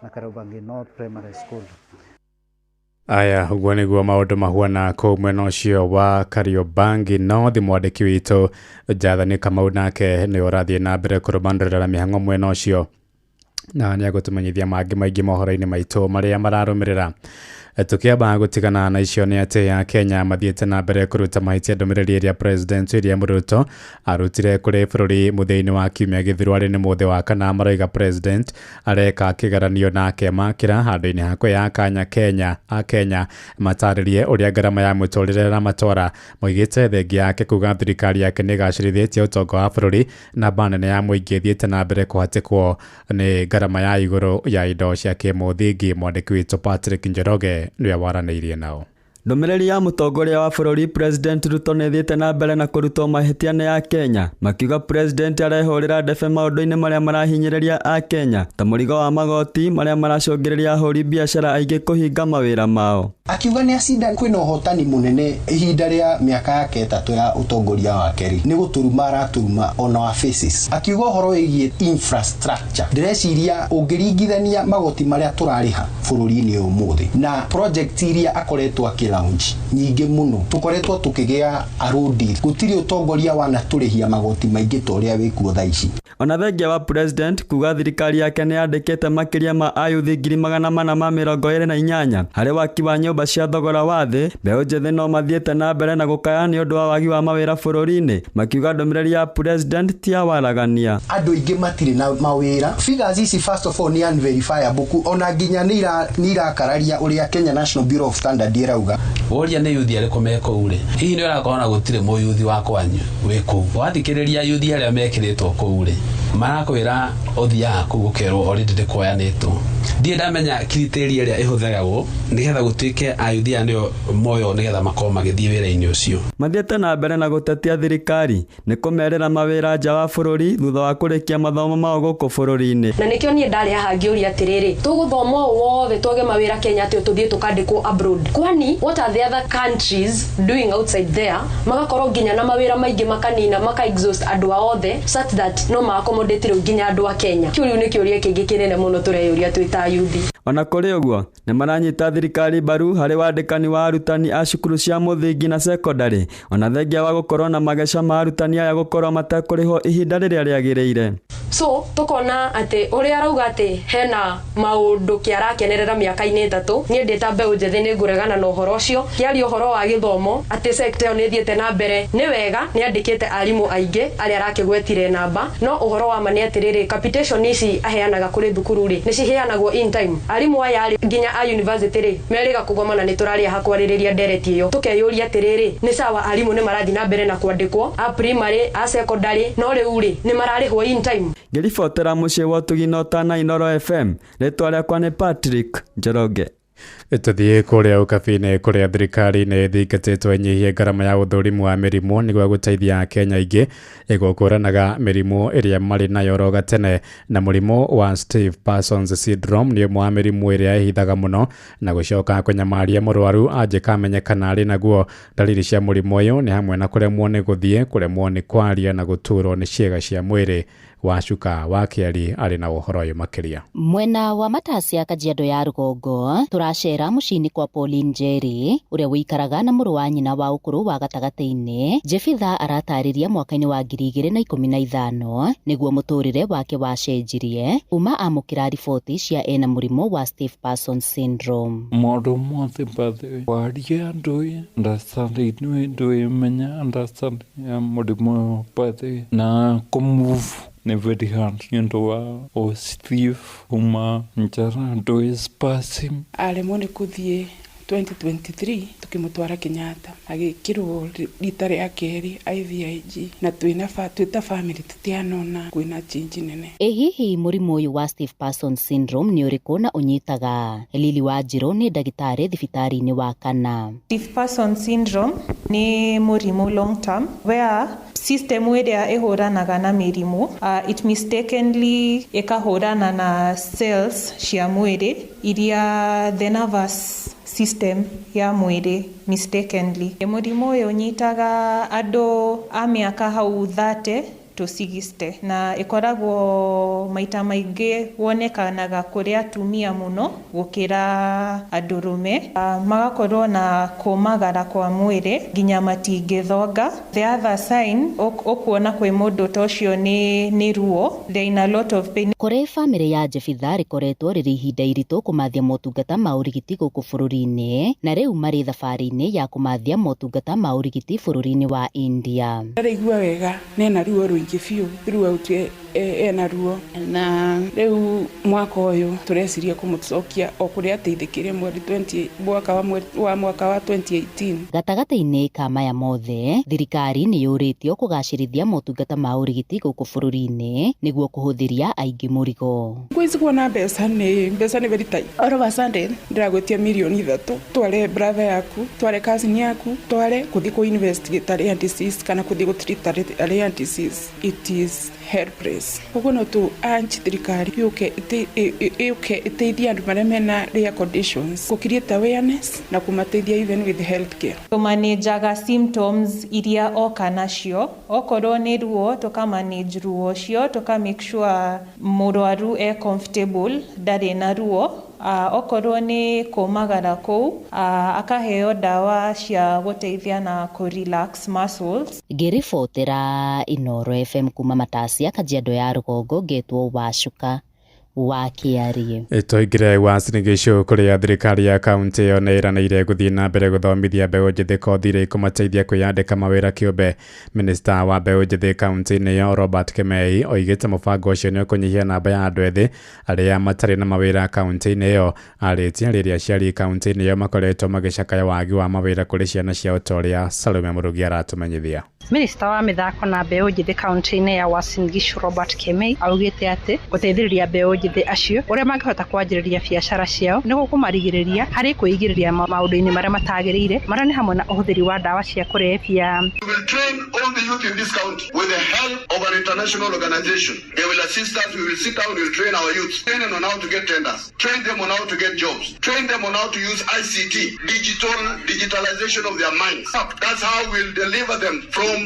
na Kariobangi North Primary School. Aya, ũguo nĩguo maũndũ mahuana kũu mwena ũcio wa Kariobangi North. Mwandĩki witũ Jathani Kamau nake nĩ ũrathiĩ na mbere kũrũmanĩrĩra mĩhang'o mwena ũcio na nĩ egũtũmenyithia mangĩ maingĩ mohoro-inĩ maitũ marĩa mararũmĩrĩra. Tukiamba gũtigana na icio nĩ atĩ ya Kenya mathiĩte na mbere kũruta mahĩtia ndũmĩrĩri ĩrĩa President William Ruto arutire kũrĩ bũrũri mũthia-inĩ wa kiumia gĩthiru arĩ nĩ mũthĩ wa kana. Maroiga President areka kĩgaranio nake makĩra handũ-inĩ ha kwĩyaka kanya Kenya a Kenya matarĩrie ũrĩa ngarama ya mũtũrĩre ĩramatwara. Moigĩte thengia yake kuga thirikari yake nĩ ĩgacĩrithĩtie ũtonga wa bũrũri namba nene ya mũingĩ ĩthiĩte na mbere kũhatĩkwo nĩ ngarama ya igũrũ ya indo cia kĩmũthingi. Mwandĩki witũ Patrick Njoroge nĩwe waranĩirie nao. Ndũmĩrĩri ya mũtongoria wa bũrũri President Ruto nĩ ĩthiĩte na mbere na kũrutwo mahĩtia nĩ a Kenya, makiuga President arehũrĩra ndebe maũndũ-inĩ marĩa marahinyĩrĩria a Kenya ta mũrigo wa magoti marĩa maracũngĩrĩria ahũri biacara aingĩ kũhinga mawĩra mao. Akiuga nĩ acinda kwĩna ũhotani mũnene ihinda rĩa mĩaka yake 3 ya ũtongoria wake rĩ nĩ gũtũruma aratũruma on our faces. Akiuga ũhoro wĩgiĩ infrastructure, ndĩreciria ũngĩringithania magoti marĩa tũrarĩha bũrũri-inĩ ũmũthĩ na project iria akoretwo akĩ launch nyingĩ mũno, tũkoretwo tũkĩgĩa arudi gũtirĩ ũtongoria wanatũrĩhia magoti maingĩ ta ũrĩa wĩkuo thaa ici. Ona thengia wa President kuga thirikari yake nĩ yandĩkĩte makĩria ma ayuthi 428 harĩ waki wa nyũmba cia thogora wa thĩ, mbeũ njĩthĩ no mathiĩte na mbere na gũkaya nĩ ũndũ wa wagi wa mawĩra bũrũri-inĩ, makiuga ndũmĩrĩri ya President ti ya waragania. Andũ aingĩ matirĩ na mawĩra. Figures ici first of all nĩ unverifiable, ona nginya nĩ irakararia ũrĩa Kenya National Bureau of Standard ĩrauga. Woria nĩ yuthi arĩkũ me kũu rĩ, hihi nĩ ũrakorwo na gũtirĩ mũyuthi wa kwanyu wĩ kũu? Wathikĩrĩria yuthi arĩa mekĩrĩtwo kũu rĩ, Marakwĩra ũthiaga kũu ũkerwo already nĩ kuoyanĩtwo. Ndirĩ ndamenya criteria ĩrĩa ĩhũthagĩrwo nĩgetha gũtuĩke ayuthi aya nĩo moywo nĩgetha makorwo magĩthiĩ wĩra-inĩ ũcio. Mathiĩte na mbere na gũtetia thirikari nĩ kũmerĩra mawĩra nja wa bũrũri thutha wa kũrĩkia mathomo mao gũkũ bũrũri-inĩ. Na nĩkĩo niĩ ndarĩ haha ngĩũria atĩrĩrĩ, tũgũthoma ũũ wothe twage mawĩra Kenya atĩ tũthiĩ tũkandĩkwo abroad? Kwani what are the other countries doing outside there? Magakorwo nginya na mawĩra maingĩ, makanina maka exhaust andũ ao othe such that no ma accommodate rĩu nginya andũ a Kenya. Kĩu rĩu nĩ kĩũria kĩngĩ kĩnene mũno tũreyũria twĩ ta yuthi. Ona kũrĩ ũguo, nĩ maranyita thirikari mbaru harĩ wandĩkani wa arutani a cukuru cia mũthingi na sekondarĩ, ona thengia wa gũkorwo na mageca ma arutani aya gũkorwo matekũrĩhwo ihinda rĩrĩa rĩagĩrĩire. So tukona atĩ ũrĩa arauga atĩ hena maũndũ kĩarakenerera mĩaka-inĩ 3, niĩ ndĩ ta mbeũ njĩthĩ nĩ ngũregana na ũhoro ũcio. Kĩaria ũhoro wa gĩthomo atĩ sector ĩyo nĩ ĩthiĩte na mbere, nĩ wega, nĩ andĩkĩte arimũ aingĩ arĩa arakĩgwetire namba, no ũhoro wa ma nĩ atĩrĩrĩ, capitation ici aheanaga kũrĩ thukuru rĩ, nĩ ciheanagwo in time. Arimũ aya rĩ, nginya a university rĩ, merĩga kũgomana, nĩ tũrarĩa hakwarĩrĩria ndereti ĩyo, tũkeyũria atĩrĩrĩ, nĩ sawa arimũ nĩ marathiĩ na mbere na kwandĩkwo a primary, a secondary, no rĩu rĩ, nĩ mararĩhwo in time? Ngĩribotera mũciĩ wa ũtugi na ũtana Inooro FM, rĩtwa rĩakwa nĩ Patrick Njoroge. Tũthiĩ kũrĩa ũkabi-inĩ kũrĩa thirikari nĩ ĩthingatĩtwo ĩnyihie ngarama ya ũthũrimu wa mĩrimũ nĩguo gũteithia Akenya aingĩ gũkũranaga mĩrimũ ĩrĩa marĩ nayo oro gatene. Na mũrimũ wa Steve Parsons syndrome nĩ ũmwe wa mĩrimũ ĩrĩa ĩhithaga mũno na gũcoka kũnyamaria mũrwaru angĩkamenyekana arĩ naguo. Ndariri cia mũrimũ ũyũ nĩ hamwe na kũremwo nĩ gũthiĩ, kũremwo nĩ kwaria na gũturwo nĩ ciĩga cia mwĩrĩ. Wacuka wa Kĩari arĩ na ũhoro ũyũ makĩria. Mwena wa Matasia Kajiado ya rũgongo tũracera mũciĩ-inĩ kwa Pauline Njeri ũrĩa wĩikaraga na mũrũ wa nyina wa ũkũrũ wa gatagatĩ-inĩ. Jefitha aratarĩria mwaka-inĩ wa 2015 nĩguo mũtũrĩre wake wacenjirie kuma amũkĩra riboti cia ena mũrimũ wa Steve Parsons syndrome. Maũndũ mothe bathe waria ndũĩ understanding ndũĩ menya understanding ya mũrimũ bathe na kũmove nĩ very hard nĩ ũndũ wa o Steve kuma njara ndũĩ spasm. Aremwo nĩ kũthiĩ 2023 tukĩmũtwara Kenyatta agĩkĩrwo rita rĩa kerĩ IVIG na twĩ ta family tũtianona kwĩna change nene. Ĩ hihi mũrimũ ũyũ wa Steve Parsons syndrome nĩ ũrĩkũ na ũnyitaga? Lili Wanjirũ nĩ ndagĩtarĩ thibitarĩ-inĩ wa Kana. Steve Parsons syndrome nĩ mũrimũ long term where system ĩrĩa ĩhũranaga na mĩrimũ it mistakenly ĩkahũrana na cells cia mwĩrĩ iria the nervous system ya mwĩrĩ mistakenly. Mũrimũ ũyũ ũnyitaga andũ a mĩaka hau 30 to 60 na ĩkoragwo maita maingĩ wonekanaga kũrĩ atumia mũno gũkĩra andũrũme. Magakorwo na kũmagara kwa mwĩrĩ nginya matingĩthonga. The other sign ũkuona kwĩ mũndũ ta ũcio nĩ ruo, they in a lot of pain. Kũrĩ bamĩrĩ ya Jefitha rĩkoretwo rĩrĩ ihinda iritũ kũmathia motungata ma ũrigiti gũkũ bũrũri-inĩ na rĩu marĩ thabarĩ-inĩ ya kũmathia motungata ma ũrigiti bũrũri-inĩ wa India. Ndaraigua wega nena ruo rũingĩ biũ throughout ena ruo na rĩu mwaka ũyũ tũreciria kũmũcokia o kũrĩa ateithĩkire mweri 20 mwaka wa 2018. Gatagatĩ-inĩ ka maya mothe, thirikari nĩ yũrĩtio kũgacĩrithia motungata ma ũrigiti gũkũ bũrũri-inĩ nĩguo kũhũthĩria aingĩ mũrigo. Kwĩ kuona mbeca nĩ very tight. All of a sudden ndĩragwĩtia mirioni 3 tware brother yaku, tware cousin yaku, tware kũthiĩ kũ investigate rare disease kana kũthiĩ gũ treat rare disease. It is helpless. Koguo no tũ urge thirikari yũke ĩteithie andũ marĩa mena rare conditions kũ create awareness na kũmateithia even with health care. Tũmanĩnjaga symptoms iria oka nacio, okorwo nĩ ruo tũkamanage ruo ũcio, tũka make sure mũrwaru e comfortable ndarĩ na ruo. Okorwo nĩ kũmagara kũu akaheo ndawa cia gũteithia na kũ relax muscles. Ngĩribotera Inooro FM kuma Matasia Kajiado ya rũgongo ngetwo Wacuka wa Kĩarie. Tũingĩre Uasin Gishu kũrĩa thirikari ya kaunti ĩyo nĩ ĩranĩire gũthiĩ na mbere gũthomithia mbeũ njĩthĩ kothi iria ikũmateithia kwĩyandĩka mawĩra kĩũmbe. Minista wa mbeũ njĩthĩ kaunti-inĩ ĩyo Robert Kemei oigĩte mũbango ũcio nĩ ũkũnyihia namba ya andũ ethĩ arĩa matarĩ na mawĩra kaunti-inĩ ĩyo. Arĩtie rĩrĩa aciari kaunti-inĩ ĩyo makoretwo magĩcakaya wagi wa mawĩra kũrĩ ciana ciao ta ũrĩa Salome Mũrugi aratũmenyithia. Minista wa mĩthako na mbeũ njĩthĩ kaunti-inĩ ya Uasin Gishu Robert Kemei augĩte atĩ gũteithĩrĩria mbeũ njĩthĩ acio ũrĩa mangĩhota kwanjĩrĩria biacara ciao nĩ gũkũmarigĩrĩria harĩ kwĩingĩria maũndũ-inĩ marĩa matagĩrĩire marĩa nĩ hamwe na ũhũthĩri wa ndawa cia kũrebia. We will train all the youth in this county with the help of an international organization. They will assist us, we will sit down, we will train our youth. Train them on how to get tenders, train them on how to get jobs, train them on how to use ICT, digitalization of their minds. That's how we'll deliver them from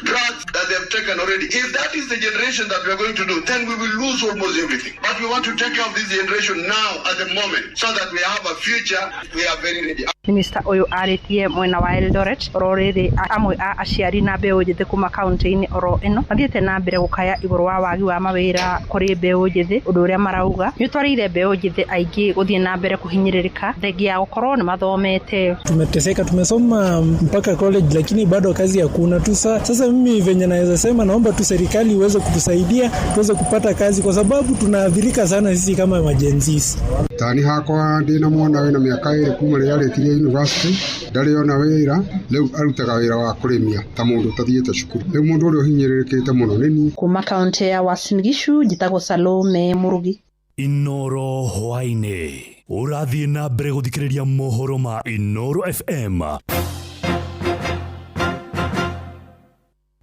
drugs that they've taken already. If that is the generation that we are going to do, then we will lose almost everything. But we want to take care of this generation now at the moment so that we have a future. We are very ready. Minista ũyũ arĩtie mwena wa Eldoret oro rĩrĩ amwe a aciari na mbeũ njĩthĩ kuma kaunti-inĩ oro ĩno mathiĩte na mbere gũkaya igũrũ wa wagi wa mawĩra kũrĩ mbeũ njĩthĩ, ũndũ ũrĩa marauga nĩ ũtwarĩire mbeũ njĩthĩ aingĩ gũthiĩ na mbere kũhinyĩrĩrĩka thengia ya gũkorwo nĩ mathomete. Tumeteseka, tumesoma mpaka college lakini bado kazi hakuna tu. Sasa mimi venye naweza sema, naomba tu serikali iweze kutusaidia tuweze kupata kazi, kwa sababu tunaathirika sana sisi kama majenzisi. Tani hakwa ndina mwana wina miaka 2 kuma rĩrĩa arĩkirie university ndarĩ ona wĩra, rĩu arutaga wĩra wa kũrĩmia ta mũndũ ũtathiĩte cukuru. Rĩu mũndũ ũrĩa ũhinyĩrĩrĩkĩte mũno nĩ niĩ. Kuma kaunti ya Uasin Gishu njĩtagwo Salome Murugi. Inoro hwaĩ-inĩ ũrathiĩ na mbere gũthikĩrĩria mohoro ma Inoro FM.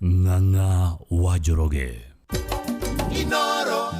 Ng'ang'a wa Njoroge.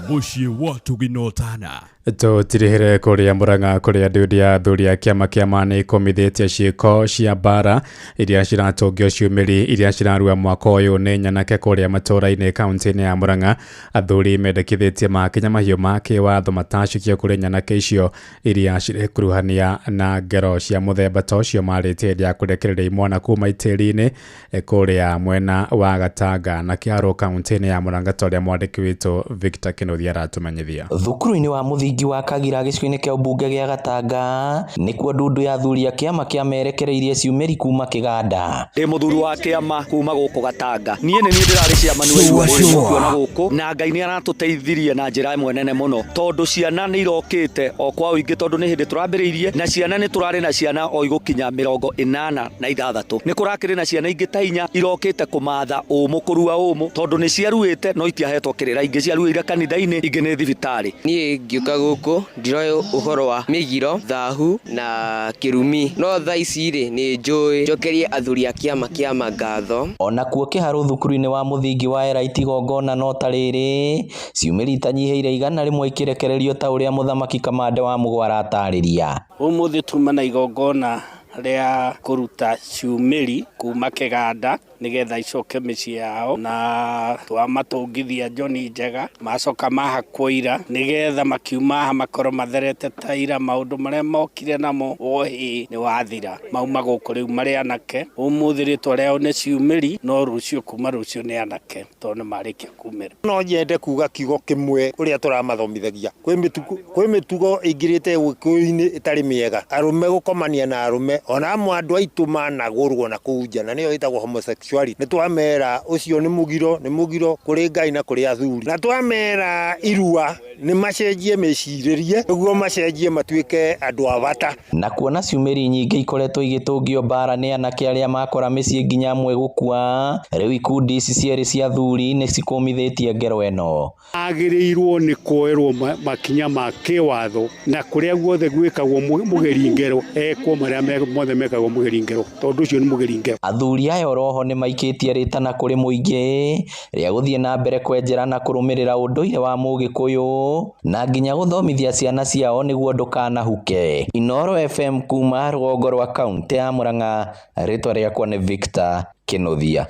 Mũciĩ wa Tuginotana. Tũtirihĩre kũrĩa Murang'a kũrĩa ndundu ya athuri a kĩama kĩa ma nĩ ĩkũmithĩtie ciĩko cia mbara iria ciratũngio ciumĩri iria cirarua mwaka ũyũ nĩ nyanake kũrĩa matũũra-inĩ kaunti-inĩ ya Murang'a. Athuri mendekithĩtie makinya mahiũ ma kĩwatho matacukio kũrĩ nyanake icio iria cirekuruhania na ngero cia mũthemba ta ũcio marĩtie hĩndĩ ya kũrekereria imwana kuma itĩri-inĩ kũrĩa mwena wa Gatanga na Kĩharũ kaunti-inĩ ya Murang'a ta ũrĩa mwandĩki witũ Victor Kĩnuthia aratũmenyithia. Thukuru-inĩ wa mũthingi wa Kagira gĩcigo-inĩ kĩa ũmbunge gĩa Gatanga nĩkuo ndundu ya athuri a kĩama kĩa merekereirie ciumĩri kuma kĩganda. Ndĩ mũthuri wa kĩama kuma gũkũ Gatanga, niĩ nĩ niĩ ndĩrarĩ chairman wa kuona gũkũ, na Ngai nĩ aratũteithirie na njĩra ĩmwe nene mũno, tondũ ciana nĩ irokĩte o kwa ũingĩ, tondũ nĩ hĩndĩ tũrambĩrĩirie na ciana nĩ tũrarĩ na ciana o igũkinya 86. Nĩ kũrakĩrĩ na ciana ingĩ ta 4 irokĩte kũmatha ũmũ kũrua ũmũ, tondũ nĩ ciaruĩte no itiahetwo kĩrĩra, ingĩ ciaruĩire kanitha-inĩ, ingĩ nĩ thibitarĩ. Niĩ ngĩũka gũkũ ndiroĩ ũhoro wa mĩgiro, thahu na kĩrumi, no thaa ici rĩ nĩ njũĩ. Njokerie athuri a kĩama kĩa ngatho. Ona kuo Kĩharũ thukuru-inĩ wa mũthingi wa Eraiti igongona no ta rĩrĩ ciumĩri itanyihĩire 100 ikĩrekererio ta ũrĩa mũthamaki Kamande wa Mũgwa aratarĩria. Ũmũthĩ tuma na igongona rĩa kũruta ciumĩri kuma kĩganda nĩgetha icoke mĩciĩ yao, na twamatũngithia njoni njega macoka mahakwo ira nĩgetha makiuma haha makorwo matherete ta ira. Maũndũ marĩa mokire namo wohĩ nĩ wathira, mauma gũkũ rĩu marĩ anake. Ũmũthĩ rĩtwa rĩao nĩ ciumĩri, no rũciũ kuma rũciũ nĩ anake tondũ nĩ marĩkia kumĩra. No nyende kuga kiugo kĩmwe ũrĩa tũramathomithagia, kwĩ mĩtugo ĩingĩrĩte gĩkũyũ-inĩ ĩtarĩ mĩega, arũme gũkomania na arũme, ona amwe andũ aitũ managũrwo na kũu nja, na nĩyo ĩtagwo homosexuality. Nĩ twamera ũcio nĩ mũgiro, nĩ mũgiro kũrĩ Ngai na kũrĩ athuri, na twamera irua nĩ macenjie mĩcirĩrie nĩguo macenjie matuĩke andũ a bata. Na kuona ciumĩri nyingĩ ikoretwo igĩtũngio mbara nĩ anake arĩa makora mĩciĩ nginya amwe gũkua, rĩu ikundi ici cierĩ cia athuri nĩ cikũmithĩtie ngero ĩno. Agĩrĩirwo nĩ kuoerwo makinya ma kĩwatho, na kũrĩa guothe gwĩkagwo mũgeri ngero ekwo marĩa mothe mekagwo mũgeri ngero, tondũ ũcio nĩ mũgeri ngero. Athuri aya oroho nĩ maikĩtie rĩtana kũrĩ mũingĩ rĩa gũthiĩ na mbere kwenjera na kũrũmĩrĩra ũndũire wa mũgĩkũyũ na nginya gũthomithia ciana ciao nĩguo ndũkanahuke. Inoro FM kuma rũgongo rwa kaunti ya Murang'a, rĩtwa rĩakwa nĩ Victor Kĩnuthia.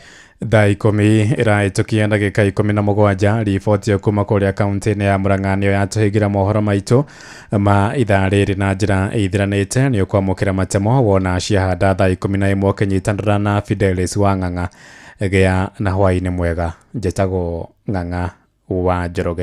Thaa 10 ĩrahĩtũkia ndagĩka 17. Riboti ĩyo kuma kũrĩa kaunti-inĩ ya Murang'a nĩyo yatũhingĩra mohoro maitũ ma ithaa rĩrĩ na njĩra ĩithiranĩte. Nĩ ũkwamũkĩra matemo wona ciahanda thaa 11 ũkĩnyitanĩra na Fidelis wa Ng'ang'a. Gĩa na hwaĩ-inĩ mwega. Njĩtagwo Ng'ang'a wa Njoroge.